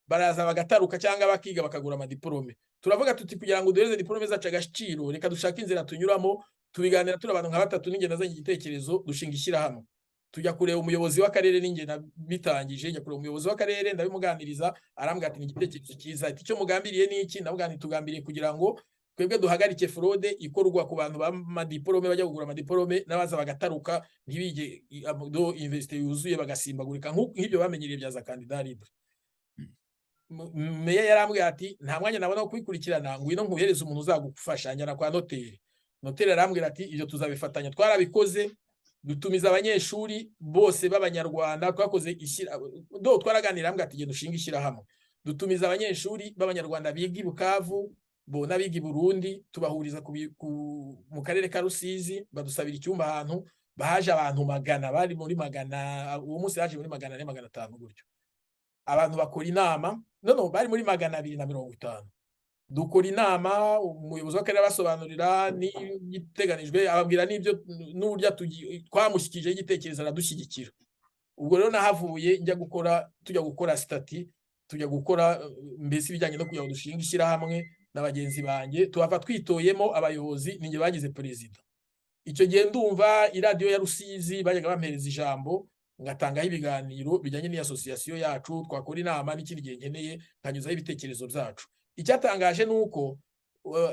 baraza bagataruka cyangwa bakiga bakagura amadiplôme. Turavuga tuti kugira ngo duhereze diplôme zacu agaciro, reka dushake inzira tunyuramo. Tubiganira turi abantu nka batatu, ninjye nazanye igitekerezo, dushinga ishyirahamwe, tujya kureba umuyobozi w'akarere. Ninjye bitangije, njya kureba umuyobozi w'akarere, ndabimuganiriza, arambwira ati ni igitekerezo cyiza. Ati icyo mugambiriye ni iki? Ndavuga nti tugambiriye kugira ngo twebwe duhagarike fraude ikorwa ku bantu b'amadiplôme bajya kugura amadiplôme, n'abaza bagataruka ntibige do université yuzuye, bagasimbagurika nk'ibyo bamenyereye bya za candidat libre. Meya yarambwiye ati nta mwanya nabona wo kubikurikirana, ngwino nkuhereze umuntu uzagufasha. Njyana kwa noteri, noteri arambwira ati ibyo tuzabifatanya. Twarabikoze. Dutumiza abanyeshuri bose b'Abanyarwanda. Twakoze ishyira do, twaraganira hamwe ati: "Genda ushinga ishyirahamwe." Dutumiza abanyeshuri b'Abanyarwanda biga i Bukavu bo n'abiga i Burundi, tubahuriza mu karere ka Rusizi. Badusabira icyumba ahantu bahaje abantu magana, bari muri magana uwo munsi, haje muri 400, 500 gutyo. Abantu bakora inama, no bari muri 250. Dukora inama, umuyobozi w'akarere abasobanurira n'igiteganijwe, ababwira n'ibyo n'uburyo twamushyikirijeho igitekerezo, aradushyigikira. Ubwo rero nahavuye njya gukora, tujya gukora statut, tujya gukora mbese ibijyanye no kugira ngo dushinge ishyirahamwe na bagenzi banjye. Tuhava twitoyemo abayobozi, ninjye bagize perezida. Icyo gihe ndumva iradiyo ya Rusizi bajyaga bampereza ijambo, ngatangaho ibiganiro bijyanye n'iyi association yacu. Twakora inama n'ikindi gihe nkeneye, nkanyuzaho ibitekerezo byacu. Icyatangaje ni uko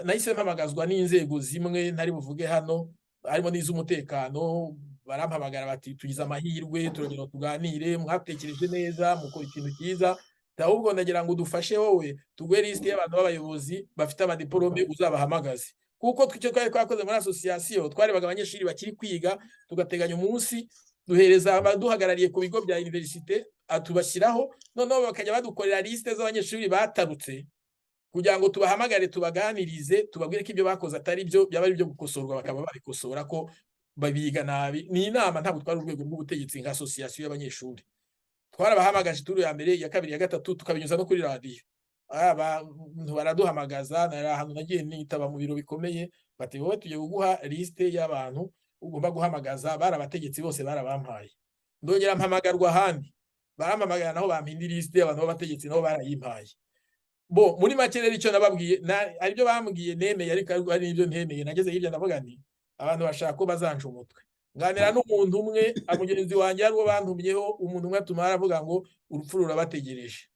nahise mpamagazwa n'inzego zimwe ntari buvuge hano, harimo n'iz'umutekano. Barampamagara bati: "Tugize amahirwe, turagenda tuganire, mwatekereje neza, mukora ikintu cyiza. Ahubwo ndagira ngo udufashe wowe, tuguhe lisite y'abantu b'abayobozi bafite amadiporome, uzabahamagaze." Kuko icyo twari twakoze muri association, twarebaga abanyeshuri bakiri kwiga, tugateganya umunsi, duhereza abaduhagarariye ku bigo bya université, tubashyiraho, noneho bakajya badukorera lisite z'abanyeshuri batarutse kugira ngo tubahamagare, tubaganirize, tubabwire ko ibyo bakoze atari byo, byaba ari ibyo gukosorwa bakaba babikosora, ko babiga nabi. Ni inama, ntabwo twari urwego rw'ubutegetsi. Nka association y'abanyeshuri twarabahamagaje turu ya mbere, iya kabiri, iya gatatu, tukabinyuza no kuri radiyo. Abantu baraduhamagaza. Nari ahantu nagiye nitaba mu biro bikomeye, bati: "Wowe tugiye kuguha lisite y'abantu ugomba guhamagaza." Bari abategetsi bose, barabampaye. Ndongera mpamagarwa ahandi, barampamagara, naho bampa indi lisite y'abantu b'abategetsi, nabo barayimpaye. Bo muri make rero, icyo nababwiye, hari ibyo bambwiye nemeye, ariko hari n'ibyo ntemeye. Nageze hirya ndavuga nti: "Abantu bashaka ko bazanca umutwe." Nganira n'umuntu umwe, mugenzi wanjye, ari uwo bantumyeho umuntu umwe, atuma aravuga ngo: "Urupfu rurabategereje."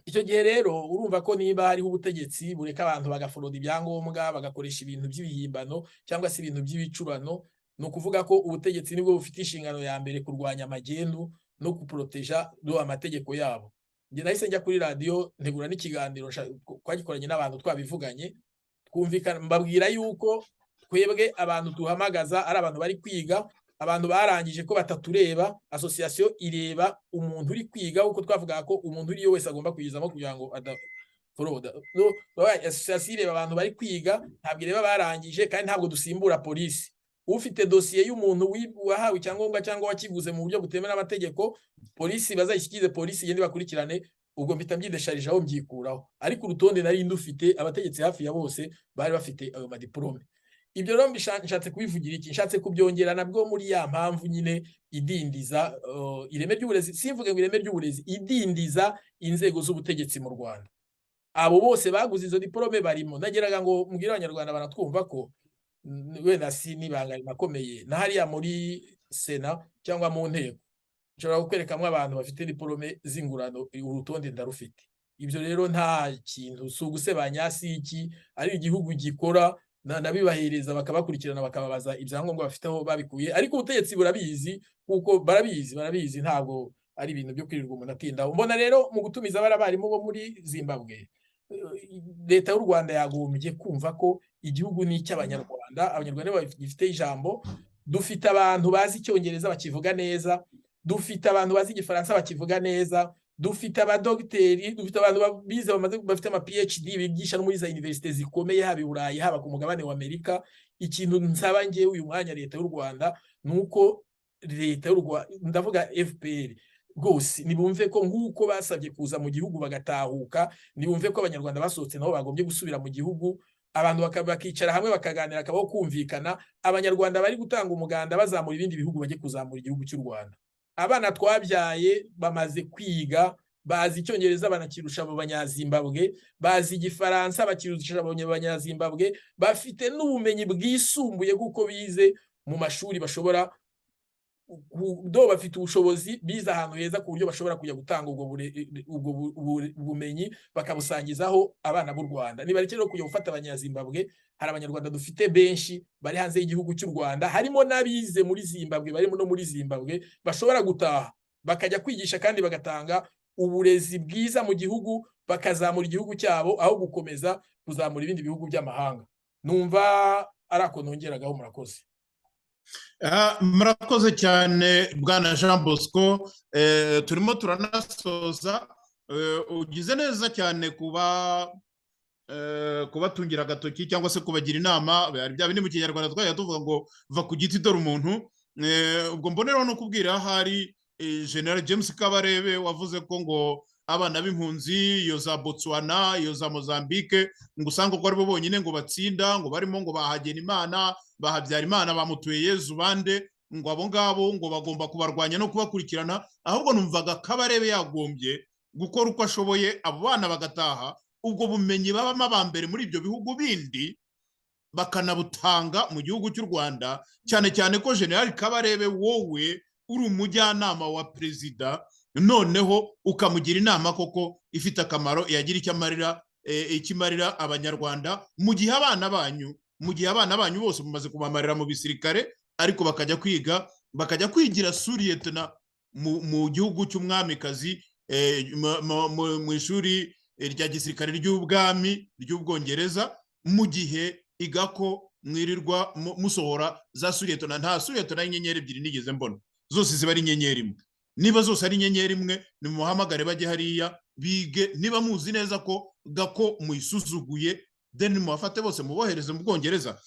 Icyo gihe rero urumva ko niba hariho ubutegetsi bureka abantu bagaforoda ibyangombwa, bagakoresha ibintu by'ibihimbano cyangwa se ibintu by'ibicurano, ni ukuvuga ko ubutegetsi nibwo bufite inshingano ya mbere kurwanya amagendu no kuporoteja amategeko yabo. Njye nahise njya kuri radiyo, ntegura n'ikiganiro twagikoranye n'abantu, twabivuganye, twumvikana, mbabwira yuko twebwe abantu duhamagaza ari abantu bari kwiga, abantu barangije ko batatureba. Association ireba umuntu uri kwiga, kuko twavugaga ko umuntu uriyo wese agomba kuyizamo kugira ngo adaforoda. Association ireba abantu bari kwiga, ntabwo ireba barangije, kandi ntabwo dusimbura polisi. Ufite dosiye y'umuntu wahawe icyangombwa cyangwa wakiguze mu buryo butemewe n'amategeko, polisi bazayishyikize polisi, igende bakurikirane. Ubwo mpita mbyidesharijaho, mbyikuraho, ariko urutonde nari ndufite, abategetsi hafi ya bose bari bafite ayo madiporome. Ibyo rero nshatse kubivugira iki? Nshatse kubyongera nabwo muri ya mpamvu nyine idindiza ireme ry'uburezi, simvuge ngo ireme ry'uburezi, idindiza inzego z'ubutegetsi mu Rwanda. Abo bose baguze izo diporome barimo. Nageraga ngo mbwire Abanyarwanda baratwumva ko wenda si n'ibanga rinakomeye, na hariya muri Sena cyangwa mu nteko nshobora kukwerekamwo abantu bafite diporome z'ingurano, urutonde ndarufite. Ibyo rero nta kintu, si ugusebanya, si iki, ari igihugu gikora nabibahereza, bakabakurikirana, bakababaza ibyangombwa bafite, aho babikuye. Ariko ubutegetsi burabizi, kuko barabizi, barabizi, ntabwo ari ibintu byo kwirirwa umuntu atindaho. Mbona rero mu gutumiza bari abarimu bo muri Zimbabwe, Leta y'u Rwanda yagombye kumva ko igihugu ni icy'Abanyarwanda, Abanyarwanda bagifite ijambo. Dufite abantu bazi Icyongereza bakivuga neza, dufite abantu bazi Igifaransa bakivuga neza, dufite abadogiteri, dufite abantu bize, bamaze, bafite ama PhD, bigisha no muri za université zikomeye, haba i Burayi, haba ku mugabane wa Amerika. Ikintu nsaba ngewe uyu mwanya Leta y'u Rwanda ni uko Leta y'u Rwanda, ndavuga FPR rwose, nibumve ko nk'uko basabye kuza mu gihugu bagatahuka, nibumve ko Abanyarwanda basohotse nabo bagombye gusubira mu gihugu. Abantu bakicara hamwe, bakaganira, hakabaho kumvikana. Abanyarwanda bari gutanga umuganda bazamura ibindi bihugu, bajye kuzamura igihugu cy'u Rwanda. Abana twabyaye bamaze kwiga, bazi Icyongereza banakirusha abo Banyazimbabwe, bazi Igifaransa bakirusha abo Banyazimbabwe, bafite n'ubumenyi bwisumbuye kuko bize mu mashuri bashobora do, bafite ubushobozi, bize ahantu heza ku buryo bashobora kujya gutanga ubwo bumenyi, bakabusangizaho abana b'u Rwanda. Nibareke rero kujya gufata Abanyazimbabwe. Hari Abanyarwanda dufite benshi bari hanze y'igihugu cy'u Rwanda, harimo n'abize muri Zimbabwe, barimo no muri Zimbabwe, bashobora gutaha bakajya kwigisha kandi bagatanga uburezi bwiza mu gihugu, bakazamura igihugu cyabo aho gukomeza kuzamura ibindi bihugu by'amahanga. Numva ari ako nongeragaho. Murakoze. Murakoze cyane, bwana Jean Bosco. Turimo turanasoza. Ugize neza cyane kuba kubatungira agatoki cyangwa se kubagira inama. Bya bindi mu Kinyarwanda twajya tuvuga ngo "Va ku giti dore umuntu". Ubwo mboneraho no kubwira ahari General James Kabarebe wavuze ko ngo abana b'impunzi iyo za Botswana, iyo za Mozambique, ngo usanga ko aribo bonyine ngo batsinda, ngo barimo ngo bahagena Imana, bahabyara Imana, bamutuye Yezu, bande, ngo abo ngabo ngo bagomba kubarwanya no kubakurikirana. Ahubwo numvaga Kabarebe yagombye gukora uko ashoboye abo bana bagataha, ubwo bumenyi babamo aba mbere muri ibyo bihugu bindi bakanabutanga mu gihugu cy'u Rwanda, cyane cyane ko General Kabarebe, wowe uri umujyanama wa perezida, noneho ukamugira inama koko ifite akamaro, yagira icyo amarira, ikimarira Abanyarwanda, mu gihe abana banyu bose mumaze kubamarira mu bisirikare, ariko bakajya kwiga, bakajya kwigira sous-lieutenant mu gihugu cy'umwamikazi, mu ishuri rya gisirikare ry'ubwami ry'Ubwongereza, mu gihe igako mwirirwa musohora za sous-lieutenant. Nta sous-lieutenant y'inyenyeri ebyiri nigeze mbona, zose ziba ari inyenyeri imwe. Niba zose ari inyenyeri imwe, nimuhamagare bajye hariya bige. Niba muzi neza ko Gako muyisuzuguye, then mubafate bose mubohereze mu Bwongereza.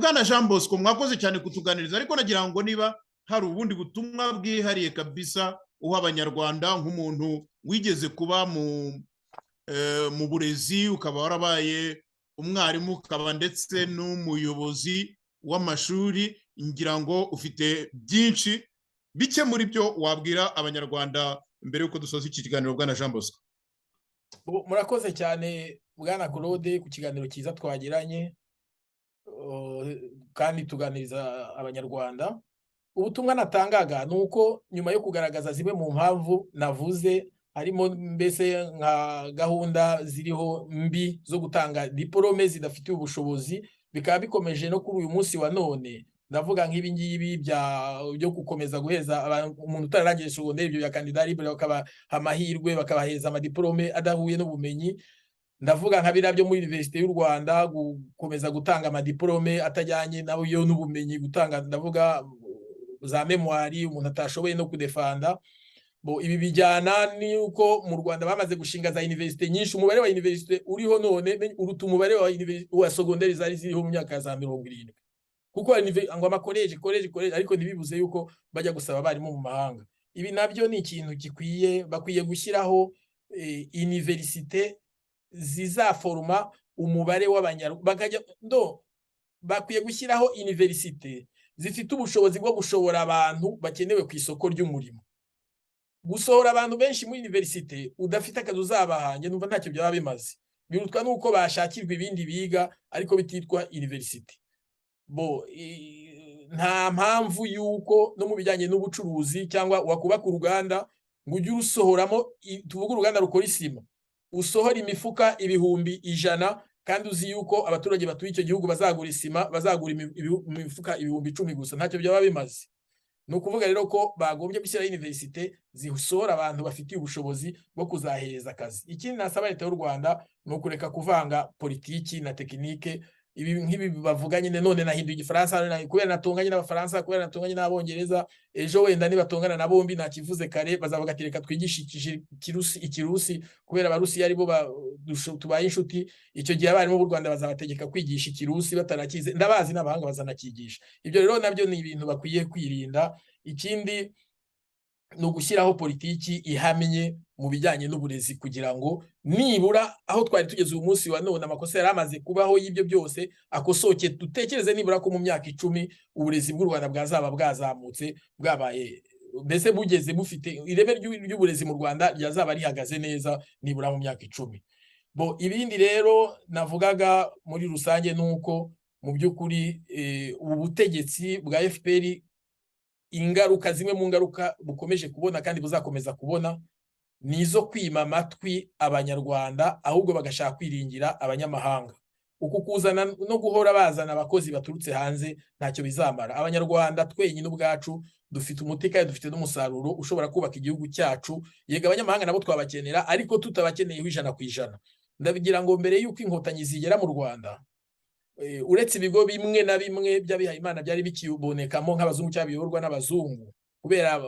Bwana Jean Bosco, mwakoze cyane kutuganiriza, ariko nagira ngo niba hari ubundi butumwa bwihariye kabisa uha Abanyarwanda nk'umuntu wigeze kuba mu burezi, ukaba warabaye umwarimu, ukaba ndetse n'umuyobozi w'amashuri, ngira ngo ufite byinshi, bike muri byo wabwira Abanyarwanda mbere y'uko dusoza iki kiganiro, bwana Jean Bosco. Murakoze cyane, bwana Claude, ku kiganiro cyiza twagiranye kandi tuganiriza Abanyarwanda. Ubutumwa natangaga ni uko nyuma yo kugaragaza zimwe mu mpamvu navuze, harimo mbese nka gahunda ziriho mbi zo gutanga diporome zidafitiye ubushobozi, bikaba bikomeje no kuri uyu munsi wa none, ndavuga nk'ibi ngibi byo gukomeza guheza umuntu utararangije secondaire, ibyo bya candidat libre, bakabaha amahirwe, bakabaheza amadiporome adahuye n'ubumenyi. Ndavuga nka biriya byo muri Université y'u Rwanda, gukomeza gutanga amadiporome atajyanye nayo n'ubumenyi, gutanga, ndavuga, za mémoire umuntu atashoboye no kudefanda. Bo ibi bijyana n'uko mu Rwanda bamaze gushinga za université nyinshi. Umubare wa université uriho none uruta umubare wa secondaire zari ziriho mu myaka ya za 70, kuko ngo amakoleje, koleji, koleji, ariko ntibibuze yuko bajya gusaba abarimu mu mahanga. Ibi nabyo ni ikintu gikwiye, bakwiye gushyiraho université zizaforuma umubare w'Abanyarwanda bakajya ndo bakwiye gushyiraho université zifite ubushobozi bwo gushobora abantu bakenewe ku isoko ry'umurimo. Gusohora abantu benshi muri université udafite akazi uzabaha, njye numva ntacyo byaba bimaze. Birutwa nuko bashakirwa ibindi biga ariko bititwa université. Bo nta mpamvu yuko no mu bijyanye n'ubucuruzi cyangwa wakubaka uruganda ngo ujye urusohoramo, tuvuge uruganda rukora isima, usohora imifuka 100,000 kandi uzi yuko abaturage batuye icyo gihugu bazagura isima, bazagura imifuka 10,000 gusa, ntacyo byaba bimaze. Ni ukuvuga rero ko bagombye gushyiraho université zisohora abantu bafitiye ubushobozi bwo kuzahereza akazi. Ikindi nasaba Leta y'u Rwanda ni ukureka kuvanga politiki na tekinike. Ibi nk'ibi bavuga nyine, none nahinduye Igifaransa kubera natonganye n'Abafaransa, kubera natonganye n'Abongereza. Ejo wenda nibatongana na bombi, nakivuze kare, bazavuga ati "Reka twigishe Ikirusi kubera Abarusiya aribo tubaye inshuti". Icyo gihe abarimu b'u Rwanda bazabategeka kwigisha Ikirusi batanakize. Ndabazi n'abahanga bazanakigisha. Ibyo rero nabyo ni ibintu bakwiye kwirinda. Ikindi ni ugushyiraho politiki ihamye mu bijyanye n'uburezi, kugira ngo nibura aho twari tugeze uyu munsi wa none, amakosa yari amaze kubaho y'ibyo byose akosoke, dutekereze nibura ko mu myaka 10 uburezi bw'u Rwanda bwazaba bwazamutse, bwabaye mbese bugeze bufite ireme ry'uburezi mu Rwanda ryazaba rihagaze neza nibura mu myaka 10. Bo ibindi rero navugaga muri rusange ni uko mu by'ukuri ubu butegetsi bwa FPR, ingaruka, zimwe mu ngaruka bukomeje kubona kandi buzakomeza kubona, ni izo kwima amatwi Abanyarwanda, ahubwo bagashaka kwiringira abanyamahanga. Uku kuzana no guhora bazana abakozi baturutse hanze ntacyo bizamara. Abanyarwanda twenyine ubwacu dufite umuti kandi dufite n'umusaruro ushobora kubaka igihugu cyacu. Yego, abanyamahanga nabo twabakenera, ariko tutabakeneyeho 100%. Ndabigira ngo mbere y'uko Inkotanyi zigera mu Rwanda, Uretse ibigo bimwe na bimwe by'abihayimana byari bikibonekamo nk'abazungu cyangwa biyoborwa n'abazungu, kubera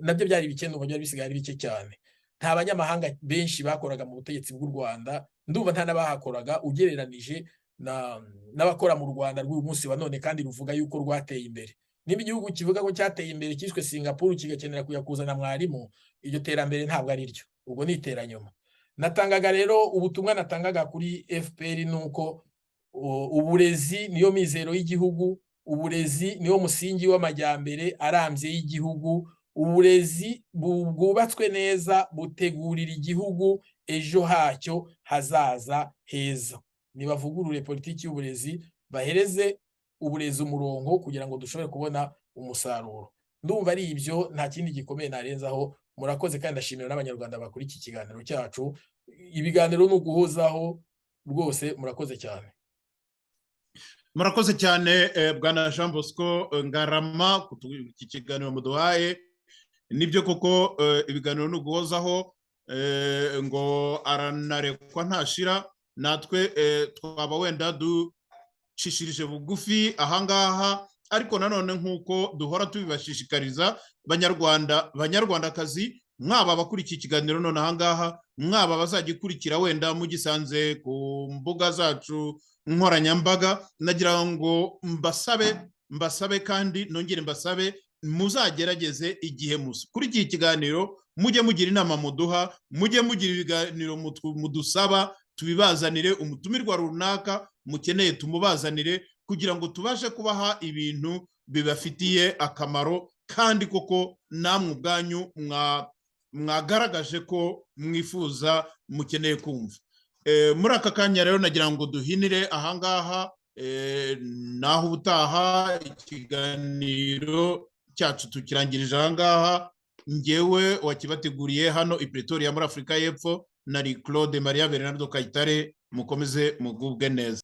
nabyo byari bike, ndumva byari bisigaye ari bike cyane. Nta banyamahanga benshi bakoraga mu butegetsi bw'u Rwanda, ndumva nta n'abahakoraga ugereranije n'abakora mu Rwanda rw'uyu munsi wa none, kandi ruvuga yuko rwateye imbere. Niba igihugu kivuga ko cyateye imbere cyiswe Singapuru kigakenera kujya kuzana mwarimu, iryo terambere ntabwo ari ryo, ubwo ni iteranyuma. Natangaga rero ubutumwa natangaga kuri FPR ni uko uburezi niyo mizero y'igihugu, uburezi niwo musingi w'amajyambere arambye y'igihugu. Uburezi bwubatswe neza butegurira igihugu ejo hacyo hazaza heza. Nibavugurure politiki y'uburezi, bahereze uburezi umurongo kugira ngo dushobore kubona umusaruro. Ndumva ari ibyo, nta kindi gikomeye narenzaho. Murakoze, kandi ndashimira n'Abanyarwanda bakora iki kiganiro cyacu. Ibiganiro ni uguhozaho rwose. Murakoze cyane. Murakoze cyane, bwana Jean Bosco Ngarama, ku iki kiganiro muduhaye. Nibyo koko, ibiganiro ni uguhozaho, ngo aranarekwa ntashira. Natwe twaba wenda ducishirije bugufi ahangaha, ariko nanone nk'uko duhora tubibashishikariza, Banyarwanda, Banyarwandakazi, mwaba abakurikiye ikiganiro none ahangaha, mwaba abazagikurikira wenda mugisanze ku mbuga zacu nkoranyambaga, nagira ngo mbasabe, mbasabe kandi nongere mbasabe, muzagerageze igihe kuri iki kiganiro mujye mugira inama muduha, mujye mugira ibiganiro mudusaba tubibazanire, umutumirwa runaka mukeneye tumubazanire, kugira ngo tubashe kubaha ibintu bibafitiye akamaro. Kandi koko namwe ubwanyu mwagaragaje ko mwifuza, mukeneye kumva. Muri aka kanya rero nagira ngo duhinire ahangaha, naho ubutaha. Ikiganiro cyacu tukirangirije ahangaha. Ngewe wakibateguriye hano i Pretoria muri Afurika y'Epfo nari Claude Maria Bernardo Kayitare. Mukomeze mugubwe neza.